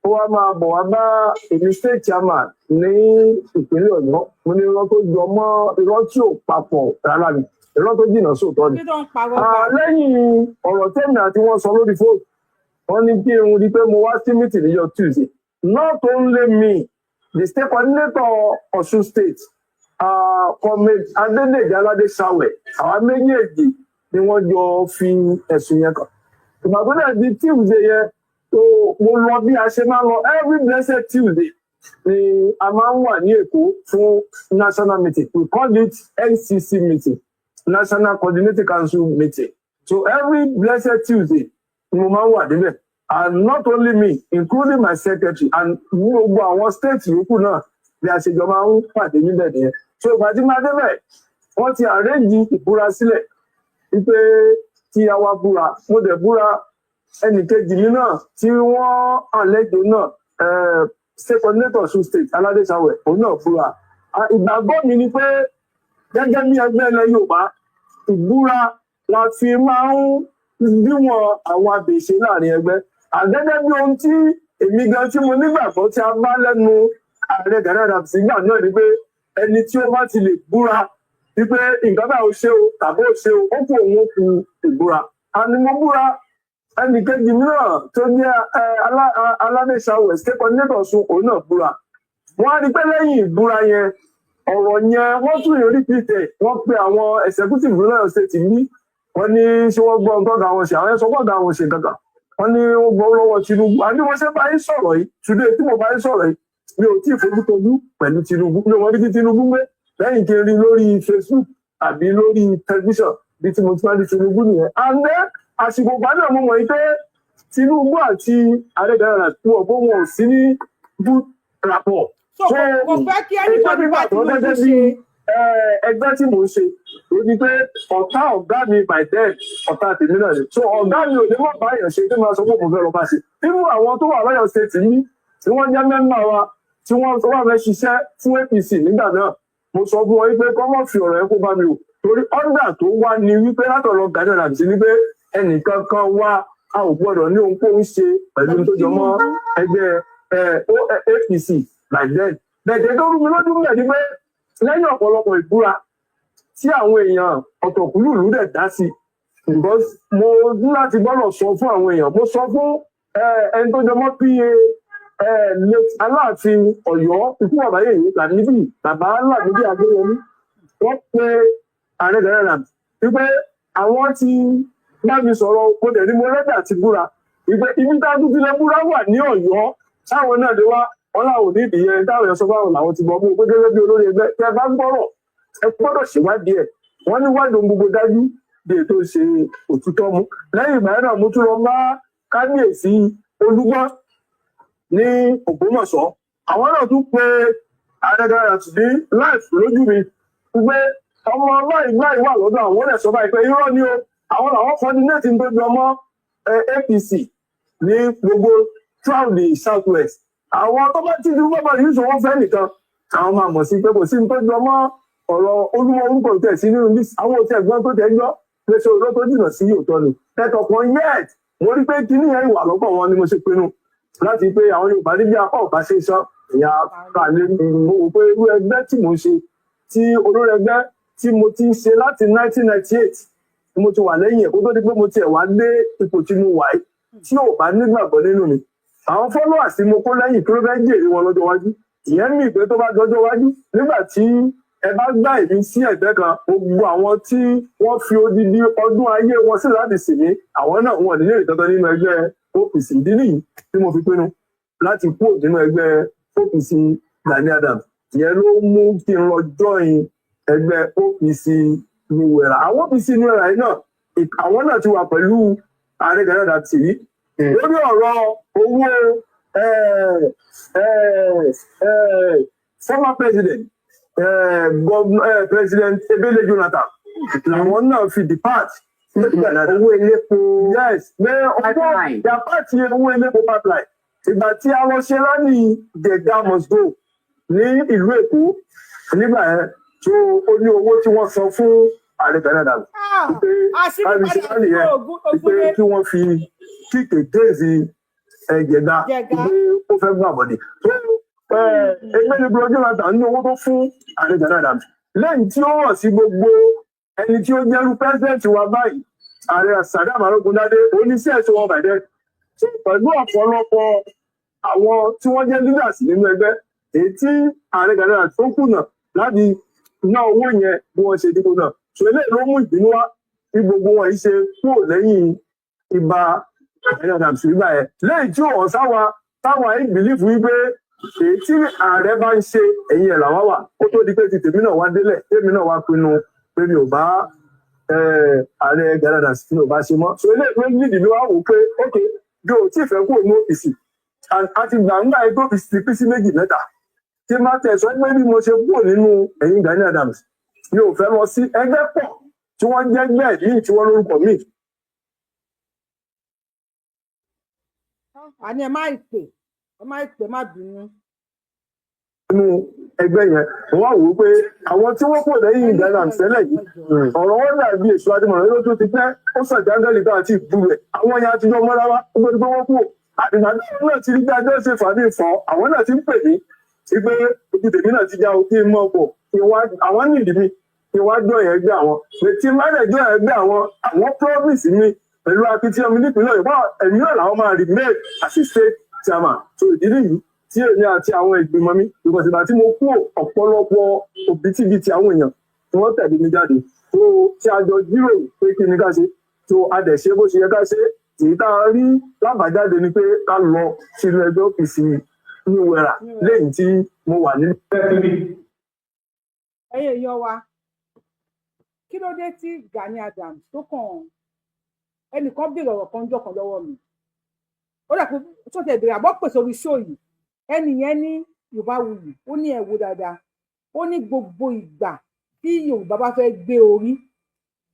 ó wá máa bọ̀ wá bá èmi state chairman ní ìpínlẹ̀ Ọ̀yọ́? Mo ní irọ́ tó jọ mọ́ irọ́ tí ò papọ̀ rárá ni, irọ́ tó jìnnà sóòótọ́ ni. Kí ló ń parọ́? Lẹ́yìn ọ̀rọ̀ tẹ́mi àti wọ́n sọ lórí fóònù, wọ́n ní kí n rí i pé mo wá sí meeting níjọ́ Tuesday. Not only me, the state coordinator Ọ̀ṣun State, Comrade Adédèjì Aládé Sawẹ̀, àwa méjèèjì ni wọ́n jọ fi ẹ̀sùn yẹn kàn. Ìgbà tó dẹ̀ di Tuesday yẹn tó, mo lọ bí a ṣe máa ń lọ. Every blessed Tuesday ni a máa ń wà ní Èkó fún national meeting. We call it NCC meeting, National Coordinating Council meeting. So every blessed Tuesday ni mo máa ń wà níbẹ̀, and not only me, including my secretary and gbogbo àwọn state yòókù náà, bí a ṣe jọ máa ń pàdé níbẹ̀ nìyẹn. So ìgbà tí máa débẹ̀, wọ́n ti arrange ìbúra sílẹ̀ wípé tí a wá búra. Mo dẹ̀ búra. Ẹnì kejì mi náà tí wọ́n àlejò náà, State coordinator Ọ̀ṣun State, Aládéṣàwẹ̀, òun náà búra. Ìgbàgbọ́ mi ni pé gẹ́gẹ́ bí ẹgbẹ́ ilẹ̀ Yorùbá, ìbúra la fi máa ń díwọ̀n àwọn abèṣe láàrin ẹgbẹ́. Àgẹ́gẹ́ bí ohun tí èmi gan tí mo nígbàgbọ́ tí a bá lẹ́nu ààrẹ Gani Adams nígbà náà ni pé ẹni tí ó bá ti lè búra wípé nǹkan báyìí ó ṣe o tàbí ó ṣe o, ó kú òun ó kú ìbúra. Àní mo búra. Ẹnì kejì mìíràn tó jẹ́ Aládéṣàwẹ̀, state coordinator Ọ̀ṣun, òun náà búra. Wọ́n á rí pé lẹ́yìn ìbúra yẹn, ọ̀rọ̀ yẹn wọ́n tún yóò repeat ẹ̀. Wọ́n pe àwọn executive lọ́yọ̀ state ní, wọ́n ní ṣé wọ́n gbọ́ nǹkan àwọn ṣe, àwọn ẹ̀sọ́ gbọ́dọ̀ àwọn ṣe kankan. Wọ́n ní wọ́n gbọ́ lọ́wọ́ Tinubu. Àbí wọ́n ṣe bá yín sọ̀rọ̀ yìí today, tí mo bá yín sọ̀rọ̀ yìí, mi ò tí ì fojú tojú pẹ̀lú Tinubu. Mi ò mọ bí tí Tinubu gbé lẹ́yìn kí n rí lórí Facebook àbí lórí tẹlifíṣàn. Bí tí mo ti máa di Tinubu nìyẹn. And then àsìkò ìgbà náà, mo mọ̀ yìí pé Tinubu àti ààrẹ Gani Adams wọn bó wọn ò sí ní good rapport. So kò fẹ́ kí anybody bá Tinubu gẹ́gẹ́ ṣe. bí ẹgbẹ́ tí mò ń ṣe, ó ní pé ọ̀tá ọ̀gá mi by then, ọ̀tá tèmi náà ni. So ọ̀gá mi ò ní mọ̀ báyọ̀ ṣe tí máa sọ pé mo fẹ́ lọ bá ṣe. Irú àwọn tó wà lọ́yọ̀ State ní tí wọ́n jẹ́ member wa, tí wọ́n tó wà fẹ́ ṣiṣẹ́ fún APC nígbà náà, mo sọ fún wọn wípé kọ́ mọ̀ fi ọ̀rọ̀ ẹ kó bá mi o, torí ọ̀dà tó wá ní wípé látọ̀rọ̀ Gani Adams ní pé ẹnìkan kan wá, a ò gbọ́dọ̀ ní ohunkóhun ṣe pẹ̀lú tó jọ mọ́ ẹgbẹ́ APC by then. Bẹ̀tẹ̀ tó rú mi lójú mẹ́ ni pé lẹ́yìn ọ̀pọ̀lọpọ̀ ìbúra tí àwọn èèyàn ọ̀tọ̀kùlùlù dẹ̀ dá sí, because mo ní láti gbọ́dọ̀ sọ fún àwọn èèyàn, mo sọ fún ẹni tó jọmọ́ pa late Aláàfin Ọ̀yọ́, ikú bàbá yèyé Lámídì, bàbá Lámídì Adéyẹmí, wọ́n pe ààrẹ Gani Adams wípé àwọn ti bá mi sọ̀rọ̀, mo dẹ̀ ní mo rẹ́dà ti búra, wípé ibi tá a tún ti lè búra wà ní Ọ̀yọ́, táwọn náà lè wá. Wọn làwọn ò ní ìdíyẹn táwọn èèyàn sọ fáwọn làwọn ti gbọ́ mú pé gẹ́gẹ́ bí olórí ẹgbẹ́, tẹ́ bá gbọ́rọ̀, ẹ gbọ́dọ̀ ṣèwádìí ẹ̀. Wọ́n ní wádìí ohun gbogbo dájú bí ètò ṣe òtítọ́ mú. Lẹ́yìn ìgbà yẹn náà, mo tún lọ bá kábíyèsí Olúgbọ́n ní Ògbómọ̀ṣọ́. Àwọn náà tún pe ààrẹ Gani Adams ní live lójú mi wípé ọmọ báyìí báyìí wà lọ́dọ̀ àwọn. Ó dẹ̀ sọ báyìí pé irọ́ ni o, àwọn làwọn coordinate tó jọ mọ́ APC ní gbogbo throughout the South West. Àwọn tó bá ti dúró bá yìí sọ wọ́n fẹ́ nìkan, àwọn máa mọ̀ sí pé kò sí ní tó jọ mọ́ ọ̀rọ̀ olúmọ orúkọ tẹ̀ sí nínú list. Àwọn òtí ẹ̀gbọ́n tó tẹ̀ ń gbọ́ pé ṣé olóò tó jìnnà sí òótọ́ ni ẹ̀tọ̀ kan yet. Mo rí pé kíní yẹn wà lọ́kàn wọn ni mo ṣe pinnu láti pé àwọn Yorùbá níbi apá ọ̀bá ṣe sọ ìyá kàlẹ́. Mo wò pé irú ẹgbẹ́ tí mò ń ṣe, tí olórí ẹgbẹ́ tí mo ti ń ṣe láti 1998 tí mo ti wà lẹ́yìn ẹ̀, kó tó di pé mo tiẹ̀ wá dé ipò tí mo wà yìí, tí ò bá nígbàgbọ́ nínú mi, àwọn followers tí mo kó lẹ́yìn, kí ló fẹ́ jèrè wọn lọ́jọ́ iwájú? Ìyẹn mì pé tó bá dọjọ́ iwájú, nígbà tí ẹ bá gbá èmi sí ẹ̀gbẹ́ kan, gbogbo àwọn tí wọ́n fi odidi ọdún ayé wọn sí láti sìn mí, àwọn náà wọn ò ní lè dandan nínú ẹgbẹ́ OPC. Ìdí nìyí tí mo fi pinnu láti kúrò nínú ẹgbẹ́ OPC Gani Adams. Ìyẹn ló mú kí n lọ join ẹgbẹ́ OPC New Era. Àwọn OPC New Era yìí náà, àwọn náà ti wà pẹ̀lú ààrẹ Gani Adams yìí lórí ọ̀rọ̀ owó former president, President Ebele Jonathan, làwọn náà fi depart. Owó elépo. Yes, pé owó depart, owó elépo pipeline. Ìgbà tí a lọ ṣe rally Jega must go ní ìlú Èkó nígbà yẹn, tó ó ní owó tí wọ́n san fún ààrẹ Gani Adams pé Àṣírí láti ṣe padà rally sí yẹn, ogun pé kí wọ́n fi kick against Jega, Jega. pé ó fẹ́ gbà bọ̀dẹ̀ tó ẹgbẹ́ ní Goodluck Jonathan ní owó tó fún ààrẹ Gani Adams, lẹ́yìn tí ó hàn sí gbogbo ẹni tí ó jẹ́rú president wa báyìí, ààrẹ Saddam Arógundádé, oníṣẹ́ ẹ̀ṣọ́ wọn bàjẹ́. So pẹ̀lú ọ̀pọ̀lọpọ̀ àwọn tí wọ́n jẹ́ leaders nínú ẹgbẹ́, èyí tí ààrẹ Gani Adams tó kùnà láti ná owó yẹn bí wọ́n ṣe dìbò náà, so eléyìí ló mú ìbínú wá bí gbogbo wọn yìí ṣe kúrò lẹ́yìn ibà Gani Adams nígbà yẹn, lẹ́yìn tí òun sáwa táwọn ayé believe wípé èyí tí ààrẹ bá ń ṣe, ẹ̀yìn ẹ̀ làwọn wà, kó tó di pé ti tèmi náà wá délẹ̀, tèmi náà wá pinnu pé mi ò bá ààrẹ Gani Adams, mi ò bá ṣe mọ́. So eléyìí ló nídìí ló wá wò pé ok, bí o tí ì fẹ́ kúrò ní OPC, a ti gbà ńgbà ẹgbẹ́ OPC ti pín sí méjì mẹ́ta, tí má tẹ̀ sọ pé bí mo ṣe kúrò nínú ẹ̀yìn Gani Adams, mi ò fẹ́ lọ sí ẹgbẹ́ pọ̀ tí wọ́n jẹ́ gbẹ́ míì tí wọ́n lórúkọ míì. Àní ẹ má ìpè, ẹ má ìpè, má bínú. Nínú ẹgbẹ́ yẹn, wọ́n wò ó pé àwọn tí wọ́n pọ̀ lẹ́yìn Gani Adams tẹ́lẹ̀ yìí, ọ̀rọ̀ wọn dàbí èso adimọ̀ràn ló tó ti pẹ́ ó sàjángẹ́lì tó àti ìbú rẹ̀. Àwọn yẹn àtijọ́ mọ́ra wá ó gbọ́dọ̀ pé wọ́n kú. Àdìgbà náà ti rí gbájọ́ ṣe fàmí fọ́, àwọn náà ti ń pè mí sí pé ojú tèmi náà ti já o, kí n mọ̀ pọ̀ kí n wá, àwọn nídìí mi, kí n wá jọ yẹn gbé àwọn pé tí má dẹ̀ jọ yẹn gbé àwọn. Àwọn promise mi pẹ̀lú akitiyan mi nípìnlẹ̀ Ọ̀yọ́, ẹ̀mí náà làwọn máa remain as a state chairman. So ìdí nìyí tí èmi àti àwọn ìgbìmọ̀ mi, because ìgbà tí mo kú, ọ̀pọ̀lọpọ̀ òbítíbitì àwọn èèyàn tí wọ́n tẹ̀lé mi jáde tó tí a jọ jíròrò pé kí ni ká ṣe, tó a dẹ̀ ṣe bó ṣe yẹ ká ṣe. Èyí tá a rí lábàjáde ni pé ká lọ sínú ẹgbẹ́ OPC New Era lẹ́yìn tí mo wà nínú. Ẹ̀yin èèyàn wa, kí ló dé tí Gani Adams tó kàn? Ẹnìkan béèrè ọ̀rọ̀ kan jọ̀kan lọ́wọ́ mi, ó dà pé tó tẹ̀ béèrè àbọ̀ pèsè orí show yìí. Ẹnì yẹn ní Yorùbá wuyì, ó ní ẹ wo dáadáa, ó ní gbogbo ìgbà tí Yorùbá bá fẹ́ gbé orí,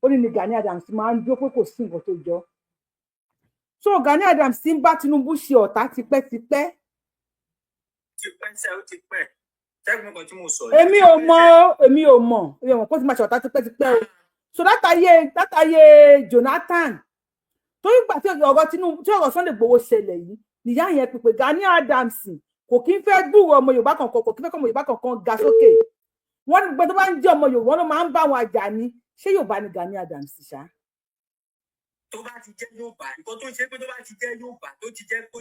ó ní Gani Adams máa ń dúró pé kò sí nǹkan tó jọ. So Gani Adams ti ń bá Tinubu ṣe ọ̀tá tipẹ́tipẹ́. Ti pẹ́ sẹ́, ó ti pẹ́. Ṣẹ́gun kan tí mo sọ. Èmi ò mọ̀, èmi ò mọ̀ kó ti máa ṣe ọ̀tá tipẹ́tipẹ́ o. So látàyè Jonathan, torí ìgbà tí ọ̀rọ̀ Tinubu, tí ọ̀rọ̀ Sunday Igboho ṣẹlẹ̀ yìí, nìyá yẹn pèpè Gani Adams kò kí ń fẹ́ gbúrò ọmọ Yorùbá kankan, kò kí ń fẹ́ kọ́ ọmọ Yorùbá kankan ga sókè. Wọ́n ní gbogbo tó bá ń jẹ́ ọmọ Yorùbá ló máa ń bá wọn àjà ni. Ṣé Yorùbá ni Gani Adams ṣá? Tó bá ti jẹ́ Yorùbá, nǹkan tó ń ṣe pé tó bá ti jẹ́ Yorùbá, tó ti jẹ́ kó